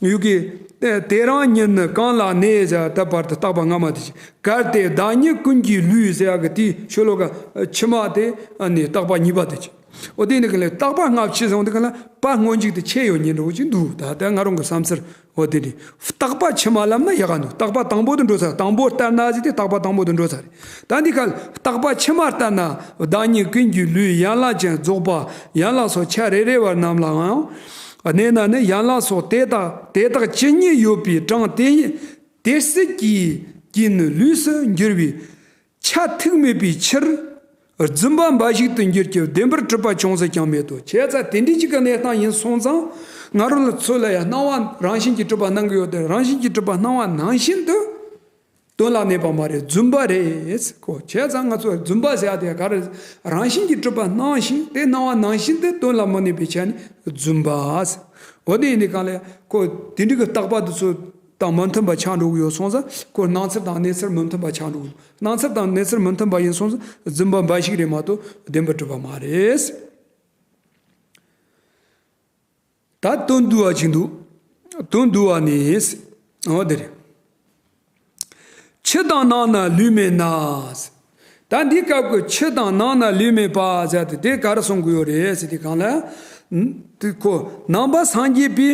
ཡུ་གི་དེ་རང་ཉིད་ནི་གང་ལ་གནས་ཟེར་ད་བར་དུ་བརྟག་པ་སྔ་མ་དེ་བྱེད། གལ་ཏེ་བདག་ཉིད་ཀུན་གྱི་ལུས་ཟེར་ཡག་གི་དེའི་ཤོ་ལོ་ཀ་ཕྱི་མ་དེ་ནི་བརྟག་པ་གཉིས་པ་དེ་བྱེད། འོ་དེ་ནི་ག་ལས་བརྟག་པ་ལྔ་བཅུ་སོང་དེ་ག་ལ་པ་སྔོན་འཇུག་དེ་ཆད་ཡོད་ཉིན་འགྲོ་གི་འདུག་ད་ལྟ་ང་རང་གི་བསམ་ཚུལ་འོ་དེ་ནི་བརྟག་པ་ཕྱི་མ་ལབ་ན་ཡག་ག་འདུག་བརྟག་པ་དང་པོ་དུ་འགྲོ་ཚར། དང་པོ་ལྟར་ན་ཟེར་དེ་བརྟག་པ་དང་པོ་དུ་འགྲོ་ཚར་རེད། ད་འདི་ག་ལ་བརྟག་པ་ཕྱི་མ་ལྟར་ན་བདག་ཉིད་ཀུན་གྱི་ལུས་ཡན་ལག་ཅན་རྫོགས་པ་ཡན་ལག་སོགས་ཆ་རེ་རེ་བ་རྣམས་ལའང་གནས་ན་ནི་ཡན་ལག་སོགས་དེ་དག་དེ་དག་ཇི་སྙེད་ཡོད་པའི་གྲངས་དེ་དེ་སྲིད་ཀྱིས་ཀྱིས་ནི་ལུས་སུ་འགྱུར་བའི་ཆ་ཐིག་མེད་པའི་ཕྱིར། རྫུན་པ་འབའ་ཞིག་ཏུ་འགྱུར་གྱི་བདེན་པར་གྲུབ་པ་ཅུང་ཟད་ཀྱང་མེད་དོ། བྱས་ཙང་དེ་འདྲའི་ཅིག་གི་གནས་སྟངས་ཡིན་སོང་ཙང་ང་རང་ལ་ཚོད་ལ་ཡང་སྣང་བ་རང་བཞིན་གྱིས་གྲུབ་པ་སྣང་གི་ཡོད་དེ་རང་བཞིན་གྱིས་གྲུབ་པ་སྣང་བ་ནང་བཞིན་དུ་དོན་ལ་གནས་པ་མ་རེད། རྫུན་པ་རེད་གོ། བྱས་ཙང་ང་ཚོ་རྫུན་པ་ཟེར་ཡ་དེ་ག་རེ། རང་བཞིན་གྱིས་གྲུབ་པ་སྣང་བཞིན་དེ་སྣང་བ་ནང་བཞིན་དུ་དོན་ལ་མི་གནས་པའི་ཆ་ནི་རྫུན་པ། འོ་དེ་ཡིན་དུས་གང་ལ་ཡང་ཁོ་དེ་འདྲའི་གི་བརྟག་པ་དེ་ཚོ་དང་མི་མཐུན་པ་ཆགས་འགྲོ་གི་ཡོད་སོང་ཙང་ཁོ་སྣང་ཚུལ་དང་གནས་ཚུལ་མི་མཐུན་པ་ཆགས་འགྲོ་གི་འདུག་སྣང་ཚུལ་དང་གནས་ཚུལ་མི་མཐུན་པ་ཡིན་སོང་ཙང་རྫུན་པ་འབའ་ཞིག་རེད་མ་གཏོགས་བདེན་པར་གྲུབ་པ་མ་རེད། ད་དོན་བསྡུ་བ་ཅིག་འདུག་དོན་བསྡུ་བ་ནི། འོ་དེ་རེད། ཕྱི་དང་ནང་ན་ལུས་མེད་ན། ད་འདི་སྐབས་ཀྱི་ཕྱི་དང་ནང་ན་ལུས་མེད་པ་ཟེར་ཏེ་དེ་ག་རེ་གསུང་གི་ཡོད་རེད་ཟེར་དུས་གང་ལ། དེ་ཁོ་ནང་པ་སངས་རྒྱས་པའི།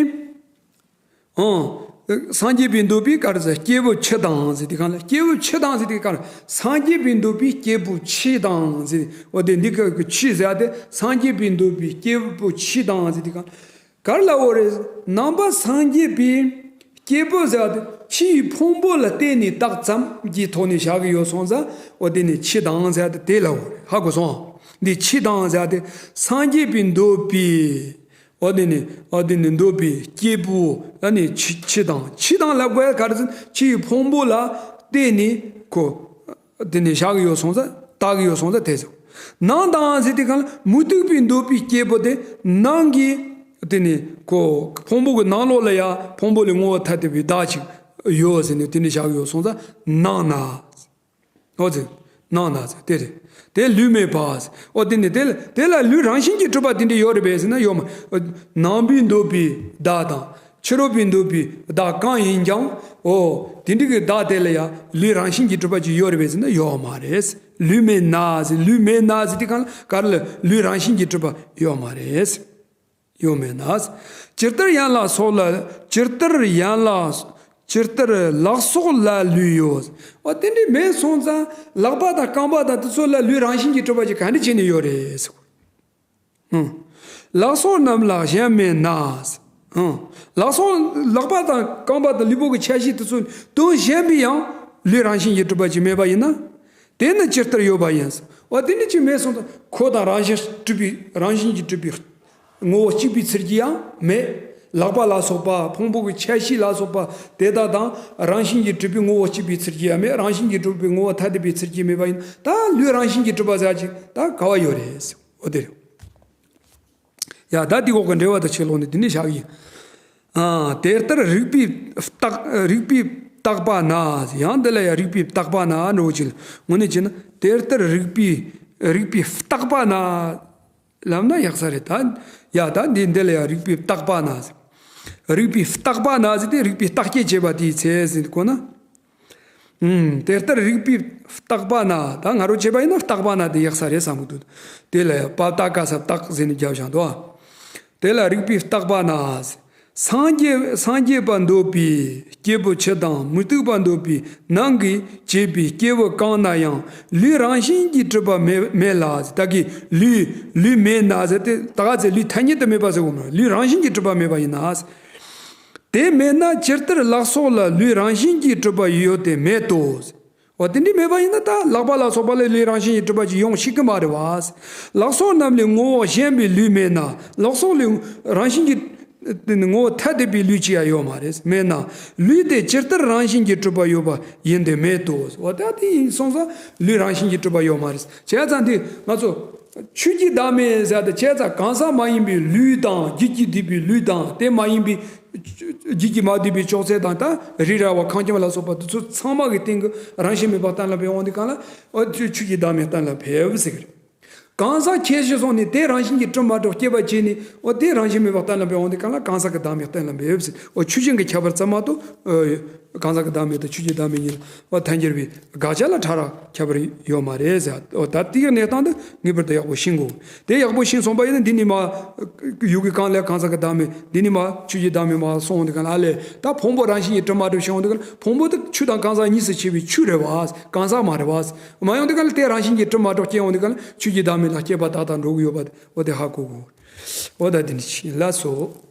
ཨང་། སངས་རྒྱས་པའི་འདོད་པའི་ག་རེ་ཟེར་སྐྱེས་བུ་ཕྱི་དང་ཟེར་དུས་གང་ལ་སྐྱེས་བུ་ཕྱི་དང་ཟེར་དུས་གང་ལ་སངས་རྒྱས་པའི་འདོད་པའི་སྐྱེས་བུ་ཕྱི་དང་ཟེར། འོ་དེ་འདི་སྐབས་ཀྱི་ཕྱི་ཟེར་ཏེ་སངས་རྒྱས་པའི་འདོད་པའི་སྐྱེས་བུ་ཕྱི་དང་ཟེར་དུས་གང་ག་རེ་ལབ་པ་རེད། ནང་པ་སངས་རྒྱས་པའི་སྐྱེས་བུ་ཟེར་བ་དེ་ཕྱིའི་ཕུང་པོ་ལ་བརྟེན་ནས་རྟགས་ཙམ་གྱི་ཐོག་ནས་བཞག་གི་ཡོད་སོང་ཙང་འོ་དེ་ནས་ཕྱི་དང་ཟེར་བ་དེ་དེ་ལབ་པ་རེད། ཧ་གོ་སོང་། འདི་ཕྱི་དང་ཟེར་བ་དེ་སངས་རྒྱས་པའི་འདོད་པའི་འོ་དེ་ནས་འོ་དེ་ནས་འདོད་པའི་སྐྱེས་བུ་ཨ་ནི་ཕྱི་ཕྱི་དང་ཕྱི་དང་ལབ་དགོས་ག་རེ་ཟེར་ཕྱིའི་ཕུང་པོ་ལ་བརྟེན་ནས་ཁོ། དེ་ནས་བཞག་གི་ཡོད་སོང་ཙང་བཏགས་གི་ཡོད་སོང་ཙང་དེ་ཟེར། ནང་དང་ཟེར་དུས་གང་ལ་མུ་སྟེགས་པའི་འདོད་པའི་སྐྱེས་བུ་དེ་ནང་གི་དེ་ནས་ཁོ་ཕུང་པོ་གི་ནང་ལོགས་ལ་ཡ་ཕུང་པོ་ལས་ངོ་བོ་ཐ་དད་པའི་བདག་ཅིག་ཡོད་ཟེར་ནས་དེ་ནས་བཞག་གི་ཡོད་སོང་ཙང་ནང་ན། ཨོ་ཙི། ནང་ན་ཟེར་དེ་རེད། དེ་ལུས་མེད་པ་ཟེར། ཨོ་དེ་ནས་དེ་ལ་དེ་ལ་ལུས་རང་བཞིན་གྱིས་གྲུབ་པ་དེ་འདྲ་ཡོད་རེད་པས་ཟེར་ན་ཡོད་མ། ནང་པའི་འདོད་པའི་བདག་དང་། ཕྱི་རོལ་པའི་འདོད་པའི་བདག་གང་ཡིན་ཀྱང་། ཨོ། དེ་འདྲ་གི་བདག་དེ་ལ་ཡང་ལུས་རང་བཞིན་གྱིས་གྲུབ་པ་ཅིག་ཡོད་རེད་པས་ཟེར་ན་ཡོད་མ་རེད། ལུས་མེད་ན་ཟེར་ལུས་མེད་ན་ཟེར་དེ་གང་ལ་ག་རེ་ལ་ལུས་རང་བཞིན་གྱིས་གྲུབ་པ་ཡོད་མ་རེད། ཡོད་མེད་ན། ཇི་ལྟར་ཡན་ལག་སོགས་ལ་ཇི་ལྟར་ཡན་ལག་ཇི་ལྟར་ལག་སོགས་ལ་ལུས་ཡོད། ཨོ་དེ་འདྲ་མེད་སོང་ཙང་ལག་པ་དང་རྐང་པ་དང་དེ་ཚོ་ལ་ལུས་རང་བཞིན་གྱིས་གྲུབ་པ་ཅིག་ག་འདྲ་བྱས་ནས་ཡོད་རེད་ཟེར། ལག་སོགས་རྣམས་ལ་གཞན་མེད་ན། ལག་སོགས་ལག་པ་དང་རྐང་པ་དང་ལུས་པོ་གི་ཆ་ཤས་དེ་ཚོ་དོན་གཞན་པའི་ཡང་ལུས་རང་བཞིན་གྱིས་གྲུབ་པ་ཅིག་མེད་པ་ཡིན་ན། དེ་ནི་ཇི་ལྟར་ཡོད་པ་ཡིན། འོ་དེ་ནི་ཅིག་མེད་སོང་ཙང་ཁོ་དང་རང་བཞིན་གྲུབ་པའི་རང་བཞིན་གྱིས་གྲུབ་པའི་ངོ་བོ་གཅིག་པའི་ཚུལ་གྱིས་ཡང་མེད། ལག་པ་ལ་སོགས་པ་ཕུང་པོ་གི་ཆ་ཤས་ལ་སོགས་པ་དེ་དག་དང་རང་བཞིན་གྱིས་གྲུབ་པའི་ངོ་བོ་གཅིག་པའི་ཚུལ་གྱིས་ཡང་མེད། རང་བཞིན་གྱིས་གྲུབ་པའི་ངོ་བོ་ཐ་དད་པའི་ཚུལ་གྱིས་མེད་པ་ཡིན་ད་ལུས་རང་བཞིན་གྱིས་གྲུབ་པ་ཟེར་ཅིག་ད་ག་བ་ཡོད་རེད། འོ་དེ་རེད། ཡ་ད་འདི་འོག་གི་འགྲེལ་བ་དང་ཕྱི་ལོགས་ནས་འདི་ནས་བཞག་ཡིན། ཨ་དེ་ལྟར་རིགས་པས་བརྟགས་རིགས་པས་ བཏགས་པ་ན། ཡང་འདི་ལ་ཡང་རིགས་པས་བཏགས་པ་ན་འགྲོ་ཅིག་དངོས་གནས་བྱས་ན་དེ་ལྟར་རིགས་པས་རིགས་པས་བཏགས་པ་ན། ལབ་ན་ཡག་ས་རེད་ད། ཡ་ད་འདི་འདི་ལ་ཡང་རིགས་པས་བཏགས་པ་ན་ཟེར། རིགས་པས་བཏགས་པ་ན་ཟེར་ཏེ་རིགས་པས་བརྟག་དཔྱད་བྱས་པ་དེའི་ཚེ་ཟེར་གོ་ན། ཨུམ། དེ་ལྟར་རིགས་པས་བཏགས་པ་ན། ད་ང་རང་བྱས་པ་ཡིན་ན་བཏགས་པ་ན་དེ་ཡག་ས་རེད་བསམ་གི་འདུག་དེ་ལ་ཡང་པ་བཏགས་ག་ས་བཏགས་ཟེར་ནས་རྒྱབ་བཞག་འདུག་དེ་ལ་རིགས་པས་བཏགས་པ་ན། སངས་རྒྱས་སངས་རྒྱས་པ་འདོད་པའི་སྐྱེས་བུ་ཕྱི་དང་མུ་སྟེགས་པ་འདོད་པའི་ནང་གི་བྱས་པའི་སྐྱེས་བུ་གང་ན་ཡང་ལུས་རང་བཞིན་གྱིས་གྲུབ་པ་མེད་མེད་ལ། ད་གི་ལུས་ལུས་མེད་ན་ཟེར་ཏེ་ད་ག་ཚེ་ལུས་ཐ་སྙད་དུ་མེད་པ་ཟེར་གོ་མ་ལུས་རང་བཞིན་གྱིས་གྲུབ་པ་མེད་པ་ཡིན་ན། དེ་མེད་ན་ཇི་ལྟར་ལག་སོགས་ལ་ལུས་རང་བཞིན་གྱིས་གྲུབ་པ་ཡོད་དེ་མེད་དོ། འོ་དེ་འདྲ་མེད་པ་ཡིན་ན་ད་ལག་པ་ལ་སོགས་པ་ལ་ལུས་རང་བཞིན་གྱིས་གྲུབ་པ་ཅིག་ཡོང་ཤེས་ཀྱི་མ་རེད་བ། ལག་སོགས་རྣམས་ལས་ངོ་བོ་གཞན་པའི་ལུས་མེད་ན་ལག་སོགས་ལས་རང་བཞིན་གྱིས་ངོ་བོ་ཐ་དད་པའི་ལུས་ཅི་ཡང་ཡོད་མ་རེད། མེད་ན་ལུས་དེ་ཇི་ལྟར་རང་བཞིན་གྱིས་གྲུབ་པ་ཡོད་པ་ཡིན་ཏེ་མེད་དོ། འོ་ད་དེ་ཡིན་སོང་ཙང་ལུས་རང་བཞིན་གྱིས་གྲུབ་པ་ཡོད་མ་རེད། བྱས་ཙང་དེ་ང་ཚོ་ཆོས་ཀྱི་བདག་མེད་ཟེར་ཏེ་བྱས་ཙང་གང་ཟག་མ་ཡིན་པའི་ལུས་དང་རྒྱུད་ཀྱིས་བསྡུས་པའི་ལུས་དང་དེ་མ་ཡིན་པའི་རྒྱུད་ཀྱིས་མ་བསྡུས་པའི་ཅོག་ཙེ་དང་ད་རི་ར་བ་ཁང་ཁྱིམ་ལ་སོགས་པ་དེ་ཚོ་ཚང་མ་གི་སྟེང་གི་རང་བཞིན་མེད་པ་གཏན་ལ་འབེབས་འོང་དུས་གང་ལ་འོ་ཆོས་ཆོས་ཀྱི་བདག་མེད་གཏན་ལ་འབེབས་ཟེར་གི་རེད། གང་ཟག་ཁྱད་གཞི་སོང་ནས་དེ་རང་བཞིན་གྱིས་གྲུབ་མ་གྲུབ་སྐྱེད་པ་བྱས་ནས་འོ་དེ་རང་བཞིན་མེད་པ་གཏན་ལ་འབེབས་འོང་དུས་གང་ལ་གང་ཟག་གི་བདག་མེད་གཏན་ལ་འབེབས་ཟེར། འོ་ཆོས་ཅན་གྱི་ཁྱད་པར་ཙམ་མ་གཏོགས་གང་ཟག་གི་བདག་མེད་དང་ཆོས་ཅན་བདག་མེད་གཉིས་ལ་འོ་ཐལ་འགྱུར་བའི་དགག་བྱ་ལ་ཕྲ་རགས་ཁྱད་པར་ཡོད་མ་རེད་ཟེར། འོ་ད་དེའི་གནས་སྟངས་དེ་ངེས་པར་དུ་ཡག་པོ་ཤེས་དགོས། དེ་ཡག་པོ་ཤེས་སོང་པ་ཡིན་ན་འདི་ནས་མ་ཡུལ་གྱི་གང་ལས་གང་ཟག་གི་བདག་མེད་འདི་ནས་མ་ཆོས་ཀྱི་བདག་མེད་མ་སོང་དུས་གང་ལ་ཨ་ལས་ད་ཕུང་པོ་རང་བཞིན་གྱིས་གྲུབ་མ་གྲུབ་ཤེས་འོང་དུས་གང་ལ་ཕུང་པོ་དེ་ཆོས་དང་གང་ཟག་གཉིས་སུ་ཕྱེ་བའི་ཆོས་རེད་བ། གང་ཟག་མ་རེད་བ། མ་ཡོང་དུས་གང་ལ་དེ་རང་བཞིན་གྱིས་གྲུབ་མ་གྲུབ་སྐྱེ་འོང་དུས་གང་ལ་ཆོས་ཀྱི་བདག་མེད་ལ་སྐྱེས་པ་དག་དང་འགྲོ་གི་ཡོད་པ་འོ་དེ་ཧ་གོ་དགོས། འོ་ད་དེ་འདྲ་ཞིག་ལ་སོ།